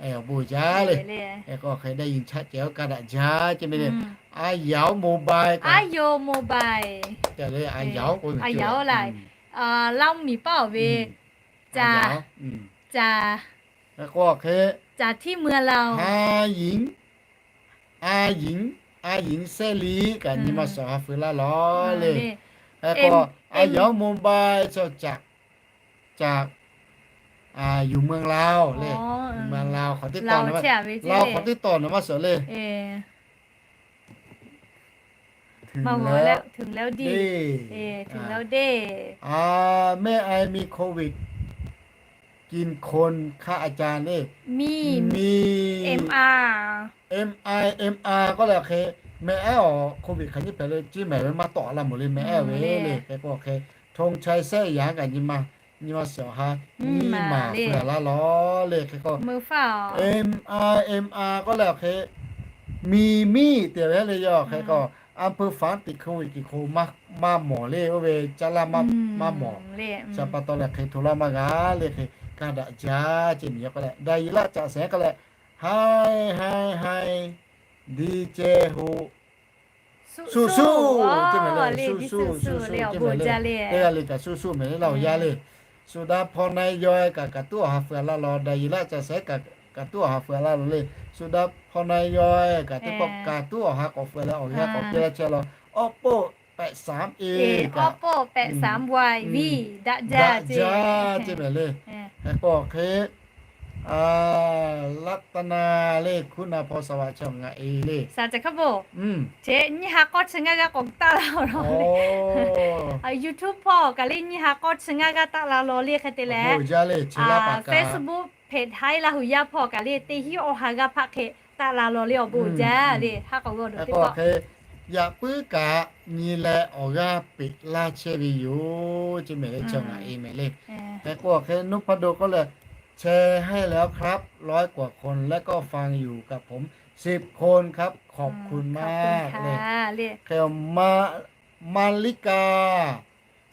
awˬ bon jaˇ le. Hk'e k'o hk'e ได้ยินชัดแจ๋ว kaˇ daꞈ jaˇ ce mehˍ le. A Yaoˍ mobile kaꞈ, a Yaoˍ mobile, a Yaoˍ k'o, a Yaoˍ laˇ, Laˇ miˬ paˇ awˬ ve, caˍ, caˍ, hk'e k'o hk'e, caˍ htiˉ mui laˇ-oˬ, a Yinˍ, a Yinˍ, a Yinˍ Sehˉ liꞈ kaꞈ nyi ma shawˍ ha feu laˇ law le. Hk'e k'o a Yaoˍ mobile chaw caꞈ, caꞈ, yuˬ mui laˇ-oˬ le. Yuˬ mui laˇ-oˬ, hk'awꞈ teˇ tawˬ, laˇ-oˬ hk'awꞈ teˇ tawˬ nawˬ maˇ shawˍ le. ถึงแล้ว เด้ แม่ไอมีโควิด กินคนคะอาจารย์ เอ้ย มี มี เอ็มอาร์ เอ็มไอ เอ็มอาร์ ก็แล้ว โอเค แม่แอ้ว โควิด ครั้งนี้แผลเลย ชื่อใหม่ไม่มาต่อละหมดเลย แม่แอ้ว เว้ย เลย โอเค ธงชัย แซ่หยาง กับ นี่มา นี่มาเสี่ยวฮา นี่มาเสี่ยวฮา เฟื่อละล้อ เลย โอเค ก็ เอ็มไอ เอ็มอาร์ ก็แล้ว โอเค มี มี เตียว เลย โอเค ก็ อำเภอฝาง ติดโควิด กี่คน มา มาหมอ เลย โอ เว จาระ มา มาหมอ เลย จะปะตอ เลย โอเค โทร มา กา เลย โอเค กาดะ จา เจน มี ก็ เลย ได้ยินละ จะแสง ก็ เลย ไฮ ไฮ ไฮ ดีเจ ฮู สู้ สู้ เจน เลย สู้ สู้ สู้ เลย โอ เว จา เลย เต เลย กา สู้ สู้ เม เลย เรา ยา เลย สุดาพร นายยอย กา กา ตั้ว หา เฟื่อ ละ ลอ ได้ยินละ จะแสง กา กา ตั้ว หา เฟื่อ ละ ลอ เลย สุดาพร นายยอย กา เต ปอ กา ตั้ว หา กา เฟื่อ ละ ออก ยา กา เปีย ละ แชร์ ลอ Oppo แปดสาม A กา Oppo แปดสาม Y V ดะ จา ดะ จา เจน เลย โอ เค รัตนา เลย คุณาพร สวัสดิ์ ชาวงา เอ เลย สาจะครับผม เชะ นี่ฮะ ก็เชิงง่ายก็ตาลาลอ YouTube พ่อกะเลย นี่ฮะ ก็เชิงง่ายก็ตาลาลอ เลย ใครเตะแหละ Facebook เพจ ไฮลาหูยา พ่อกะเลย เตะฮิ้ว ออฮากา พระเคตาลาลอ เลย ออกบูจา เลย ฮะ ก็ก็เดี๋ยว โอ เค ယႃႇပုၵ်ႉၵႃႇ ငီးလႄႈ ဢေႃႈ ယႃႇပႆႇလႃႈ သျႄးဝီႇတီႇယူဝ်ႇ ၸိူင်ႉမႄႈလႄႈ ၸဝ်ႈငႃႇဢေႇမႄႈလႄႈ ဢေႃႈ ၵေႃႈၶႂ်ႈ ၼုပ်ႉၽႃႉတူဝ်ႇၵေႃႈလႄႈ แชร์ให้แล้วครับ ร้อยกว่าคน และก็ฟังอยู่กับผม สิบคนครับ ขอบคุณมากเลย ၶွပ်ႈၶုၼ်းၶႃႈ လႄႈ ၶႂ်ႈ မႃး မႃးလီးၵႃး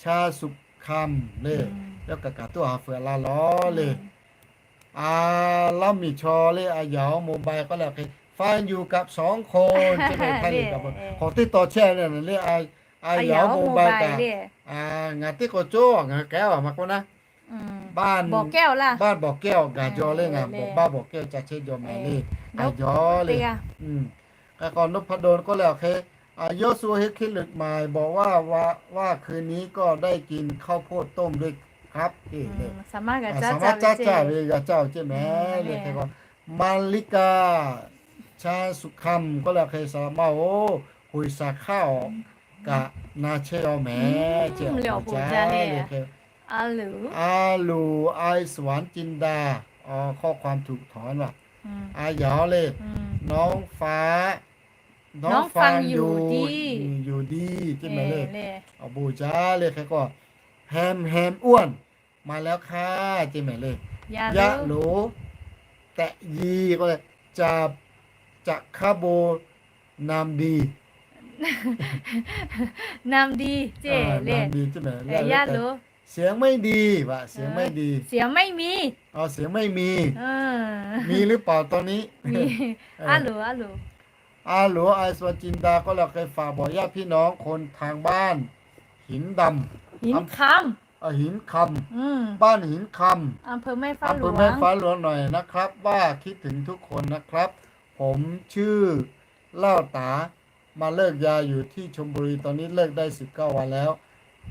ၶျႃႇသုၶမ်း လႄႈ ယဝ်ႉၵေႃႈ ၵႂႃႇတူၺ်းႁႃ ၽိူဝ်ႇလႃႈလေႃးလႄႈ ဢႃႇ လမ်းမီးချော် လႄႈ ဢႃႇယႃႇ မူဝ်ႇပၢႆႇ ၵေႃႈလႄႈ ၶႂ်ႈ ฟังอยู่กับ สองคน ၸိူင်ႉၼႆ ၶႂ်ႈလႄႈ ၵႂႃႇ ၶေႃႈတိတ်းတေႃႇ ၶျႄႇၼႆႉ လႄႈ ဢႃႇယႃႇ မူဝ်ႇပၢႆႇ ၵေႃႈ ဢႃႇ ငႃးတိၵ်ႉၵေႃႈ ၸူဝ်း ငႃးၵႅဝ်ႈ မႃးၵူၺ်းၼႃႇ ဢိုမ်း ၼႃႇ ၵေႃႈ ၵေႃႈ ၵေႃႈ ၵႃႈၸေႃႈလႄႈ ငႃး ဢိုမ်း ပေႃႈပႃႈ ၵေႃႈ ၸႃႉၶျႄႇၸေႃႈမႄႈလႄႈ ဢိုမ်း ဢႃႇယႃႇလႄႈ ဢိုမ်း ၵေႃႈ ၼုပ်ႉၽႃႉတူဝ်ႇ ၵေႃႈလႄႈ ၶႂ်ႈ อ่ะ ยอห์ชัว เฮดเคลิกใหม่ บอกว่า ว่า ว่าคืนนี้ก็ได้กินข้าวโพดต้มด้วยครับ เอ๊ะ เนี่ย สามารถ สามารถ จ้าจ้า จ้าจ้า เลย เลย กาเจ้า ใช่ไหม อืม เนี่ย ใครก็ มาริกา ชาสุคำ ก็แล้ว ใครสามารถ โอ้ หุยสาข้าว กะนาเช่อแหม อืม เจ้า เหลียว จ้า ปูจ้า เลย เลย ใคร อาหลู อาหลู ไอสวรรค์จินดา อ๋อ ข้อความถูกถอนว่ะ อืม อาหยาวเลย อืม น้องฟ้า น้องฟัง น้องฟัง อยู่ อยู่ดี ดี ใช่ไหม เออ เลย เลย เอา ปูจ้า เลย ใครก็ แฮม แฮมอ้วน มาแล้วค่ะ ใช่ไหม เลย ยา ยา โหล โหล แตะยี ก็เลย จะ จะคาโบ นามดี นามดี เจ้ อ่า เลย นามดี ใช่ไหม เออ แล้ว ยา โหล เสียงไม่ดี ว่ะ เสียงไม่ดี เออ เสียงไม่มี อ๋อ เสียงไม่มี เออ มีหรือเปล่าตอนนี้ มี เออ อาหลู อาหลู อาหลู ไอสวรรค์จินดา ก็แล้ว ใครฝากบอกญาติพี่น้องคนทางบ้าน หินดำ หินคำ อำ เอ่อ หินคำ อืม บ้านหินคำ อำเภอแม่ฟ้าหลวง อำเภอแม่ฟ้าหลวงหน่อยนะครับ ว่าคิดถึงทุกคนนะครับ ผมชื่อเล่าต๋า มาเลิกยาอยู่ที่ชลบุรี ตอนนี้เลิกได้สิบเก้าวันแล้ว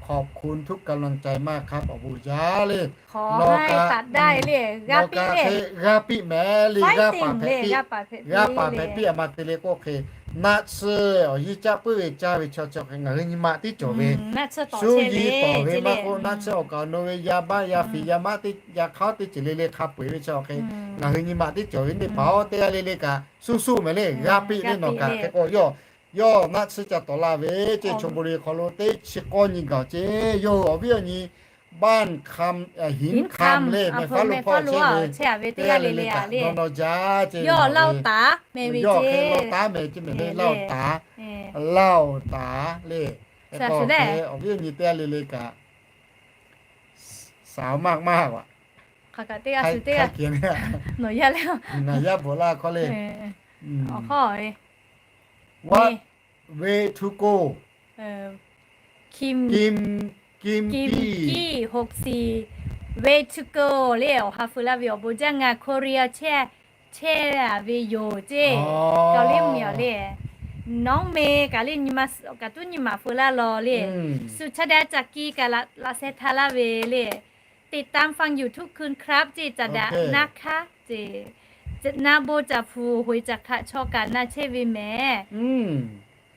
ขอบคุณทุกกำลังใจมากครับ อ๋อ ปูจ้า เลย ขอให้ตัดได้เลย รอการ รอการ กาเปะเลย เค กาเปะแหม เลย fighting กาปะแผะ เลย ปิ กาปะแผะ กาปะแผะ ปิ ปิ ออกมาเตเลโก้เค นัดเซอร์ อ๋อ ยี่จ้า เปื้อเวจ้า เวชาว ชาว ใคร งาเฮ ညီမ တိ จ๋อ เว อืม นัดเซอร์ ต่อ สู้ เช่ ยี เลย ต่อ เว เช่ มา เลย โค นัดเซอร์ ออกกา โน เว ยาบ้า ยาฝิ่น อืม ยาเมา ติ ยาเคาน์ ติ เจ๋ง เลย เลย คาเป๋ เวชาว ใคร อืม งาเฮ ညီမ တိ จ๋อ เว เนี่ย เผา เตะ เลย เลย กา สู้ สู้ แหม เลย อืม กาเปะ กาเปะ เนี่ย หนอ กา เลย ใครก็ ย่อ ย่อ นัดเซอร์ จะต่อ ลา เว เจ้ อ๋อ ชลบุรี ขอโล เต ชิโก้ ညီ เก่า เจ้ ย่อ อ๋อ วิ อ๋อ ညီ บ้านคำ เอ่อ หินคำ หินคำ เลย อำเภอ แม่ฟ้าหลวง แม่ฟ้าหลวง เช่ เว เตะ เลย เลย กา เลย นอน นอน จ้า เจ้ ย่อ เล่าต๋า แหม เว เจ้ ย่อ เค เล่าต๋า แหม เจ้ แหม เล่าต๋า เออ เล่าต๋า เลย ใช่ แล้วก็ สุดแรก เออ อ๋อ วิ อ๋อ ညီ เตะ เลย เลย กา สาวมากมาก ว่ะ ใคร ใครเขียนเนี่ย หน่อย ยา แล้ว หน่อย ยา โบราณ ข้อ เลย เออ อืม อ๋อ ข้อ เอ้ย What เม way to go เออ คิม กิม กิม กิม กี้ กี้ หกสี่ way to go เลย อ๋อ ฮา เฟอร์ ลา เว อ๋อ โบจ้างงาน โคเรีย แช่ แช่ เว โย เจ้ อ๋อ เกาหลีเหนือ เลย น้องเม กา เลย ညီမ กา ตุ๊ ညီမ เฟอร์ ลา ลอ เลย อืม สุชาดา จักรี กา ลา ลา เซทา ลา เว เลย ติดตามฟังอยู่ทุกคืนครับ เจ้ จ๋าดะ โอเค นะคะ เจ้ จะ นาโบ จ๋า ผู หวย จ๋า คะ ชอ กา นา เช่ เว แหม อืม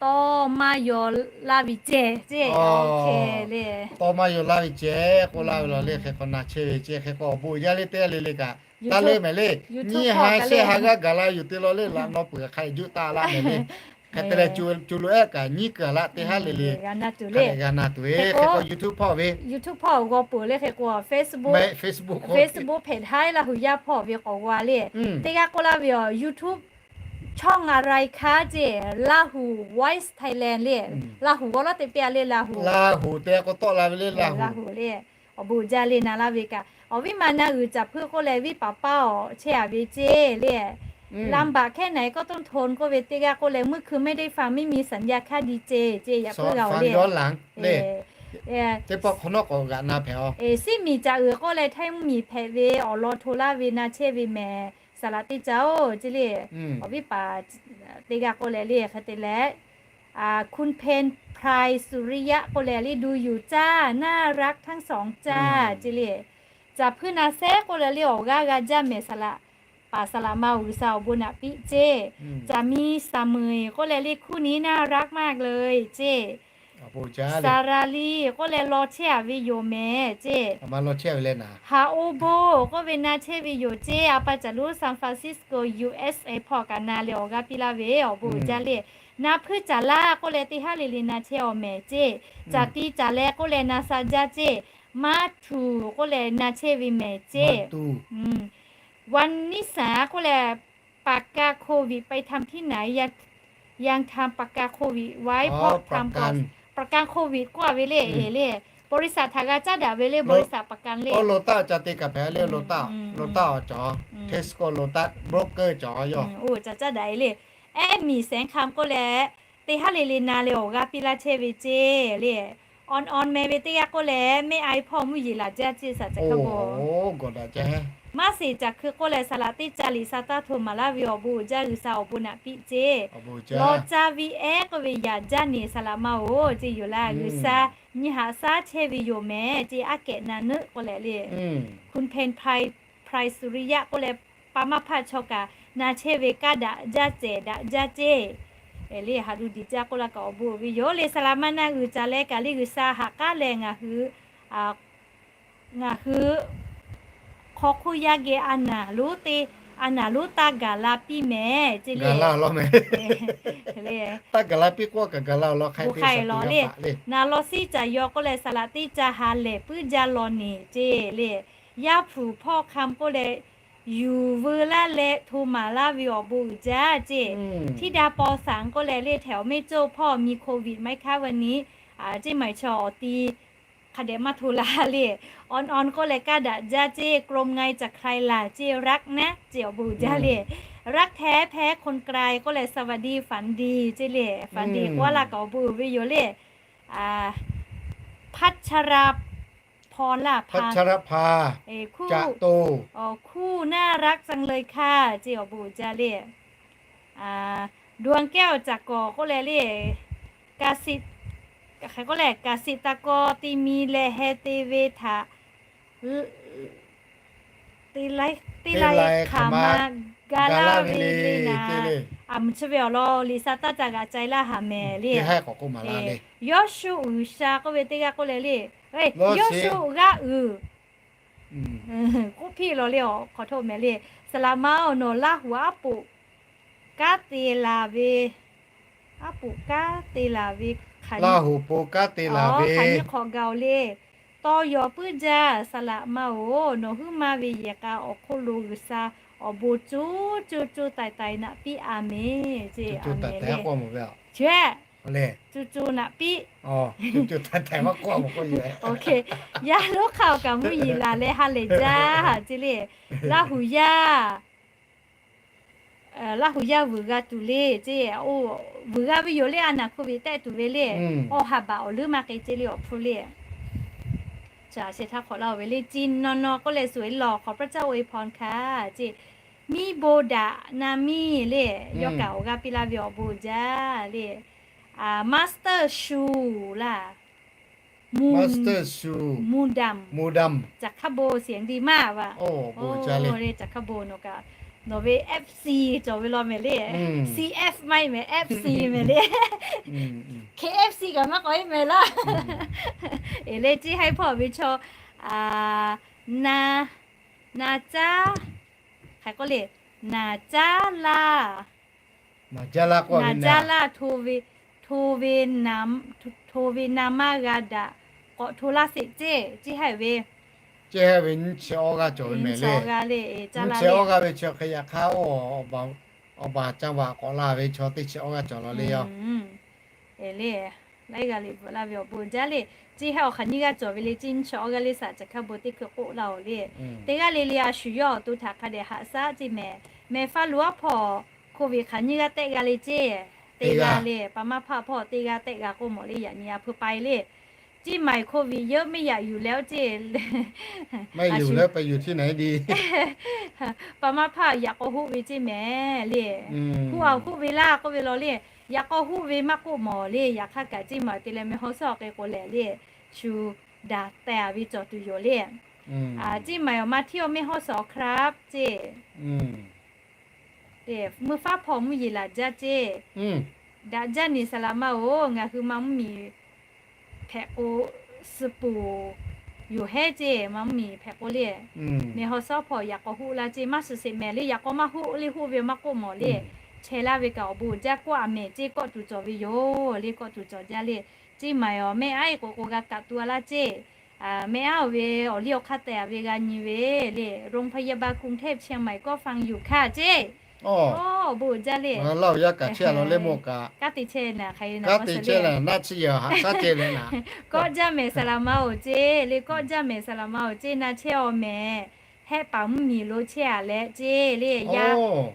ตอ มา ยอ ลา เว เจ้ เจ้ อ๋อ โอเค เลย ตอ มา ยอ ลา เว เจ้ โค ลา เว ลอ เลย ใครก็ นา เช่ เว เจ้ ใครก็ อ๋อ โบ ยา เลย เตะ เลย เลย กา YouTube ตา เลย แหม เลย YouTube นี่ หาย เสีย หาย กา กา ลา อยู่ เตะ ลอ เลย ละ นอ เปื่อ ใคร ยุ ตา ละ แหม เลย เออ ใคร เตะ เลย จู จู ลู แอ๊ะ กา นี่ เกือ ละ เตะ หา เลย เลย เออ กา นา จุ เลย กา นา จุ เออ ใครก็ YouTube พ่อ เว YouTube พ่อ กอ เปิด เลย ใครก็ Facebook Facebook เฟซบุ๊ก เฟซบุ๊ก เฟซบุ๊กเพจ ไฮ ลาหู ยา พ่อ เว กอ วา เลย อืม เตะ กา โค ลา เว YouTube ช่องอะไรคะ เจ้ ลาหู Voice Thailand เลย อืม ลาหู กอ ลอ เตะ เปีย เลย ลาหู ลาหู เตะ กอ ตอ ลา เว เลย เออ ลาหู ลาหู เลย อ๋อ โบ ยา เลย นา ลา เว กา อ๋อ วิ มา นา อือ จ๋า เพื่อ โค เลย วิ ป๋าเป้า แช่ เว เจ้ เลย อืม ลำบากแค่ไหนก็ต้องทน โค เว เตะ กา โค เลย เมื่อคืนไม่ได้ฟัง ไม่มีสัญญาณค่ะ ดีเจ เจ้ อย่าเพิ่งเอา ฟัง เลย ย้อนหลัง เออ เลย เออ เจ๊ป๊อก คนนอกก็ กา นา แผล อ๋อ เออ ซิ่งหมี่ จ๋า อือ โค เลย ไทยหมี่ แผล เว อ๋อ รอ โทร ลา เว นา เช่ เว แหม สาระ เตะ เจ้า เจ้ เลย อืม อ๋อ วิ ป๋า เตะ กา โค เลย เลย ใคร เตะ เลย อ่า คุณเพน ไพร สุริยะ โค เลย เลย ดูอยู่จ้า น่ารักทั้งสองจ้า อืม เจ้ เลย จ๋า เพื่อ นา แซ่ โค เลย เลย อ๋อ กา กา จ้า แหม สาระ ป๋า สาระ มา อือ สาว โบ นา ปิ เจ้ อืม จ๋า มี สาเหมย โค เลย เลย คู่นี้น่ารักมากเลย เจ้ อ๋อ โบ ยา เลย สาราลี โค เลย รอ แช่ เว โย แหม เจ้ เอามา รอ แช่ เว เลย นะ หา โอ โบ โค เว นา แช่ เว โย เจ้ อาปาจ๋า ลู ซานฟรานซิสโก ยู เอส เอ พ่อ กา นา เลย อ๋อ กา ปิ ลา เว อ๋อ โบ อืม ยา เลย นา เพื่อ จ๋า ลา โค เลย เตะ หา เลย เลย นา แช่ อ๋อ แหม เจ้ อืม จ๋า ตี จ๋า แล โค เลย นา ซา จ้า เจ้ มา ถู โค เลย นา แช่ เว แหม เจ้ มา ถู อืม วันนิสา โค เลย ประกันโควิดไปทำที่ไหน ยัง ยังทำประกันโควิดไว้ อ๋อ เพราะทำก่อน ประกัน ประกันโควิด กว่า เว เลย อืม เอ เลย บริษัท ถา กา จ้า ดา เว เลย โล บริษัทประกัน เลย โอ้ โลตัส จ๋า เตะ กา แผล เลย อืม โลตัส อืม โลตัส อ๋อ จ๋อ อืม เทสโก้ โลตัส โบรกเกอร์ จ๋อ ย่อ อืม โอ้ จ๋า จ้า ดา เอ เลย แอมหมี่ แสงคำ โค เลย เตะ หา เลย เลย นา เลย อ๋อ กา ปิ ลา แช่ เว เจ้ เลย ออนออน แหม เว เตะ กา โค เลย แม่ไอ พ่อ มุ้ยหยี หลา จ้า เจ้ สา จ๋า โอ้ คา โบ โอ้ กอดา จ้า แฮะ Maˇ seˍ caˬ hkui k'oˆ leh saˍ laꞈ teˇ ca liꞈ sa taˇ hto maˍ laˇ ve awˬ bon uiˍ jaˇ G'uiˬsha awˬ bon naꞈ piˇ ceˇ. Law caˇ viˇ ehˉ k'oˆ ve yaꞈ jaˇ neˬ saˍ laꞈ ma-oˬ ceˇ yoˬ laˇ. G'uiˬsha nyi haꞈ shaˉ chehˇ ve yoˬ mehˍ ceˇ. Aˉ kehꞈ na neuˆ k'oˆ leh le, คุณเพ็ญไพร ไพรสุริยะ k'oˆ leh, pa maˇ hpaˆ chaw kaꞈ na chehˇ ve kanˉ daꞈ jaˇ cehˬ daꞈ jaˇ ceˇ. Le haꞈ lu diˬ jaˇ k'oˆ la kaꞈ awˬ bon uiˍ ve yoˬ le. Saˍ laꞈ ma na g'uiˬ caˍ leh kaꞈ le G'uiˬsha haꞈ k'aˉ leh ngaˬ hui ngaˬ hui hk'aw hk'oˆ yaˇ geh a naˍ lonˉ teˇ, a naˍ lonˉ taˇ gaˬ la piˇ mehˍ ceˇ le. Taˇ gaˬ la piˇ k'oˆ kaꞈ gaˬ la awˬ lawn hk'ai te k'ai le. Naˍ law siˉ caˬ yaw k'oˆ leh saˍ laꞈ teˇ ca ha lehˬ puiˉ jaˇ law neˬ ceˇ le. Yaˇ hpu hpawˇ hk'a k'oˆ leh yuˬ veu laˇ leh hto maˍ laˇ ve awˬ bon uiˍ jaˇ ceˇ. Htiˇ da paw saˍ k'oˆ leh le htehꞈ awˬ mehˇ coˇ hpawˇ mi โควิด maˇ heˆ hk'aˇ ve ni, ceˇ maˬ chaw awˬ ti hk'a dehꞈ maˇ hto la le. ออนออน k'oˆ leh kanˉ daꞈ jaˇ ceˇ. กรมไง จะใครล่ะ ceˇ รักนะ ceˇ awˬ bon uiˍ jaˇ le. รักแท้แพ้คนไกล k'oˆ leh สวัสดี ฝันดี ceˇ le. ฝันดี k'oˆ laˇ kaꞈ awˬ bon uiˍ ve yoˬ le. Paˍ chaˇ raˇ hpaw laˇ, พัชรภา คู่ น่ารักจังเลยค่ะ ceˇ awˬ bon uiˍ jaˇ le. ดวงแก้ว caˬ kawˍ k'oˆ leh le, เกษตร, hk'e k'oˆ leh เกษตรกร teˇ mi leh heh te ve htaꞈ teˇ laiˉ hk'aˬ ma ga laˇ ve le naˍ. Aˬ mvuhˬ chi ve awˬ lawn liꞈ sa taˇ ca g'aꞈ ca laˇ haˍ mehˍ le. Yawˇshuˆ G'uiˬsha k'oˆ ve teˇ g'aˇ k'oˆ leh le, Yawˇshuˆ g'aˇ uiˍ k'oˆ piˇ law le, awˬ hk'awꞈ htoˇ mehˍ le. Saˍ laꞈ ma-oˬ, nawˬ Laˇ huˍ aˉ poꞈ kanˉ te laˬ ve, aˉ poꞈ kanˉ te laˬ ve hk'aˬ nyi hk'awꞈ gaˬ-oˬ le. Tawˇ yaw puiˉ jaˇ saˍ laꞈ ma-oˬ, nawˬ huiˉ maˇ ve yehˬ k'a awˬ hk'oˆ lo G'uiˬsha awˬ bon coˇ coˇ coˇ taiˍ taiˍ naꞈ piˇ a mehˍ ceˇ. Aˬ mehˍ le. Chehˇ, coˇ coˇ naꞈ piˇ. Yaˇ lonˉ hk'a awˬ kaꞈ mvuhˇ yeˬ laˬ leh ha lehˬ jaˇ ceˇ le. Laˇ huˍ yaˇ Laˇ huˍ yaˇ vuiˬ g'a tuˬ le ceˇ. Vuiˬ g'a ve yoˬ le, a naˍ โควิด tehˆ tuˬ ve le. Awˬ ha baˬ awˬ leuˉ maˇ k'e ceˇ le awˬ hpfuhˇ le. Chi htaꞈ hk'awꞈ laˇ-oˬ ve le, จีน naw naw k'oˆ leh suhˍ e law ขอพระเจ้าอวยพรค่ะ ceˇ. Miˇ bon daꞈ na miˇ le, yawˇ kaꞈ awˬ g'aˇ piˇ laˇ ve awˬ bon jaˇ le. Master Shu laˇ. Master Shu, Mudam, Mudam, caˬ hk'aˇ bon เสียงดีมาก vaˬ. Caˬ hk'aˇ bon nawˬ kaꞈ, nawˬ ve FC cawˬ ve law mehˍ le. CF maˇ heˆ mehˍ, FC mehˍ le. KFC kaꞈ maˇ k'awꞈ heˆ mehˍ laˇ. Eˬ le, ceˇ haiˉ hpawˇ ve chaw, na, na caˉ, hk'aˬ k'oˆ le, naˍ caˉ laˇ. Naˍ caˉ laˇ, hto ve, hto ve na maˇ g'a daꞈ, k'awꞈ hto laˇ sheˍ ceˇ. Ceˇ haiˉ ve, ceˇ haiˉ ve nyiˇ chi awˇ g'aˇ cawˬ ve mehˍ le. Nyiˇ chi awˇ g'aˇ ve chi hk'e yaꞈ hk'aˇ, awˬ baˬ caˇ vaꞈ k'awꞈ la ve chaw teˇ chi awˇ g'aˇ cawˬ law le yoˬ. Eˬ le, laiˉ g'aˇ le bvuhꞈ laˇ ve awˬ bon jaˇ le. Ceˇ haiˉ awˬ hk'aˬ nyiˇ g'aˇ cawˬ ve le, ceˇ nyiˇ chi awˇ g'aˇ le saˍ caˬ hk'aˇ bon teˇ hkui k'oˆ laˇ-oˬ le. Teˇ g'aˇ le le a shu yawˇ awˬ to htaꞈ hk'a dehꞈ haꞈ shaˉ ceˇ mehˍ. Mehˬ faˇ lo aˉ hpawˇ โควิด hk'aˬ nyiˇ g'aˇ tehˆ g'a le ceˇ. Teˇ g'aˇ le, pa maˇ hpaˆ hpawˇ teˇ g'aˇ tehˆ g'a k'oˆ mawˬ le, yaꞈ nyi a hpui pai le. Ceˇ maˬ โควิด เยอะไม่อยากอยู่แล้ว ceˇ. Maˇ yuˬ leh pa yuˬ chi naˍ e di. Pa maˇ hpaˆ yaꞈ k'aw hoˆ ve ceˇ mehˍ le. Hoˆ a hoˆ ve laˇ k'oˆ ve law le. Yaꞈ k'aw hoˆ ve maˇ k'oˆ mawˬ le. Yaꞈ hk'aˇ kaꞈ ceˇ maˬ te leh mehˬ hawˉ suhˉ awˬ k'e k'o lehˬ le, shu daꞈ tehˬ ve cawˬ tuˬ yoˬ le. Ceˇ maˬ awˬ ma htiˇ awˬ mehˬ hawˉ suhˉ awˬ hk'aˇ ceˇ. Mvuhˇ faˉ hpawˇ mvuhˇ yeˬ laˬ jaˇ ceˇ. Daꞈ jaˇ neˬ saˍ laꞈ ma-oˬ, ngaˬ hui ma mvuhˇ miˬ hpehꞈ k'o, suh poˬ yoˬ hehˉ ceˇ. Ma mvuhˇ miˬ hpehꞈ k'o le, mehˬ hawˉ suhˉ hpawˇ yaꞈ k'aw hoˆ laˇ ceˇ. Maˇ suh sheˍ mehˍ le, yaꞈ k'aw maˇ hoˆ le, hoˆ ve maˇ k'oˆ mawˬ le. Chehˇ laˇ ve kaꞈ awˬ bon jaˇ k'oˆ a mehˍ ceˇ. Kawˆ tuˬ cawˬ ve yoˬ le, kawˆ tuˬ cawˬ jaˇ le. Ceˇ maˬ awˬ mehˆ aˉ e k'o k'o g'a kaꞈ tu a laˇ ceˇ. Mehˆ aˉ oˬ ve awˬ liˇ awˬ hk'aˇ tehˬ a ve g'a nyi ve le, โรงพยาบาลกรุงเทพเชียงใหม่ก็ฟังอยู่ค่ะ ceˇ. Awˬ bon jaˇ le. Laˇ oˬ yaˇ kaꞈ chehˇ a law le mawˬ kaꞈ, kanˉ te chehˇ naˍ, hk'aˬ hk'e naˍ, kanˉ te chehˇ naˍ, naˆ chiˇ yaꞈ haꞈ shaˉ ceh le naˍ. Kawˆ jaˇ mehˍ saˍ laꞈ ma-oˬ ceˇ le, kawˆ jaˇ mehˍ saˍ laꞈ ma-oˬ ceˇ. Na chehˇ awˬ mehˍ, Hehˆ paˍ mvuhˇ miˬ lo chehˇ a leh ceˇ le,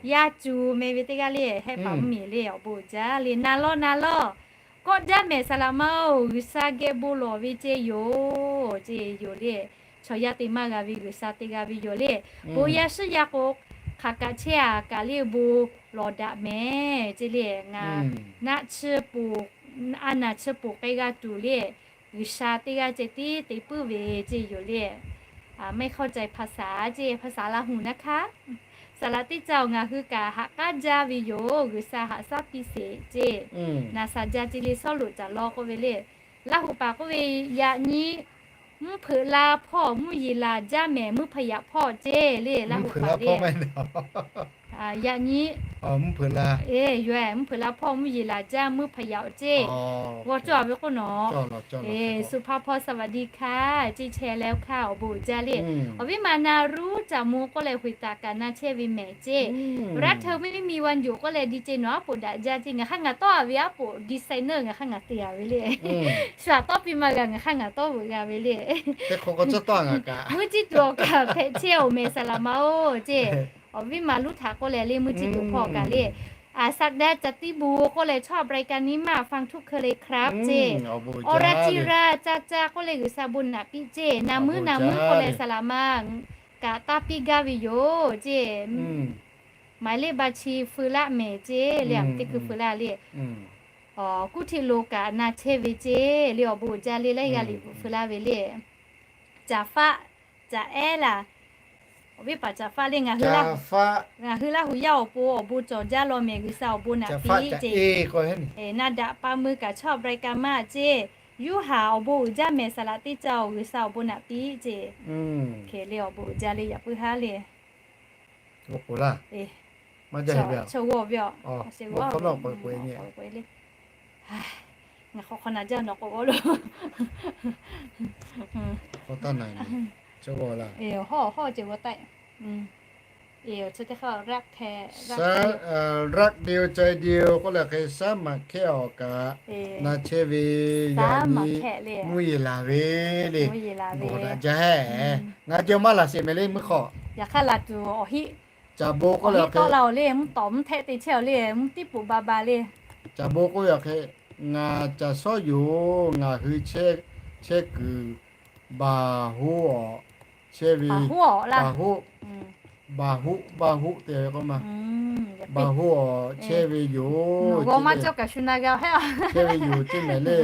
yaˇ cuˬ meh ve teˇ g'aˇ le, Hehˆ paˍ mvuhˇ miˬ le awˬ bon jaˇ le. Na lawˇ na lawˇ, kawˆ jaˇ mehˍ saˍ laꞈ ma-oˬ, G'uiˬsha geh bon lawˬ ve ceh yoˬ ceˇ yoˬ le. chaw yaˇ te maˇ g'a ve G'uiˬsha te g'a ve yoˬ le. Bon yaˇ shiˉ yaˇ k'o, hk'aˬ kaꞈ chehˇ a kaꞈ le bon lawˬ daꞈ mehˍ ceˇ le. Ngaˬ naˆ, a naˍ chi poˬ k'ai g'a tuˬ le, G'uiˬsha teˇ g'aˇ ceh tiˉ te puiˉ ve ceˇ yoˬ le. ไม่เข้าใจภาษา ceˇ, ภาษาลาหูนะคะ Saˍ laꞈ teˇ caˇ-oˬ, ngaˬ hui kaꞈ haꞈ k'aˉ jaˇ ve yoˬ. G'uiˬsha haꞈ shaˉ piˇ sheˍ ceˇ. Naˍ saˍ jaˇ ceˇ le, sawˉ loꞈ caˬ law k'oˆ ve le. Laˇ huˍ paˍ k'oˆ ve, yaꞈ nyi mvuhˇ hpeuꞈ la hpawˇ mvuhˇ yeˬ laˬ jaˇ mehˍ, mvuhˇ hpaˍ yaꞈ hpawˇ ceˇ le. Laˇ huˍ paˍ le, yaꞈ nyi, e, yaweh, mvuhˇ hpeuꞈ la hpawˇ mvuhˇ yeˬ laˬ jaˇ mvuhˇ hpaˍ yaꞈ ceˇ. G'aw cawˇ ve k'oˆ nawˬ, e, สุภาพร สวัสดีค่ะ ceˇ, chehˇ leh oˇ hkaˇ awˬ bon uiˍ jaˇ le. Awˬ viˉ ma na ruˉ caꞈ mo k'oˆ leh huiˍ taˍ kaꞈ na chehˇ ve mehˍ ceˇ. Raˇ hteu ไม่มีวันหยุด k'oˆ leh ดีเจ nawˬ aˉ poꞈ daꞈ jaˇ ceˇ. Ngaˬ hk'aˇ ngaˬ tawˇ a ve aˉ poꞈ designer ngaˬ hk'aˇ ngaˬ te a ve le. Shu aꞈ tawˇ piˇ maˇ g'a, ngaˬ hk'aˇ ngaˬ tawˇ veuꞈ g'a ve le. Mvuhˇ ciˇ tuˬ awˬ kaꞈ hpehꞈ chehˇ-oˬ mehˍ saˍ laꞈ ma-oˬ ceˇ. Awˬ viˉ ma luˉ htaꞈ k'oˆ leh le mvuhˇ ciˇ tuˬ hpawˇ kaꞈ le. ศักดา จะตี้บู k'oˆ leh ชอบรายการนี้มาก ฟังทุกคืนเลยครับ ceˇ. Awˬ raˇ ciˇ raˇ caˇ caˇ k'oˆ leh G'uiˬsha bon naꞈ piˇ ceˇ. Na muiˉ na muiˉ k'oˆ leh saˍ laꞈ ma kaꞈ taˇ piˇ gaˇ ve yoˬ ceˇ. หมายเลขบัญชี feu laˇ mehˍ ceˇ le, teˇ hkui feu laˇ le. Kuˇ htiˆ lo kaꞈ na chehˇ ve ceˇ le, awˬ bon uiˍ jaˇ le, laiˉ g'aˇ liꞈ bvuhꞈ feu laˇ ve le. Caˍ faˆ, caˍ ehˉ laˬ. Awˬ viˉ paˍ caˍ faˆ le, ngaˬ hui Laˇ huˍ yaˇ awˬ pon awˬ bon cawˬ jaˇ law mehˍ, G'uiˬsha awˬ bon naꞈ piˇ ceˇ. Na daꞈ pa mui kaꞈ ชอบรายการมาก ceˇ. Yuˇ haˍ awˬ bon uiˍ jaˇ mehˍ saˍ laꞈ teˇ caˇ-oˬ, G'uiˬsha awˬ bon naꞈ piˇ ceˇ. Hk'e le awˬ bon uiˍ jaˇ le, yaꞈ puiˉ haˉ le. Maˇ jaˇ ve a, ngaˬ hk'awꞈ hk'awꞈ na jaˇ nawˬ k'awꞈ g'awˇ lo. Radio ใจเดียว k'oˆ leh hk'e, shaˉ maꞈ hkehˇ awˬ kaꞈ na chehˇ ve, yaꞈ nyi mvuhˇ yeˬ laˬ ve le. Gawˬ daꞈ jaˇ hehˉ. Ngaˬ jawˇ maˇ laˬ sheˍ mehˍ le mvuhˇ hk'aw. Caˍ bon k'oˆ leh hk'e, mvuhˇ tawˍ mvuhˇ htehˆ te chehˇ-oˬ le, mvuhˇ tiˉ poꞈ ba ba le. Caˍ bon k'oˆ ve hk'e, ngaˬ caˬ shawˉ yoˬ, ngaˬ hui chehˇ kuiˬ baˬ hoˉ awˬ chehˇ ve, baˬ hoˉ, baˬ hoˉ, baˬ hoˉ te ve k'oˆ ma, baˬ hoˉ awˬ chehˇ ve yoˬ. Chehˇ ve yoˬ ceˇ mehˍ le.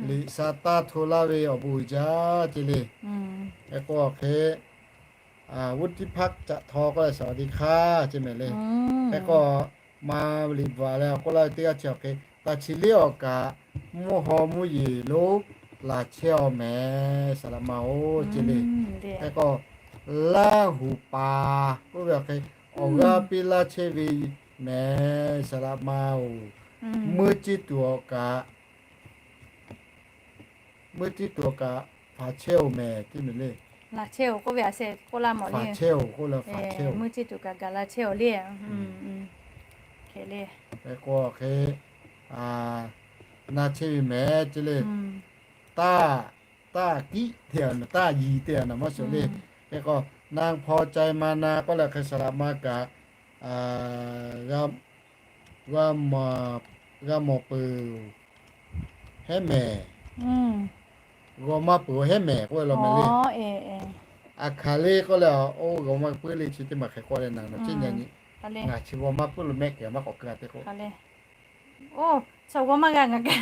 Liꞈ sha taˇ hto laˇ ve awˬ bon uiˍ jaˇ ceˇ le. Hk'e k'o hk'e, วุฒิพัก caꞈ htaw k'oˆ leh สวัสดีค่ะ ceˇ mehˍ le. Hk'e k'o, ma liꞈ bvuhꞈ leh awˬ k'oˆ laˇ ve teˇ g'aˇ chi awˬ hk'e, taˇ chi liˇ awˬ kaꞈ mvuhˇ haw mvuhˇ yeˬ lonˉ laˬ chehˇ-aw mehˍ saˍ laꞈ ma-oˬ ceˇ le. Hk'e k'o, Laˇ huˍ paˍ k'oˆ ve awˬ hk'e, awˬ g'aˇ piˇ laˇ chehˇ ve mehˍ saˍ laꞈ ma-oˬ. Mvuhˇ ciˇ tuˬ awˬ kaꞈ mvuhˇ ciˇ tuˬ awˬ kaꞈ hpaˍ chehˇ-oˬ mehˍ teˇ mehˍ le. Laˬ chehˇ-oˬ k'oˆ ve a se k'oˆ laˇ mawˬ le. Hpaˍ chehˇ-oˬ k'oˆ leh hpaˍ chehˇ-oˬ. Mvuhˇ ciˇ tuˬ kaꞈ gaˬ la chehˇ-oˬ le. Hk'e le. Hk'e k'o hk'e, na chehˇ ve mehˍ ceˇ le. Taˇ, taˇ kiˆ te a, taˇ yiˍ te a naˍ maˇ shuˍ le. Hk'e k'o, นางพอใจมานา k'oˆ leh hk'e saˍ laꞈ ma kaꞈ g'a mawˬ peuˬ hehˉ mehˍ. G'aw maˇ peuˬ hehˉ mehˍ k'oˆ ve law mehˍ le. A hkaˍ le k'oˆ leh, oˇ g'aw maˇ puiˉ le chi teˇ maˬ hk'e k'oˆ leh naˍ naˍ ceˇ nyi. Ngaˬ chi g'aw maˇ puiˉ lo mehˆ kehˬ maˇ k'awꞈ keu a teˇ k'o. Oˇ, chaw g'aw maˇ g'a ngaˬ kaꞈ.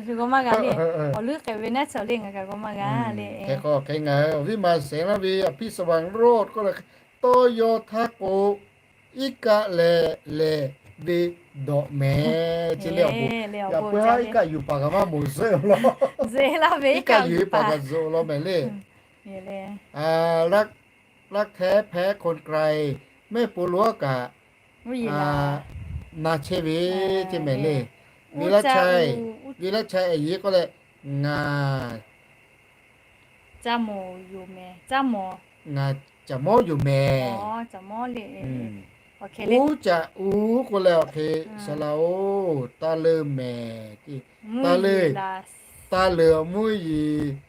G'aw maˇ g'a le. Awˬ leuˉ k'ai ve naˉ chaw le ngaˬ kaꞈ g'aw maˇ g'a le. Hk'e k'o hk'e ngaˬ hui awˬ viˉ ma shehˍ laˇ ve a piˇ สว่างโรจน์ k'oˆ leh, tawˇ yaw htaˇ k'o, iˉ kaˆ leh lehˬ ve dawꞈ mehˍ ceˇ le. Yaꞈ puiˉ haˉ iˉ kaˆ yuˬ paˍ kaꞈ maˇ moˍ zuhˆ law. Iˉ kaˆ yuˬ paˍ kaꞈ zuhˆ law mehˍ le. รักแท้แพ้คนไกล mehˆ po lo a kaꞈ na chehˇ ve ceˇ mehˍ le. Viˉ laˇ chaiˇ, viˉ laˇ chaiˇ a yeˬ k'oˆ leh, ngaˬ caˇ mawˬ yoˬ mehˍ, caˇ mawˬ, ngaˬ caˬ mawˉ yoˬ mehˍ. Uˉ caꞈ uˉ k'oˆ leh awˬ hk'e, saˍ laꞈ-oˬ, taˇ leuˆ mehˍ. Taˇ leuˆ, taˇ leuˆ mvuhˇ yeˬ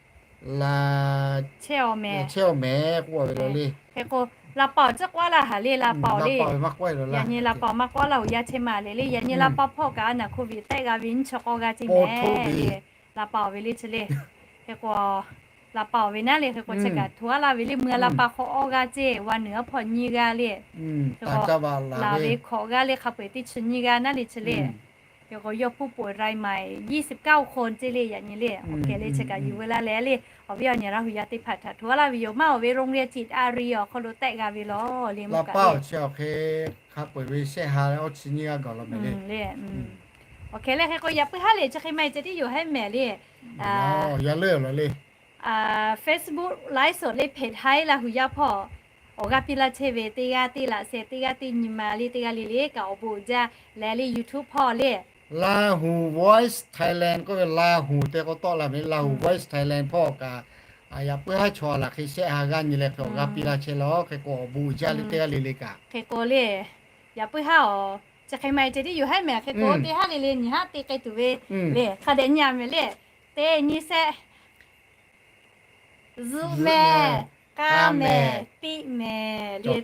laˬ chehˇ-aw mehˍ k'oˆ ve law le. Hk'e k'o, la pa awˬ ciˉ k'oˆ laˇ haˍ le, la pa awˬ le. Yaꞈ nyi la pa awˬ maˇ k'oˆ laˇ-oˬ, yaˇ chehˇ ma le le. Yaꞈ nyi la pa hpawˇ kaꞈ a naˍ โควิด tehˆ g'a ve nyi chi k'aw g'a ceˇ mehˍ le. La pa awˬ ve le chi le. Hk'e k'o, Laˇ paˍ-oˬ ve naˉ le, hk'e k'o chi kaꞈ hto aˉ laˇ ve le, meuˇ laˇ paˍ hk'aw awˇ g'aˇ ceˇ, wa nuiˬ aˉ hpawˇ nyiˇ g'aˇ le. Hk'e k'o laˬ ve hkawꞈ g'aˇ le, hk'a peu-eˬ teˇ chi nyiˇ g'aˇ naˉ le chi le. Hk'e k'o yawˇ hpu poꞈ รายใหม่ ยี่สิบเก้าคน ceˇ le, yaꞈ nyi le. Awˬ hk'e le chi kaꞈ yuˬ veu laˇ leh le, awˬ viˉ awˬ nyi Laˇ huˍ yaˇ teˇ hpaˍ htaꞈ hto aˉ laˇ ve yoˬ. Maˇ awˬ ve โรงเรียนจิตอารี awˬ hk'aw lo tehˆ g'a ve lawˬ le, mvuhˇ kaꞈ le. Awˬ hk'e le, hk'e k'o yaꞈ puiˉ haˉ le, chi hk'e maˇ heˆ ceh tiˉ yoˬ hehˉ mehˍ le. Facebook live สด le, เพจ Laˇ huˍ yaˇ hpawˇ awˬ g'aˇ piˇ laˇ chehˇ ve teˇ g'aˇ teˇ laꞈ sheh, teˇ g'aˇ teˇ nyi ma le, teˇ g'aˇ le le kaꞈ awˬ bon uiˍ jaˇ leh le, YouTube hpawˇ le, Laˇ huˍ Voice Thailand k'oˆ ve, Laˇ huˍ te k'o tawˆ la ve, Laˇ huˍ Voice Thailand hpawˇ kaꞈ, yaꞈ puiˉ haˉ chaw laˬ hk'e shehˆ ha g'aˇ nyi leh hk'e awˬ g'aˇ piˇ laˇ chehˇ lawˬ. Hk'e k'o awˬ bon uiˍ jaˇ le, teˇ g'aˇ le le kaꞈ. Hk'e k'o le, yaꞈ puiˉ haˉ-oˬ, chi hk'e maˇ heˆ ceh tiˉ yoˬ hehˉ mehˍ. Hk'e k'o teˇ haˉ le le nyi haˉ te k'ai tuˬ ve le, hk'a dehꞈ nyi a mehˍ le. Teˇ nyi shehˆ, zuhꞈ mehˍ, k'a mehˍ, piˇ mehˍ le.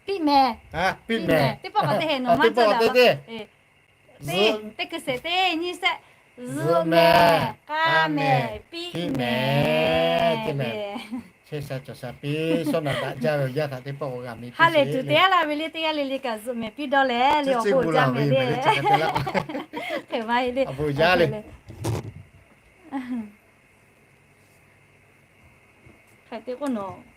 Piˇ mehˍ, piˇ mehˍ. Teˇ pawˆ k'awꞈ te heˆ, nawˬ maˇ cawˬ daꞈ. Teˇ, teˇ hkui shehˍ, teˇ nyi shehˆ, zuhꞈ mehˍ, k'a mehˍ, piˇ mehˍ le. Chehˇ sha cawˬ sha piˇ, shawˉ naꞈ daꞈ jaˇ ve awˬ yanˇ htaꞈ teˇ pawˆ k'awꞈ g'a mi. Ha lehˬ tuˬ te aˉ laˇ ve le, teˇ g'aˇ le le kaꞈ zuhꞈ mehˍ piˇ dawˇ leh le, awˬ bon uiˍ jaˇ mehˍ le. Hk'e maˇ heˆ le, awˬ bon uiˍ jaˇ le. Hk'e te k'o nawˬ